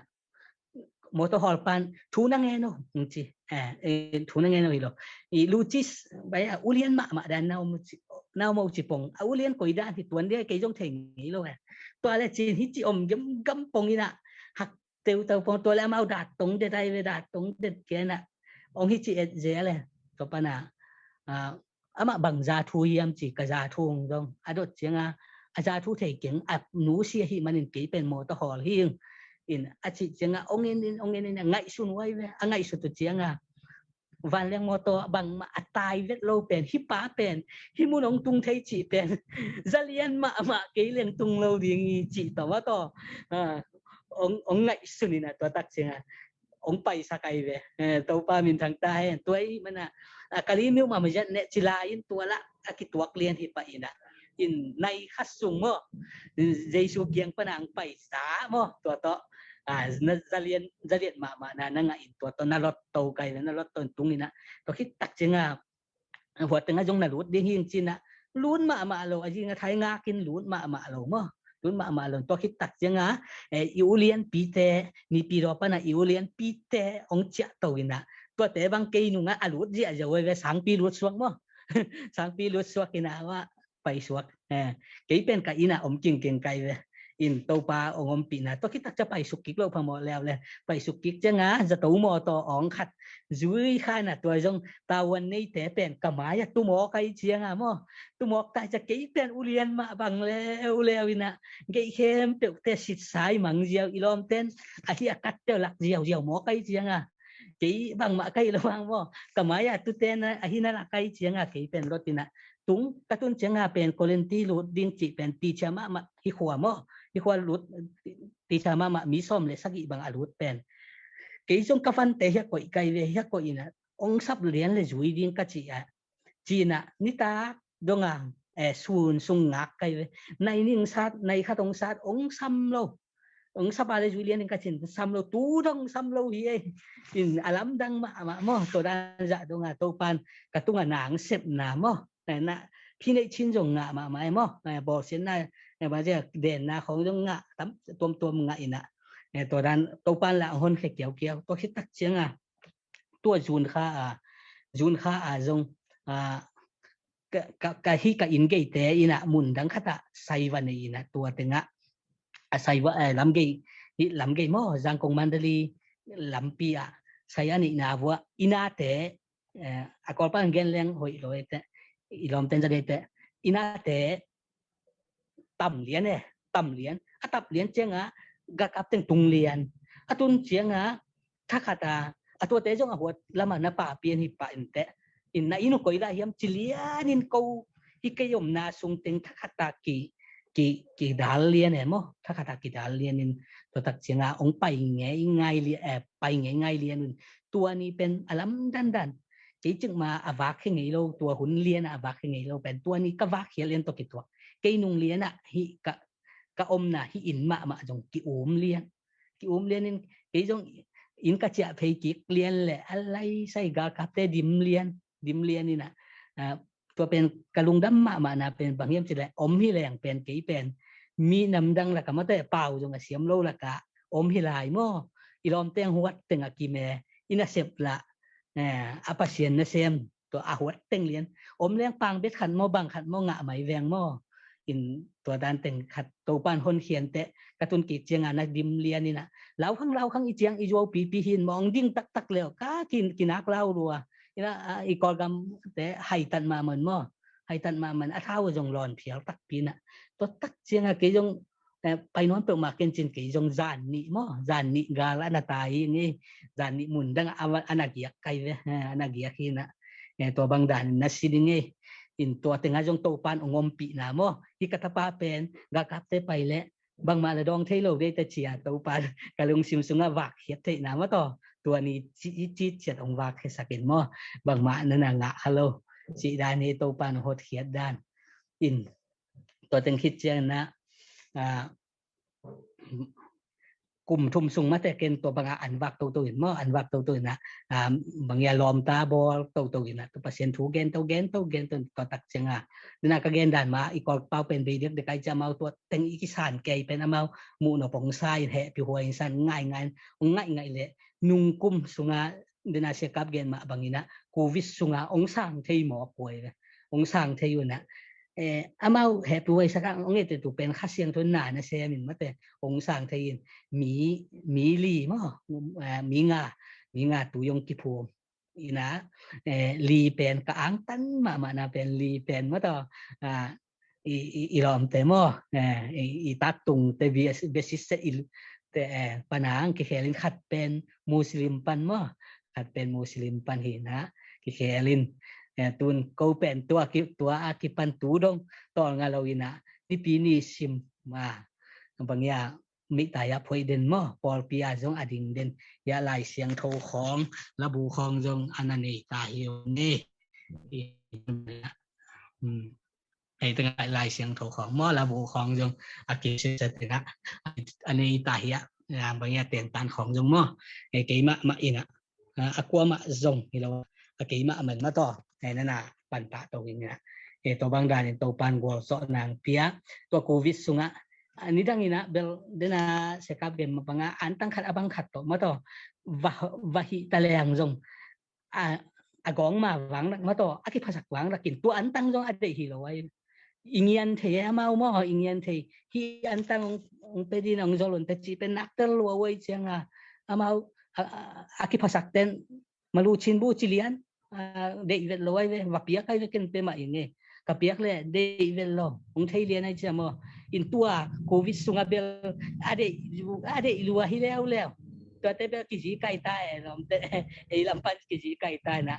mawtaw hawl pa'n, thu na ngen o, ci. Eh, eh, thu na ngen o hi lo. I Lucis, bai a, ulian mahmah dan na om ci, na om o ci pong. A ulian koi dan hi tuan dia, kei zong thei ngei lo e. Tua leh ci in hi ci om gamgam pong in a, hak teuteu pong, tua leh amau dat tong det ahi ve, dat tong det ken a. Ong hi ci et zel e. Tua pan a, ah, amah bang za thu hiam ci, ka za thu ong dong. A dot ciang a, a za thu thei keng, a nu si ahih manin kei pen mawtaw hawl hi ing. In a cih ciang a, ong en in, ong en in, a ngaihsun uh ahi ve, a ngaihsut uh ciang a, vanleng mawtaw bangmah a tai vet lo pen, hih pa pen, hih mun ong tung thei cih pen, za lian mahmah kei leng tung lo ding hi cih tawh mawtaw. Ah, ong, ong ngaihsun in a, tua tak ciang a, ong paisak ahi ve. Eh, Topa minthang ta hen. Tua ahih man a, a, Kali miu mah maziat neh ci lai in tua lah a kituak lian hi pah in a. In nai khat sung maw, Jesu kiang pan a ong paisa maw, tua tawh. Ah, na za lian, za lian mahmah na, na ngah in tua tawh, na lot to kai, na lot to in tung in a. Tua khit tak ciang a, hua teng a zong na lut ding hi ing ci in a, lut mahmah lo, a zing a thai ngak in lut mahmah lo maw. Lut mahmah lo, tua khit tak ciang a, eh, i ulianpite, Naypyidaw pan a i ulianpite ong ciah to in a. Tuate bang kei nung a, a lut ziahziah uh ahi ve, sangpi lut suak maw. Sangpi lut suak in a, amah paisuak. Eh, kei pen ka inn ah om kingkeng kai ve. In Topa ong ompihna. Tua khit tak ciang paisuk kik lo phamawh leuleu. Paisuk kik ciang a, zato mawtaw awng khat zui kha in a, tua zong tavuan neite pen ka mai ah tumawk ahi ciang a maw. Tumawk ta ciang kei pen ulian mah bang leuleu in a. Gei khempeuhte sitsa i mang ziau, i lawmte'n ahi a kat teuh lak ziauziau mawk ahi ciang a. Kei bangmah ka hih lo hang maw. Ka mai ah tute na, ahi na lak ahi ciang a, kei pen lot in a. Tung, ka tun ciang a pen quarantine lut ding cih pen ticia mahmah hi khua maw. Hi khua lut, ticia mahmah mi sawm le sagih bang a lut pen. Kei zong ka vante hiah koih kai ve, hiah koih in a. Ong sap lian le zui ding ka ci a. Ci in a, nitak dong a, eh, sun sung ngak kai ve. Nai ning sat, nai khat ong sat, ong sam lo. Ong sap a le zui lian ding ka ci in, sam lo, tu dong sam lo hi ei. In a lamdang mahmah maw, tua dan zah dong a, Topa'n ka tung a na ong sepna maw. Eh, na, phi neih chin zong ngah mahmah ei maw. Eh, bawlsiatna, eh, bang zia denna khawng zong ngah, tam, tuamtuam ngah in a. Eh, tua dan, Topa'n lah ong honkhia kiaukiau, tua khit tak ciang a. Tua June kha a, June kha a zong, a, ka, ka, ka hih ka inn geite in ah mun dang khat ah sai va nei in ah tua teng ah a sai va, eh, lam gei, hih lam gei maw, Zangkong Mandalay lampi ah sai a neihna vua, inn ate, eh, a Kawlpa in gen leng hoih lo e teh, i lawmten za dei teh, inn ate tam lian e, tam lian. A tap lian ciangah galkap teng tung lian. A tun ciangah thakhat a, a tuate zong a huat lamah na pa pian hi pah in teh, in na inn uh koi lah hiam ci lian in ko, hih kei omna sung teng thakhat a ki, ki, kidal lian e maw. Thakhat a kidal lian in tua tak ciangah ong pai ngei ngai lian, eh, pai ngei ngai lian un. Tua ni pen a lamdandan, kei cik ma a vak he ngei lo, tua hun lian a vak he ngei lo pen tua ni ka vak hial lian tawh kituak. Kei nung lian ah hih ka, ka omna hih inn mahmah zong ki-um lian. Ki-um lian in kei zong inn ka ciah phei kik lian le a lai sai galkapte dim lian, dim lian in ah, ah, tua pen ka lungdam mahmahna pen bang hiam cih leh om hi leng pen kei pen mi namdang lakah mate pau zong a siam lo lakah om hi lai maw. I lawmteng huat teng a kim e, i nasep lah, eh, a Pasian nasem tua a huat teng lian. Om leng pang bet khat maw, bang khat maw, ngah mai veng maw. In tua dan teng khat Topan honkhian teh ka tun kik ciangah na dim lian in ah, laukhang laukhang i ciang i zuau pipi hin maw, ong ding taktak leu ka kin, kinak lau lua. In ah, ah, i Kawlgam te haitat mahmah maw. Haitat mahmah, a thau zong lawn phial takpi in ah. Tua tak ciangah kei zong, eh, pai nawn peuhmah ken cin kei zong zan nih maw, zan nih gal a na tai hi ngei, zan nih mun dang a, a na giak kai ve, eh, a na giak hi in ah. Eh, tua bang dan na sin hi ngei. In tua tengah zong Topan ong ompihna maw. Hih ka tapa pen galkapte pai leh bangmah na dawng thei lo dei ta cia Topan ka lungsim sungah vak khiat theihna maw taw. Tua ni ci, ci ciat ong vak khiasak in maw. Bangmah na na ngah kha lo. Cih dan hi Topan ong hotkhiat dan. In tua teng khit ciang in ah, ah, kum thum sung mate ken tua bangah an vak toto in maw, an vak toto in ah, ah, bang ia lawmta bawl toto in ah, tua Pasian thu gen to, gen to, gen to, tua tak ciangah. Dena ka gen dan mah, i Kawlpau pen bei diak dek ai cia amau tua teng i kisan kei pen amau muh nop ong sa in hehpih huai in san ngai ngai, ong ngaih ngaih leh nung kum sungah dena siakap gen mah bang in ah, Covid sungah ong sang thei mawk huai ve. Ong sang thei un ah, eh, amau hehpih huai sak ah ong et tu pen Kha Siangtho na na sem in mate ong sang thei in mi, mi li maw, eh, mi nga, mi nga tu zong kiphum in ah, eh, li pen ka angtan mahmahna pen li pen maw taw, ah, i, i, i lawmte maw, eh, i, i tattungte bia, bia sitset i te, eh, panang kikhel in khat pen Muslim pan maw, khat pen Muslim pan hi in ah kikhel in, eh, tun ko pen tua ki, tua a kipan tu dong tawlnga lo in ah nipi ni sim ma bang ia mihtai ah phoih den maw, pawlpi ah zong a ding den ia Lai Siangtho khawng, labu khawng zong a na nei ta hi ung e. Hmm. Hei tengah Lai Siangtho khawng maw, labu khawng zong a kisisa tengah a nei ta hi ah, bang ia tentan khawng zong maw. Hei keimah mah in ah, a kuamah zong hi lo, a keimah man mah taw. Hei nana panpah to in ah. Hei tua bang danin Topan gualzawh nang pia, tua Covid sungah, a, nidang in ah bel dena siakap gen mah bangah antang khat a bang khat tawh mah taw. Va, va hih ta leng zong a, a gawng ma vang lak mah taw, a kiphasak vang lakin tua antang zong a deih hi lo ai. I ngian thei e amau maw, i ngian thei. Hih antang ong, ong pe din ong zolon ta cih pen naktel lua uai ciangah amau a, a, a kiphasak ten malu chin bu ci lian, a, deih vet lo ai ve, va piak ai ve ken pe mah i ngei. Ka piak le deih vet lo, ong thei lian ai cia maw. In tua Covid sungah bel a deih, a deih lua hi leuleu. Tuate bel kizi kai ta e, lawmte, ei lam pan kizi kai ta e na.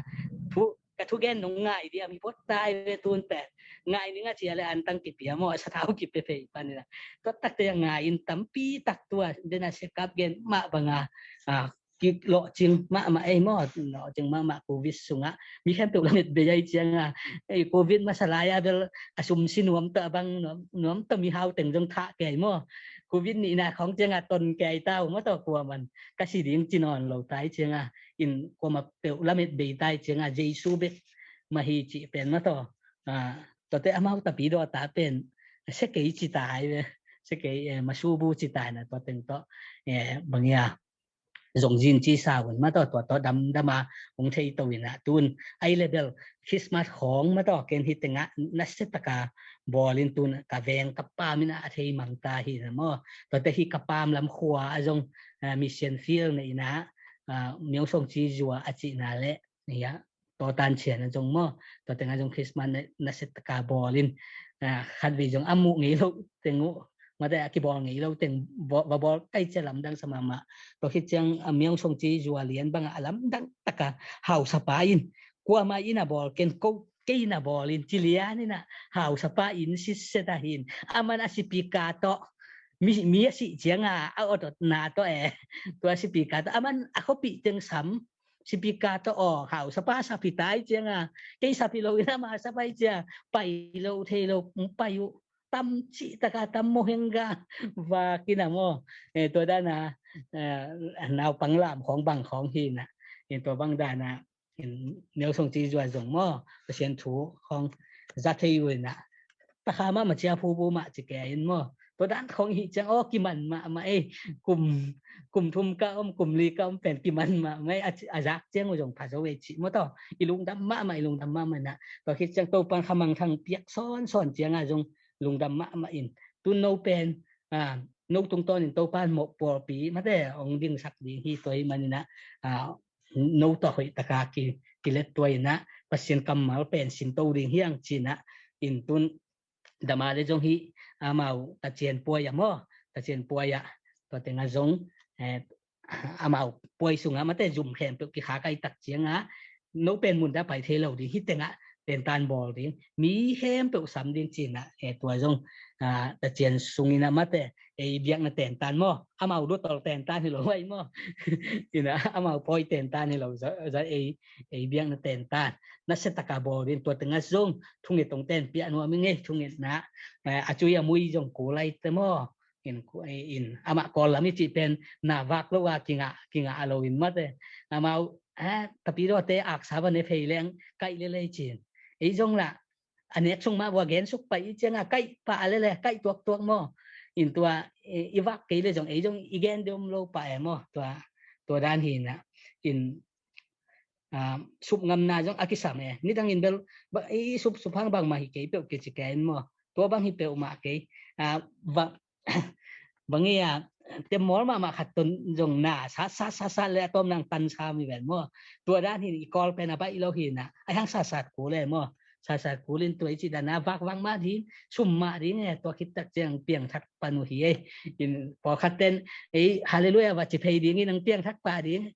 Thu, ka thugen nong ngai dia mi pot ta e ve tun pen. Ngai ning a cia le antang kipia maw, a sathau kipia phei pan e na. Tua takte ngai in tampi tak tua, dena siakap gen mah banga, a, kilawhcing mahmah ei maw, lawhcing mahmah Covid sungah. Mi khempeuh lamet bei ai ciangah, ei, Covid masa lai-ah bel a sumsi nuam tawh a bang nuam, nuam tawh mihau teng zong thah kei maw. Covid nihna khawng ciangah ton kei ta uh maw taw kuaman. Ka si ding ci nawn lo ta ai ciangah, in kuamah peuh lamet bei ta ai ciangah, Jesu bek mah hi cih pen maw taw. Ah, tuate amau tapi daw ta pen, sia kei ci ta ai ve. Sia kei, eh, masubu ci ta ai na tua teng tawh. Eh, bang ia. zong zin ci sa un mataw, tua tawh damdam a hong thei to in ah tun. Ai le bel Christmas khawng mataw ken hi tengah nasia taka bawl in tun ka veng ka pam in ah a thei mang ta hi na maw. Tua te hi ka pam lam khua a zong, ah, mission field na in ah, ah, Myung Song Ci Zua a cihna le, ya, Taw Tan Chian a zong maw, tua tengah zong Christmas na, nasia taka bawl in, ah, khat vei zong a muh ngei lo teng uh, mate a kibawl ngei lo teng bawl, va bawl kai cia lamdang sa mahmah. Tua khit ciang, ah, Myung Song Ci Zua lian bangah a lamdang taka hausapa in, kuamah in a bawl ken ko kei in a bawl in ci lian in ah hausapa in sitset a hin. Aman a sipika tawh, mi, mi a sih cianga a awtawtna tawh e, tua sipika tawh aman a khuapih teng sam, sipika tawh aw, hausapa sap hi tai cianga, kei sap hi lo in ama sap ai cia, pai lo thei lo, pai uh, tam cih taka tam mo hengga, vak in a maw. Eh, tua dana, eh, naupang lam khawng bang khawng hi na. Eh, tua bang dana, in Myung Song Ci Zua zong maw, Pasian thu khawng za thei uh in a, takha mah ma cia phubu mah ci ke in maw. Tua dan khawng hi ciang aw kiman mahmah ei, kum, kum thum ka om, kum li ka om pen kiman mahmah ei, a, a zak ciang uh zong pha zo ei cih maw taw. I lungdam mahmah, i lungdam mahmah in a. Tua khit ciang Topan khamangthang piak sawnsawn cianga zong lungdam mahmah in. Tun no pen, ah, no tungtawnin Topan mawh pawlpi mate hong dingsak ding hi tua hi man in a, ah, no tawh hoih taka ki, kilet tua in a, Pasian kammal pen sinto ding hi ang ci in a, in tun dama le zong hi, amau tacian puai a maw, tacian puai a, tua tengah zong, eh, amau puai sungah mate zum khempeuh kikha kai tak cianga, no pen mun dah pai thei lo ding, hi tengah tentan bawl ding, mi khempeuh sam ding ci in a, eh, tua zong, ah, tacian sungin a mate, ei biakna tentan maw, amau dua tol tentan hi lo ai maw. In a, amau pawi tentan hi lo, za, za ei, ei biakna tentan. Nasia taka bawl ding, tua tengah zong, thunget tong ten piah nuam i ngei, thungetna, eh, a cui a mui zong kul ai te maw. In, in, amah Kawl lam i cih pen, na vak lo a, kingah, kingah a lo in mate. Amau, eh, tapi dawte aksa va ne phei leng, kaih lelei cin. Ei zong lah, a nek sung mah vua gen suk pai i cianga kaih pah a lele, kaih tuaktuak maw. In tua, i, i vak kei le zong, ei zong i gen deuh om lo pah e maw. Tua, tua dan hi na. In, ah, sup ngamna zong a kisam e. Nidang in bel, ba, i, i sup, sup hang bangmah hi kei peuh kei ci kei in maw. Tua bang hi peuh mah kei. Ah, va, bang i a, temmawl mahmah khat ton zong na, sat, sat, sat, sat le a tawm nang tan sa mi ven maw. Tua dan hi i Kawl pen a baih lo hi na, a hang sat, sat kul e maw. Sat, sat kul in tua i ci dan a vak vak mah ding, sum mah ding e, tua khit tak ciang piangthak pan uh hi e. In pawlkhat ten, ei, Hallelujah va ci phei ding in ang piangthak pah ding.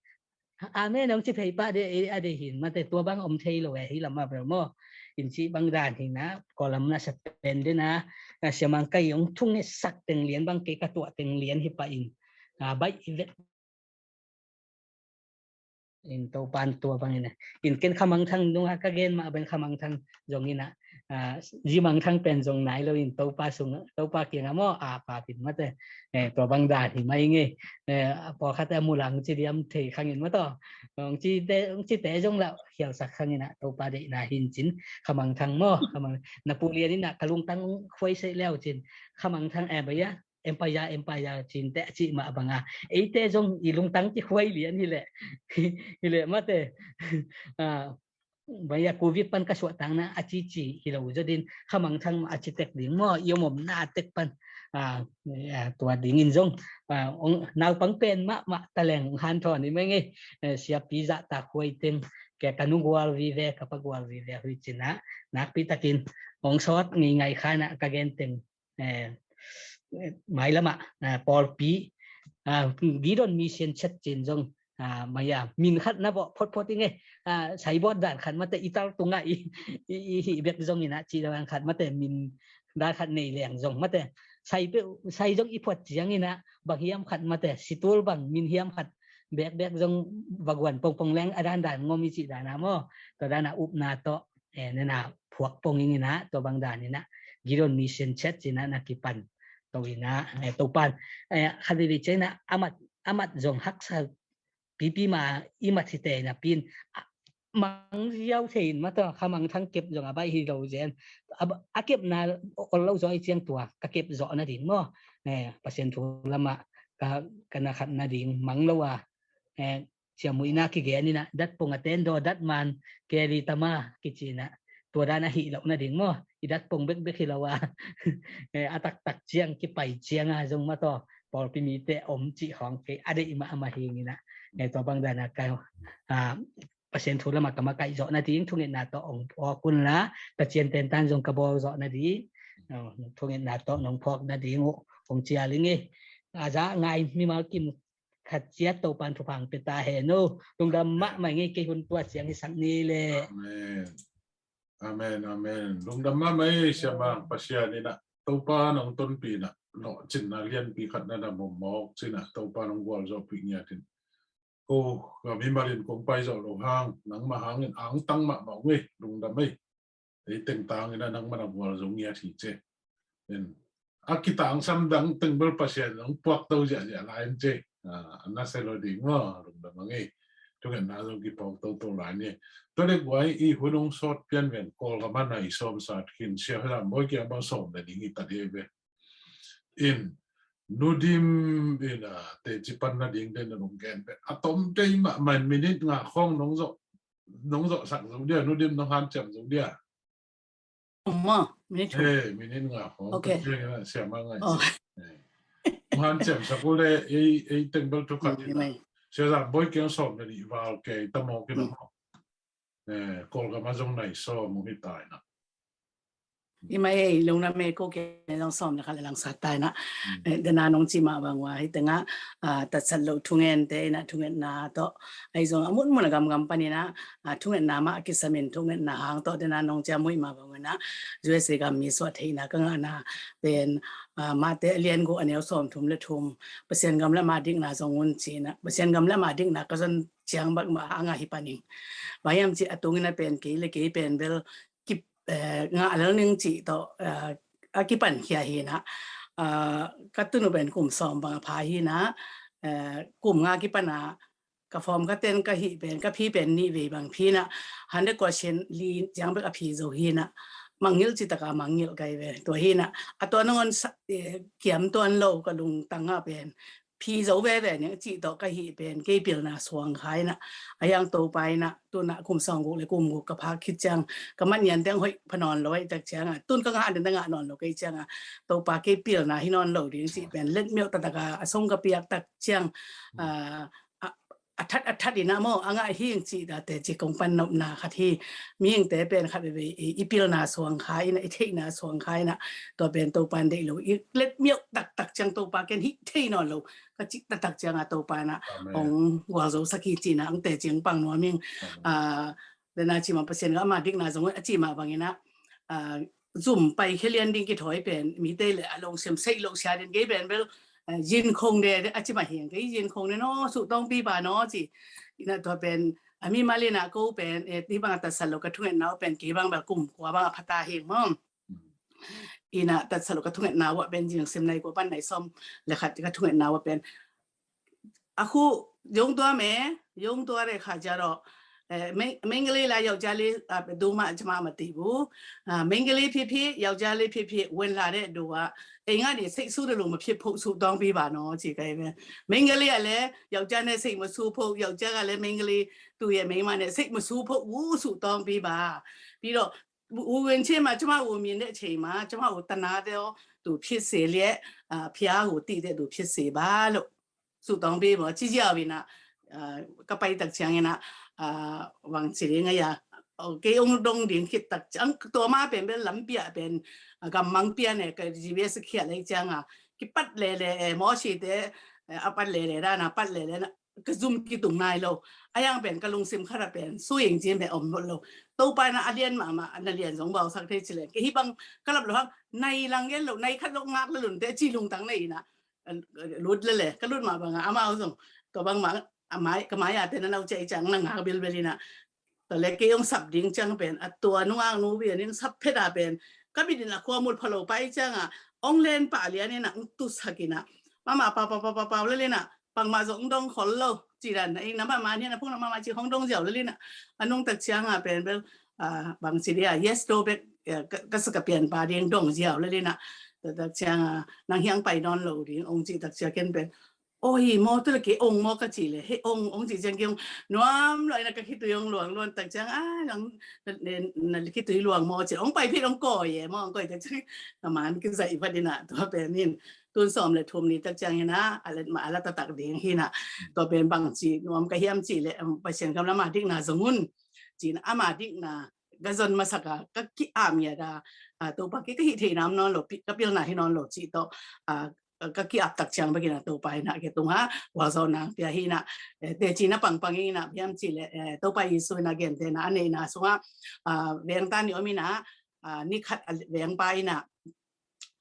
Amen, hong ci phei pah de, ei, a de hin, mate tua bang om thei lo e, hi lam a bel maw. In ci bang dan hi na, Kawl lam na sa pen de na, na sia mang kai hong thungetsak teng lian bang kei ka tuah teng lian hi pah in. Ah, baih i vet. In Topan tua bang in a. In ken khamangthang nung a ka gen mah bang khamangthang zong in a. Ah, zimangthang pen zong nai lo in Topa sung, Topa kiang a maw, a pa pin mate. Eh, tua bang dan hi mai ngei. Eh, pawlkhat a mulang ci diam thei khang in maw taw. Ong ci te, ong ci te zong lah hialsak khang in a, Topa deihna hin cin. Khamangthang maw, khamang, na pu lian in a, ka lungtang khuai sei leu cin. Khamangthang e baya, empire, empire cin te a cih mah banga. Eite zong i lungtang ci khuai lian hi leh. Hi leh mate. Ah, baya covid pan ka suahtang na a cici hi lo zo din, khamangthang mah a ci tek ding maw, i om omna tek pan. Ah, ah, tua dingin zong, ah, ong, naupang pen mahmah taleng hanthawn i meng ei, eh, siapi zahtak huai teng, ke ka nu gual vive, ka pa gual vive hui cin a, nakpi takin ong sawt ngei ngai khan a ka gen teng, eh, mailamah, ah, pawlpi, ah, Gideon Mission Church cin zong, ah, maya, min khat na bawh photphot i ngei, ah, saibawt dan khat mate i tal tungah i, i, i hih bek zong in a, cih dan khat mate, min dan khat nei leng zong mate, sai peuh, sai zong i phuat ciang in a, bang hiam khat mate, situl bang, min hiam khat bekbek zong va guan pongpong leng a dandan ngom i cih dan a maw, tua dan a upna tawh, eh, nena phuak pong ing in a, tua bang dan in a, Gideon Mission Church in a na kipan to in a, eh, Topan, eh, khat veve ciang in a, amat, amat zong haksa pipi ma i mat hi te in a pin, ah, mang ziau thei in ma taw, khamangthang kep zong a baih hi lo zen. A, a kepna ol lo zaw i ciang tua, ka kep zawh nading maw. Eh, Pasian thu lamah, ka, ka na khat nading, mang lo a, eh, ciammuhna kigen inah, datpong a tendaw datman keli tama kici inah, tua dan a hih loh nading maw, i datpong bekbek hi lo a, eh, a taktak ciang kipai cianga zong mataw pawlpi mite om cih khawng kei a deih mahmah hi inah, eh, tua bang dana ka, ah, Pasian thu lamah ka makaih zawh nading thungetna tawh hong phawk unla, ka cianten tan zong ka bawl zawh nading, oh, thungetna tawh nong phawk nading uh hong cial ing ei. A za ngai mimal kim khat ciat Topan thupha pia ta hen aw. Lungdam mahmah ing ei, kei hun tua ciang hisak ni le. Amen. Amen, amen. Lungdam mahmah ei, siamang, Pasian inah Topa nong tonpih inah lawhcinna lianpi khat na na mawkmawk ci inah Topa nong gualzawhpih ngiat in. Ko ka mimal in kong pai zawh loh hang, nangmah hangin angtang mahmah ung ei, lungdam ei. Ei tengtang inah nangmah na gualzo ngiat hi ci. In a kitangsam dang teng bel Pasian in hong puakto ziahziah lai in ci. Ah, a nasia lo ding maw, lungdam ing ei. Thungetna zong kiphawk toto lai ni. Tua le guai i hun hong sawt pian ven, Kawlgam ah nai sawm sat khin, Sia Zam Bawi kiang bang sawm le nih hi ta dih ve. In Nu Dim in, ah, teci pan nading den na nong gen ve. A tom tei mahmah in minit nga khawng nong zawh, nong zawhsak zo dia, Nu Dim nong hanciam zo dia. Om maw, minit thum. Eh, minit nga khawng. Ok. Ka ciang inah siamang ngai ci. Eh. Nong hanciamsak uh le ei, ei teng bel thu khat inah. Sia Zam Bawi kiang sawm le nih val kei ta maw kinah maw. Eh, Kawlgam ah zong nai sawm uh hi ta inah. I mai ei, lungdam ei, ko kiang zong sawm le khat le lang sat ta inah. Eh, dena nong ci mah bang ua hi tengah, ah, tatsat loh thungente inah thungetna tawh, ei zong a munmun a gamgam pan inah, ah, thungetna mah a kisam in thungetna hang tawh dena nong ciammuh mah bang inah, U S A gam mi suah theihna ka ngahna pen, ah, Mate a lian guk a neu sawm thum le thum, Pasian gam le ama dikna zong un ci inah, Pasian gam le ama dikna ka zon ciang bak mah a ngah hi pan ing. Bang hiam cih a tung inah pen kei le kei pen bel kip, eh, ngah lel ning cih tawh, eh, a kipan khia hi inah, ah, ka tun uh pen kum sawm bang a pha hi inah, eh, kum nga kipan a ka form ka ten ka hih pen, ka phi pen nih vei bang phi inah, hundred question li ciang bek a phi zo hi inah, mangngilh cih taka mangngilh kai ve. Tua hi inah a tua nangawn sa-, eh, kiam tuan lo ka lungtang ah pen phi zo veve ning cih tawh ka hih pen kei pilna suang kha inah, a hiang Topa inah tunah kum sawm guk le kum guk ka phak khit ciang ka mat nian teng hoih pha nawn lo ahih tak cianga, tun ka ngah den ngah nawn lo kei cianga, Topa kei pilna hi nawn lo ding cih pen let miauh taktak a, a song ka piak tak ciang, ah, a, a that a that inah maw, a ngah hi ing cih date ci kong pan nopna khat hi. Mihingte pen khat veve i, i pilna suang kha inah, i theihna suang kha inah, tua pen Topa in deih lo, i let miauh taktak ciang Topa ken hih thei nawn lo ka cih taktak cianga Topa inah hong gualzosak hi ci inah hong teci hong pang nuam ing. Ah, dena ci mah Pasian gam ama dikna zong a ci mah bang inah, ah, zum paikhia lian ding kithawi pen mite le a lungsim saih loh sia den kei pen bel, eh, yin khong de a ci mah hi ing, kei yin khong de naw, suhtawngpi ba naw ci. Inah tua pen a mimal inah ko pen, eh, hih bang a tatsat lo ka thungetna uh pen kei bang bel kum kua bang a pha ta hi ing maw. Inah tatsat lo ka thungetna uh pen zing sim nai kua pan nai sawm le khat ka thungetna uh pen a khu yong tua me, yong tua re kha ja ro. Eh, ไม่ ไม่งั้นเลย เราจะเรียก อ่า ดูมา จะมา มาตีบู อ่า ไม่งั้นเลย พี่ๆ เราจะเรียก พี่ๆ เวลาเรียกดูว่า ไอ้งานนี่ ใส่สู้เรื่องมาเพียบพกสู้ต้องพี่บ่าเนาะ จีไกลแม่ ไม่งั้นเลย อะไร เราจะเนี่ย ใส่มาสู้พก เราจะอะไร ไม่งั้นเลย ตัวใหญ่ ไม่มาเนี่ย ใส่มาสู้พก อู้ สู้ต้องพี่บ่า พี่เนาะ ဦးဝင်ချစ်မှာ ကျမကို မြင်တဲ့အချိန်မှာ ကျမကို သနားသောသူ ဖြစ်စေလျက်၊ အာ၊ ဘုရားကို သိတဲ့သူ ဖြစ်စေပါလို့ ဆုတောင်းပေးပါ။ ကြည့်ကြပြီနော်။ အာ၊ ကပိုက်တက်ချင်ရင်နော်၊ အာ၊ ဝံချင်ရင်ငါရ။ Okay, ung dong ding khit tak ciang tua ma pen bel lampi ah pen, ah, gammang pia ne ka G B S khiat lai ciang a kipat lele, eh, Mosi te, eh, a pat lele da na, pat lele na, ka zum kitung nai lo. A yang pen ka lungsim khat ah pen suying cin pen om lo. Topa na a lian mahmah, na lian zong bausak thei ci le. Kei hih bang ka lap lo hang, nai lang gen lo, nai khat lo ngak le lun te ci lungtang nei na. Lut le le, ka lut mah bang a, amau zong tua bang mah, a mai, ka mai a te na nau cei ciang na ngak bilbel ina. Tua le kei ong sap ding ciang pen, a tua nungak nu bia ning sap phet a pen, ka bit in a khua mul pha lo pai ciang a, ong len pah lian ina, ong tusak ina. Mama pau pau pau pau pau le le na, bangmah zong ong dong khol lo, ci dan na ing na mama ni na phung na mama ci hong dong ziau le le na. A nung tak ciang a pen bel, a, bang ci dia, yes to bek, ka, ka sa ka pian pa ding dong ziau le le na. Tua tak ciang a, nang hiang pai nawn lo ding, ong ci tak ciang ken pen, Oi, maw, tu le kei ong maw ka ci le, hei ong, ong ci ciang kei ong nuam lo ina ka khitui ong luang luan tak ciang, a, nang na khitui luang maw ci, ong pai phit ong koi e maw, ong koi tak ciang, a man ki zai vat ina, tua pen in, tun sawm le thum ni tak ciang ina, a let ma a la ta tak ding hi na, tua pen bang ci nuam ka hiam ci le, Pasian kam lama dikna zong un, ci na ama dikna, ka zon masak a, ka ki-am ia da, a, Topa kei ka hih thei nam nawn lo, ka pilna hi nawn lo ci tawh, a, ka ki-ap tak ciang bek ina Topa ina kei tung ha, gualzawhna pia hi na, e, teci na pangpang ina, hiam ci le, e, Topa Jesu ina gentehna a neihna sungah, a, vengta ni om ina, a, ni khat a vengpa ina,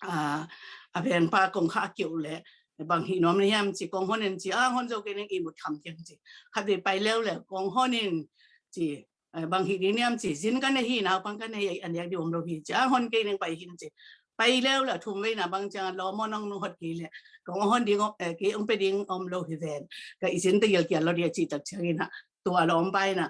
a, a vengpa kong kha a kiuh le, bang hi nuam na hiam ci, kong hon in ci, a, hon zo kei ning i mut kham kiang ci. Khat vei pai leu le, kong hon in ci, e, bang hi ding niam ci, zin ka nei hi, naupang ka nei, a niak ding om lo hi ci, a, hon kei ning pai hin ci. Pai leu le, thum vei na bang ciang, lo mo nong nung hot kei le, kong hon ding, e, kei ong pe ding om lo hi ven. Ka i zin te gilkial lo dia ci tak ciang ina, tua lo om pai na,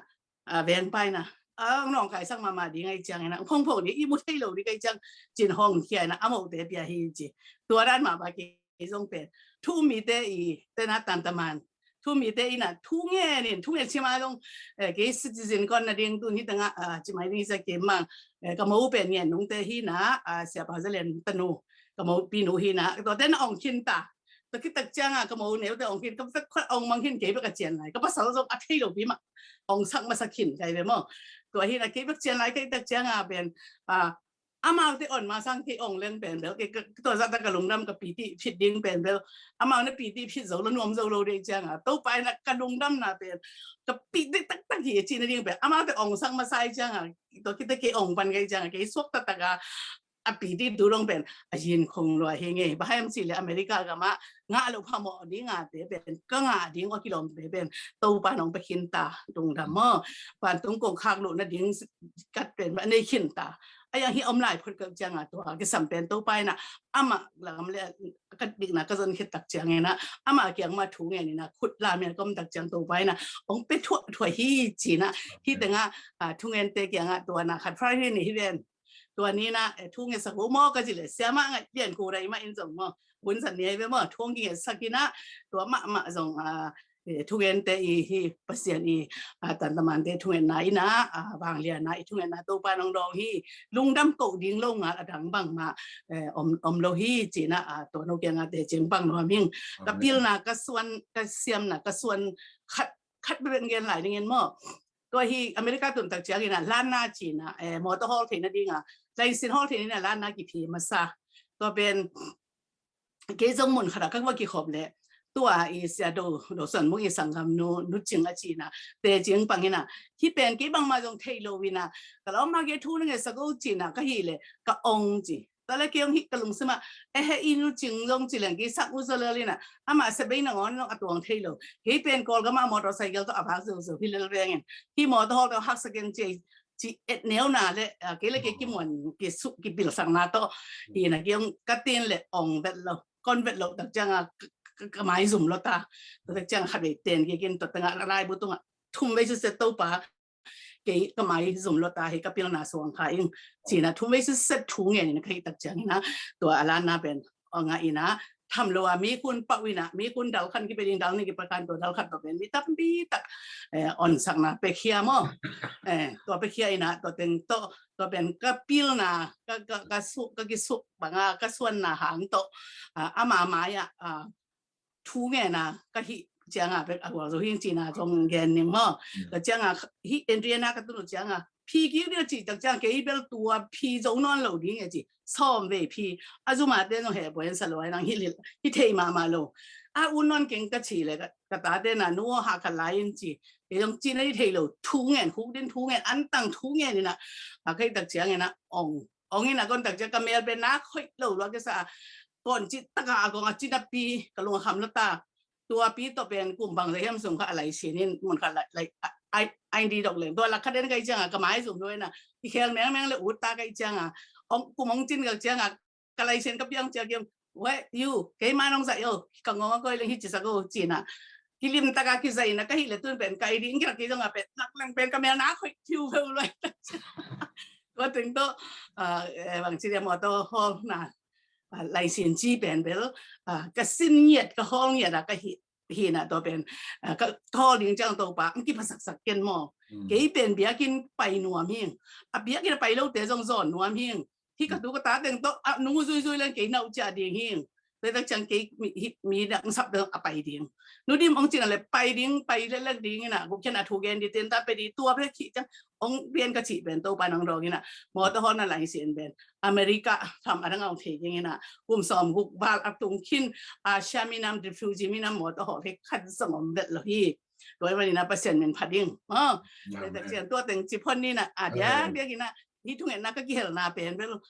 a, veng pai na, a, nong kai sak mama ding ai ciang ina, phong phong ding, i mu thei lo ding ai ciang, cin hong khia ina, a mo te pia hi ci. Tua dan ma ba kei zong pen. Thu um mite i, te na tan taman. Thu um mite ina, thu ngen in, thu ngen cima zong, e, kei citizen kon na ding tun hi tanga, a, cimai ding sa kei mang, e, ka mo pen ngen nung te hi na, a, sia pa za len tanu, ka mo pi nu hi na, tua te na ong khin ta. Tua khit tak ciang a, ka mo neu te ong khin, ka tak khat ong mang khin kei bek a cian lai. Ka pasal zong a thei lo pi ma, ong sak masak khin kai ve maw. Tua hi na kei bek cian lai kei tak ciang a pen, a, amau te on ma sang kei ong leng pen bel, kei ka, tua zah ta ka lungdam ka piti phit ding pen bel, amau na piti phit zo lo nuam zo lo dei ciang a, Topa ina ka lungdam na pen, ka piti tak tak hi ci na ding pen, amau te ong sak masa i ciang a, tua khit te kei ong pan kei ciang a, kei suak tak tak a, a piti tu dong pen, a yin khong lua hi ngei, ba hai am ci le America gam a, ngah lo pha mawh ding a te pen, ka ngah ding a kilawm te pen, Topa nong pe khin ta, lungdam maw, vantung kong khak lo na ding kat pen, ba nei khin ta, a yang hi om lai phot ka ciang a tua, kisam pen Topa ina, ama lam le, ka dikna ka zon khit tak ciang ina, ama kiang ma thu ngen ina, khut la mel kom tak ciang Topa ina, ong pe thuah thuah hi ci na, hi tanga, a, thu ngen te kiang a tua na khat Friday ni hi ven. Tua ni na, e, thu ngen sak hu maw ka ci le, siama ngai lian ku rai ma in zong maw. Hun san ni ai ve maw, thu ngen sak ina, tua ma ma zong, a, e, thu ngen te i hi Pasian i, a, tan taman te thu ngen na ina, a, vanglian na i thu ngen na Topa nong dong hi, lungdam ko ding lo ngal a dang bang ma, e, om, om lo hi ci na, a, tua no kiang a te cing bang lo ming. Ka pilna, ka suan, ka siamna, ka suan khat, khat bek ngen lai ning in maw. Tua hi America tun tak ciang ina, lanna ci na, e, motor hawl theina ding a, license hawl theina ding a, lanna ki phi masa. Tua pen, kei zong mun khat a ka va kikhop le, tua i sia do, do son mung i sanggam nu, nu cing a ci na, te cing pang ina, hi pen kei bang ma zong thei lo ina, ka lo ma kei thu na nge sa go ci na, ka hi le, ka ong ci. Tua le kei ong hi ka lungsim a, e he i nu cing zong ci leng kei sak u zo lel ina, ama se bei na ngon zong a tuang thei lo. Kei pen Kawlgam a motorcycle tawh a vak zo zo hi lel veng in. Hi motor hawl tawh haksak in ci, ci et neu na le, a, kei le kei kimuan, kei su, kei bil sak na tawh. Hi na kei ong ka tin le ong vet lo. Kon vet lo tak ciang a, ka, ka, ka mai zum lo ta. Tak ciang a khat vei ten kei kin tawh tanga ka lai bu tung a. Thum vei su se Topa. Kei ka mai zum lo ta hi ka pilna suang kha ing. Ci na thum vei su set thu ngen in ka hi tak ciang ina. Tua a lanna pen. Ong a ina. Tham lo a mi kun pau ina. Mi kun dal khan ki pe ding dal ni ki pe khan tua dal khat tua pen. Mi tam pi tak. E, ong sak na pe khia maw. E, tua pe khia ina. Tua teng tawh. Tua pen ka pilna. Ka, ka, ka su, ka ki su. Bang a ka suan na hang tawh. A, ama mai a. A, thu ngen a ka hih ciang a bek a gual zo hing ci na zong gen ning maw. Ka ciang a hih Indiana ka tun uh ciang a phi ki ding a ci tak ciang kei bel tua phi zo nawn lo ding a ci sawm vei phi a zuma te zong he buai an sa lo ai nang hi thei mahmah lo. A un nawn keng ka ci le ka, ka ta te na nu ha ka lai in ci kei zong ci na hi thei lo thu ngen huk din thu ngen an tang thu ngen ina a kai tak ciang ina ong Ong ina kon tak ciang ka mel pen na khoih lo lua kisa a kon ci taka a kong a ci na pi ka lung a kham lo ta. Tua pi tawh pen kum bang le hiam sung kha a lai sin in mun kha lai lai ai ai di dok leng tua lak kha den kai ciang a ka mai zum lo ina i khel meng meng le ut ta kai ciang a ong kum ong cin kai ciang a ka lai sin ka piang ciang kiam weh yu kei ma nong zai o ka ngong a koi leng hi ci sa ko ci na kilim taka kizai na ka hi le tun pen kai ding kiak ki zong a pen lak leng pen ka mel na khoih thiu veu lua. Ko teng to bang ci dia motor hol na ah, laisin ci pen bel, ah, ka sin ngiat, ka hawl ngiat a ka hi, hi na tua pen, ah, ka, ka hawl ding ciang Topa ang kipasaksak ken maw. Kei pen biakinn pai nuam hing. A biakinn a pai lote zong zawn nuam hing. Hi ka tu ka ta teng tawh, ah, nung zuizui leng kei nau cia ding hing. Tua tak ciang kei mi, hi, mi dang sap dang a pai ding. Nu dim ong cina le pai ding, pai lelek ding ina, guk khian a thu gen di ten ta pe di tua pe khi ciang ong pian ka cih pen Topa nang dawng ina. Mawtaw hawl na laisin pen America tham a dang ong thei ding ina. Kum sawm guk val a tung khin, Asia minam, refugee minam mawtaw hawl he khat zong om vet lo hi. Tua i manina Pasian min pha ding. Tua tak ciang tua teng ci phon ni na, a diak diak ina, hi thungetna ka kihelna pen bel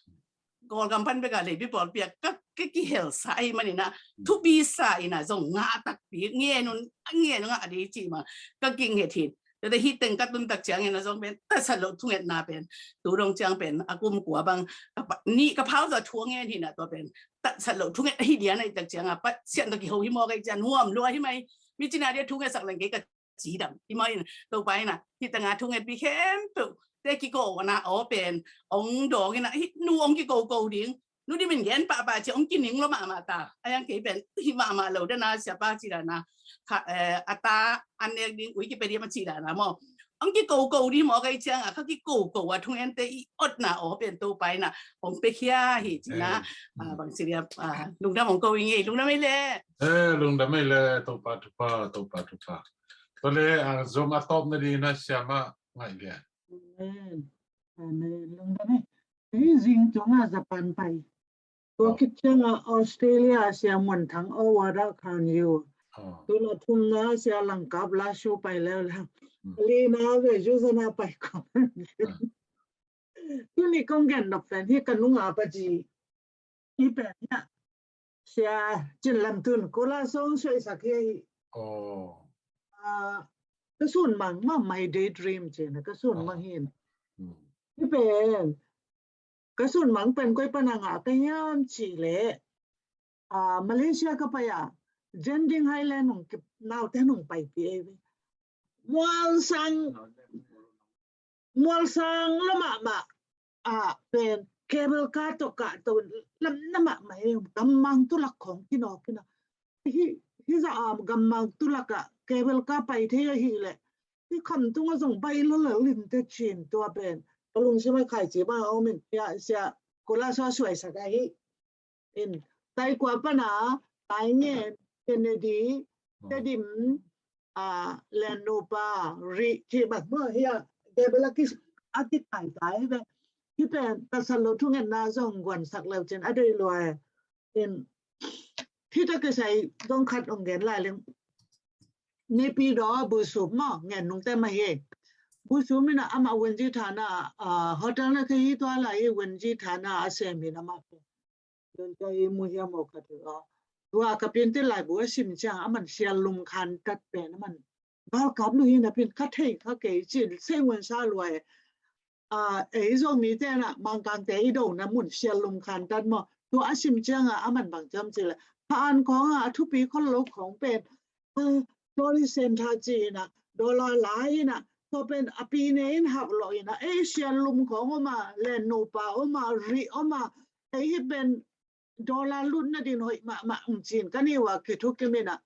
Kawlgam pan bek a leipi pawlpi a ka, ka kihelsa ahi manina, thupi sa ina zong ngah takpi, ngen un, ngen un ngah ding ci ma ka kinghet hi. Tua te hi teng ka tun tak ciang ina zong pen tasat lo thungetna pen tu dong ciang pen a kum kua bang ka pa, ni ka phau za thu ngen hi na tua pen tasat lo thunget hi dia na i tak ciang a Pasian to kiho hi maw ka i ciang nuam lua hi mai. Mi cina dia thunget sak leng kei ka cidam. I mawh in Topa ina hi tanga thungetpi khempeuh te kiko na aw pen ong dawng ina hi nu ong kikoko ding. Nu di min gen pahpah ci ong kining lo mahmah ta. A yang kei pen hi mahmah lo dana siapa ci dana kha, eh, a ta an nek ding ui kipe di ma ci dana maw. Ong kikoko di maw ka i ciang a kha kikoko a thungente i otna aw pen Topa ina ong pekhia hi cina. Bang ci dia lungdam ong ko i ngei lungdam i le. Eh, lungdam i le Topa thupha, Topa thupha. Tua le, ah, zom a tawpna ding na siama ngai lian. Amen. Amen. Lungdam e. Hei zing cunga Japan pai. Tua khit cianga Australia sia Muan Thang Awada Khan Yu. Tuna thumna sia Langkap La Su pai leu leu. Lina ve Juzana pai kong. Tuni kong gen nop pen hi ka nunga pa ji. Hi pen hi a. Sia Cin Lam Tun, Kula Song suaisak hi a hi. Ka sun mang ma, my daydream cina, ka sun mang hi na. Hi pen, ka sun mang pen koi pana ngah ka hiam ci le. Malaysia ka pai a, Genting Highland nung naute nung pai pi ei ve. Mual sang, mual sang lo mahmah. Ah, pen cable car tawh kah to lam na mahmah e, gammang tulak khawng kinawk ina. Hi, hi za a gammang tulak ah cable car pai thei ahi le. Hi khamtung a zong bai lo lo lim te cin tua pen. Ka lungsim a khaici bang a om in, sia, sia, Kula Song suaisak ahi. In, Taikua pana, Taingen, Kennedy, Tedim, Lennupa, Ri, ci bat mo hi a, Gabriel a ki, a ki tai tai ve. Hi pen, tasat lo thungetna zong guansak leu cin, a dei lua e. In, hi ta kisai dong khat ong gen lai leng. Nipi do bu sup mo, ngen nung te ma hi. Bu sup mina ama wenji thana, hotel na ka hi tua lai wenji thana a sem hi na ma. Don ka i mu hiam aw ka ti aw. Tua ka piantin laibu a sim ciang a man sial lum khan tat pen a man. Galkap lu hi na pin ka thei ka kei cin sei ngun sa luai. Ei Zomite na Mangkangte i do na mun sial lum khan tat maw. Tua a sim ciang a a man bang ciam ci le. Pha an khawng a a thupi khol lo khawng pen. Tourist center ci ina, dollar la ina, tua pen a pi ne in hak lo ina, ei sial lum khawng oma, Lennupa oma, Ri oma, ei hi pen dollar lutna din hoih mahmah ung cin, ka ni ua kithukim ina,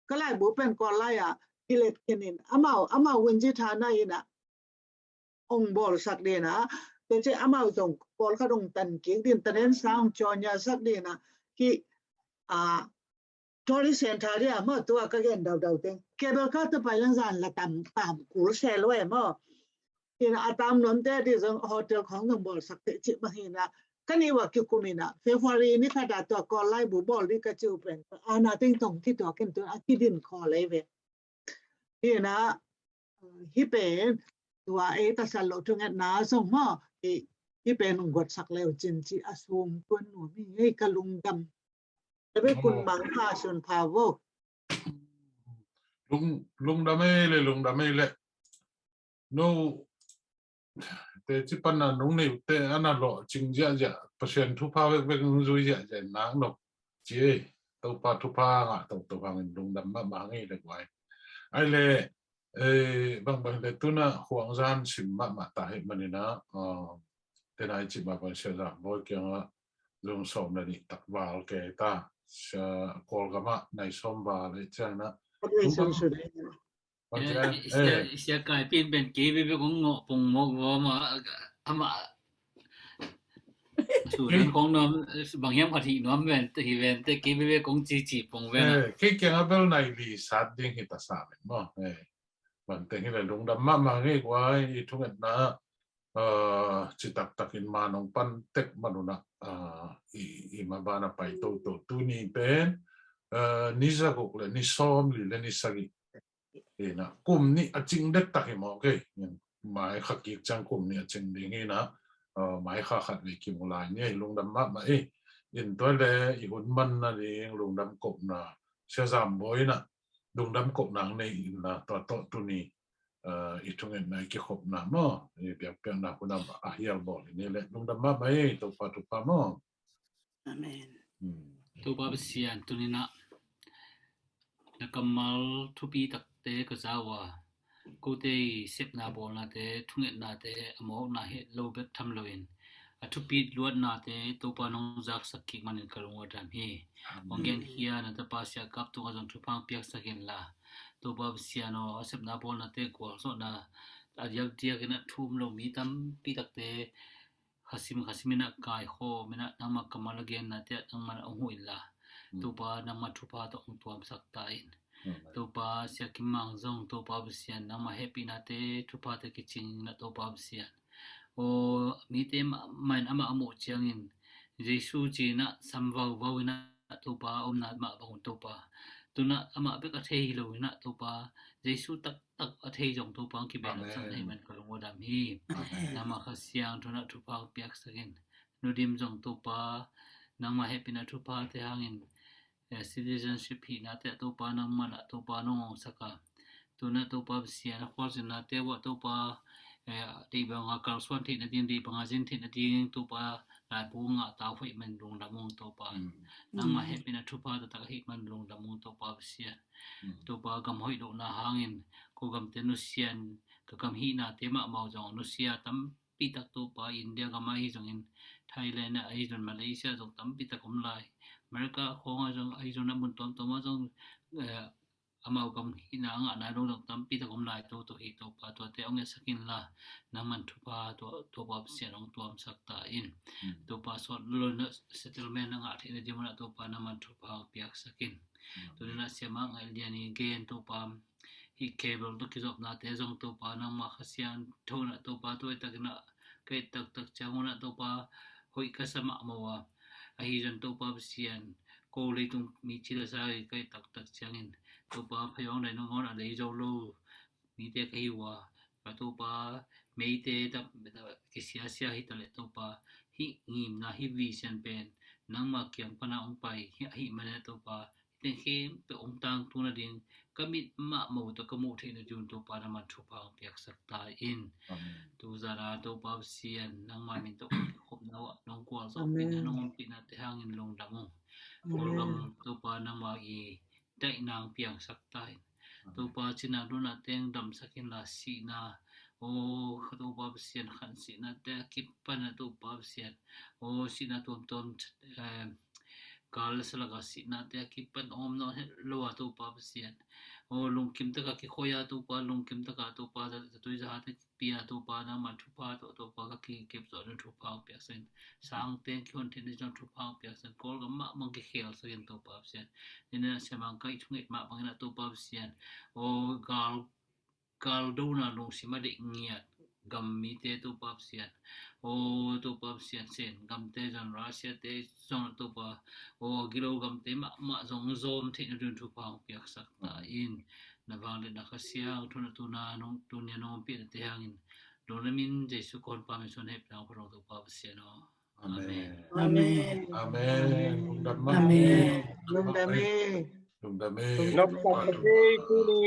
ka laibu pen Kawl lai a, kilet khin in, amau, amau wenji thana ina, ong bawlsak dina, tua ci amau zong pawlkhat ong tan kik din, tanen sang ong cawnya sak dina, ki, a, tourist center dia maw, tua ka gen daudau teng. Cable car tua pai lang zan la tam, tam kul se lo e maw. Ina a tam nuam te di zong hotel khawng zong bawlsak te ci ma hina. Ka ni ua kikum ina, February ni khat a tua Kawl laibu bawl di ka ci u pen. A na teng tong kituak in tua a kidin khawl ei ve. Hi na, hi pen, tua ei tasat lo thungetna zong maw, hi pen ung guatsak leu cin ci a sum tuan nuam hi, hei ka lungdam. Ebe kun mang pha sun pha vo. Lung, lungdam ei le, lungdam ei le. No, te ci pan a nung nei te ana lo cing zia zia, Pasian thupha vek vek nung zui zia zia nang no. Ci ei, Topa thupha ngah to, Topa ngin lungdam mahmah ngei le guai. Ai le, eh, bang bang le tuna huang zan sim mahmah ta hi manina, eh, tena i ci mah bang sia zang boi kianga, zung sawm le nih tak val kei ta. Sia Kawlgam ah nai sawm val e ciang na. Hong kam. Sia, sia, sia Kai Pin pen kei bebe kong ngawh pong mawk lua ma, ama. Sudan kong nuam, bang hiam khat hi nuam ven te, hi ven te, kei bebe kong cici pong ven. Kei kiang a bel nai li sat ding hi ta sa ven maw. Bang teng hi le lungdam mahmah ngei guai, i thungetna citak takin man hong pan tek man un ah, i, i ma ban a pai toto tuni pen ni za guk le ni sawm li le ni sagih. Ina kum nih a cing dek tak hi maw kei. Mai kha kik ciang kum nih a cing ding hi na, mai kha khat ve kim lai ni a hi lungdam mahmah hi. In tua le i hun man na ding lungdam kopna sia zam bawi na lungdam kopna ang nei in la tua tawh tuni i thungetna i kikhopna maw, i biakpiakna hun a hial bawl hi ni le lungdam mahmah hi. Topa thupha maw. Amen. Topa Pasian, tuni na na kammal thupi takte ka za uh a, kote i sepna bawlnate, thungetnate a mawkna hi lo bek tham loin a thupi luatnate Topa nong zaksak kik manin ka lung a dam hi. Hong genkhia na tapa Sia Kap tungah zong thupha piaksak in la, Topa Pasian aw, a sepna bawlnate gualzawhna a diakdiak in a thum lo mi tampi takte khasim khasim in a kaikhawm in a nangmah kammal a gennate ah nangmah hong huh in la, Topa nangmah thupha tawh hong tuamsak ta in. Topa Sia Kim Mang zong Topa Pasian nangmah hehpihnate thuphate kicing in a Topa Pasian aw, mite mahmah in amah a muh ciangin Jesu ci in a sam vauvau in a Topa a omna mah bang un Topa, tuna amah bek a thei hi lo in a Topa, Jesu taktak a thei zong Topa hong kibe nopsak na hi man ka lung a dam hi. Nangmah Kha Siangtho in a thupha hong piaksak in. Nu Dim zong Topa nangmah hehpihna thuphate hangin citizenship hihnate ah Topa nangmah in a Topa nong ongsak a, tuna Topa Pasian a khualzinate uh ah Topa deih banga kalsuan theih nading, deih banga zin theih nading Topa laibu ngah tau hoih man lungdam ung Topa. Nangmah hehpihna thupha taktak ahih man lungdam ung Topa Pasian. Topa gam hoih lohna hangin ko gamte nusian, ka gam hihnate mahmah uh zong nusia tampi tak Topa, India gam ah ahi zongin, Thailand ah ahi zong, Malaysia zong tampi tak om lai, America khawng ah zong ahi zong, na mun tuamtuam ah zong amau gam hihna a ngah nai lo zong tampi tak om lai toto hi Topa, tuate hong ngetsak in la, nangman thupha Topa Pasian hong tuamsak ta in. Topa sawt lo na settlement a ngah theih nading un a Topa nangman thupha hong piaksak in. Tuni na Sia Mang Ngai Lian i gen Topa, hih cable tawh kizopnate zong Topa nangmah Kha Siangtho in a Topa tuai takin a ka et taktak ciang un a Topa hoih ka sa mahmah a, ahi zong Topa Pasian ko leitung mi ci le sa ka et taktak ciangin Topa phayawng dai nong ngawn a lei zo lo mite ka hi uh a, ka Topa meite kisiasia hi ta le Topa, hih ngimna hih vision pen nangmah kiang pana hong pai ahih man a Topa, hih teng khempeuh hong tangtun nading ka mit mahmah uh tawh ka muh theih nading un Topa nangman thupha hong piaksak ta in. Tu zan a Topa Pasian nangmah min tawh ka kikhopna uh ah nong gualzawhpihna, nong ompihnate hangin lungdam ung. Kawlgam Topa nangmah i daihna hong piangsak ta in. Topa cina duna teng damsak in la, sihna aw Topa Pasian, khan sihnate a kipan a Topa Pasian aw, sihna tuamtuam, gal le salak a sihnate a kipan om nawn het lo a Topa Pasian aw, lungkim taka kikhoih a Topa, lungkim taka Topa zatui zahate pia Topa nangman thupha tawh Topa ka kikep zawh ding thupha hong piaksak in. Sang teng kihon theih nading zong thupha hong piaksak in. Kawlgam mahmah hong kikhelsak in Topa Pasian. Nina Sia Mang Kai thunget mah bangin a Topa Pasian aw, gal, galdona lungsim a deih ngiat gam mite Topa Pasian aw, Topa Pasian Sen gamte zong, Russia te zong Topa aw, gilo gamte mahmah zong zawm theih nading thupha hong piaksak ta in. Na vangliatna Kha Siangtho in a tuni a nong ompihnate hangin lungdam in, Jesu ka Honpa min suang hehpihna hong pha dong Topa Pasian aw. Amen. Amen. Amen. Lungdam e. Lungdam e. Lungdam e.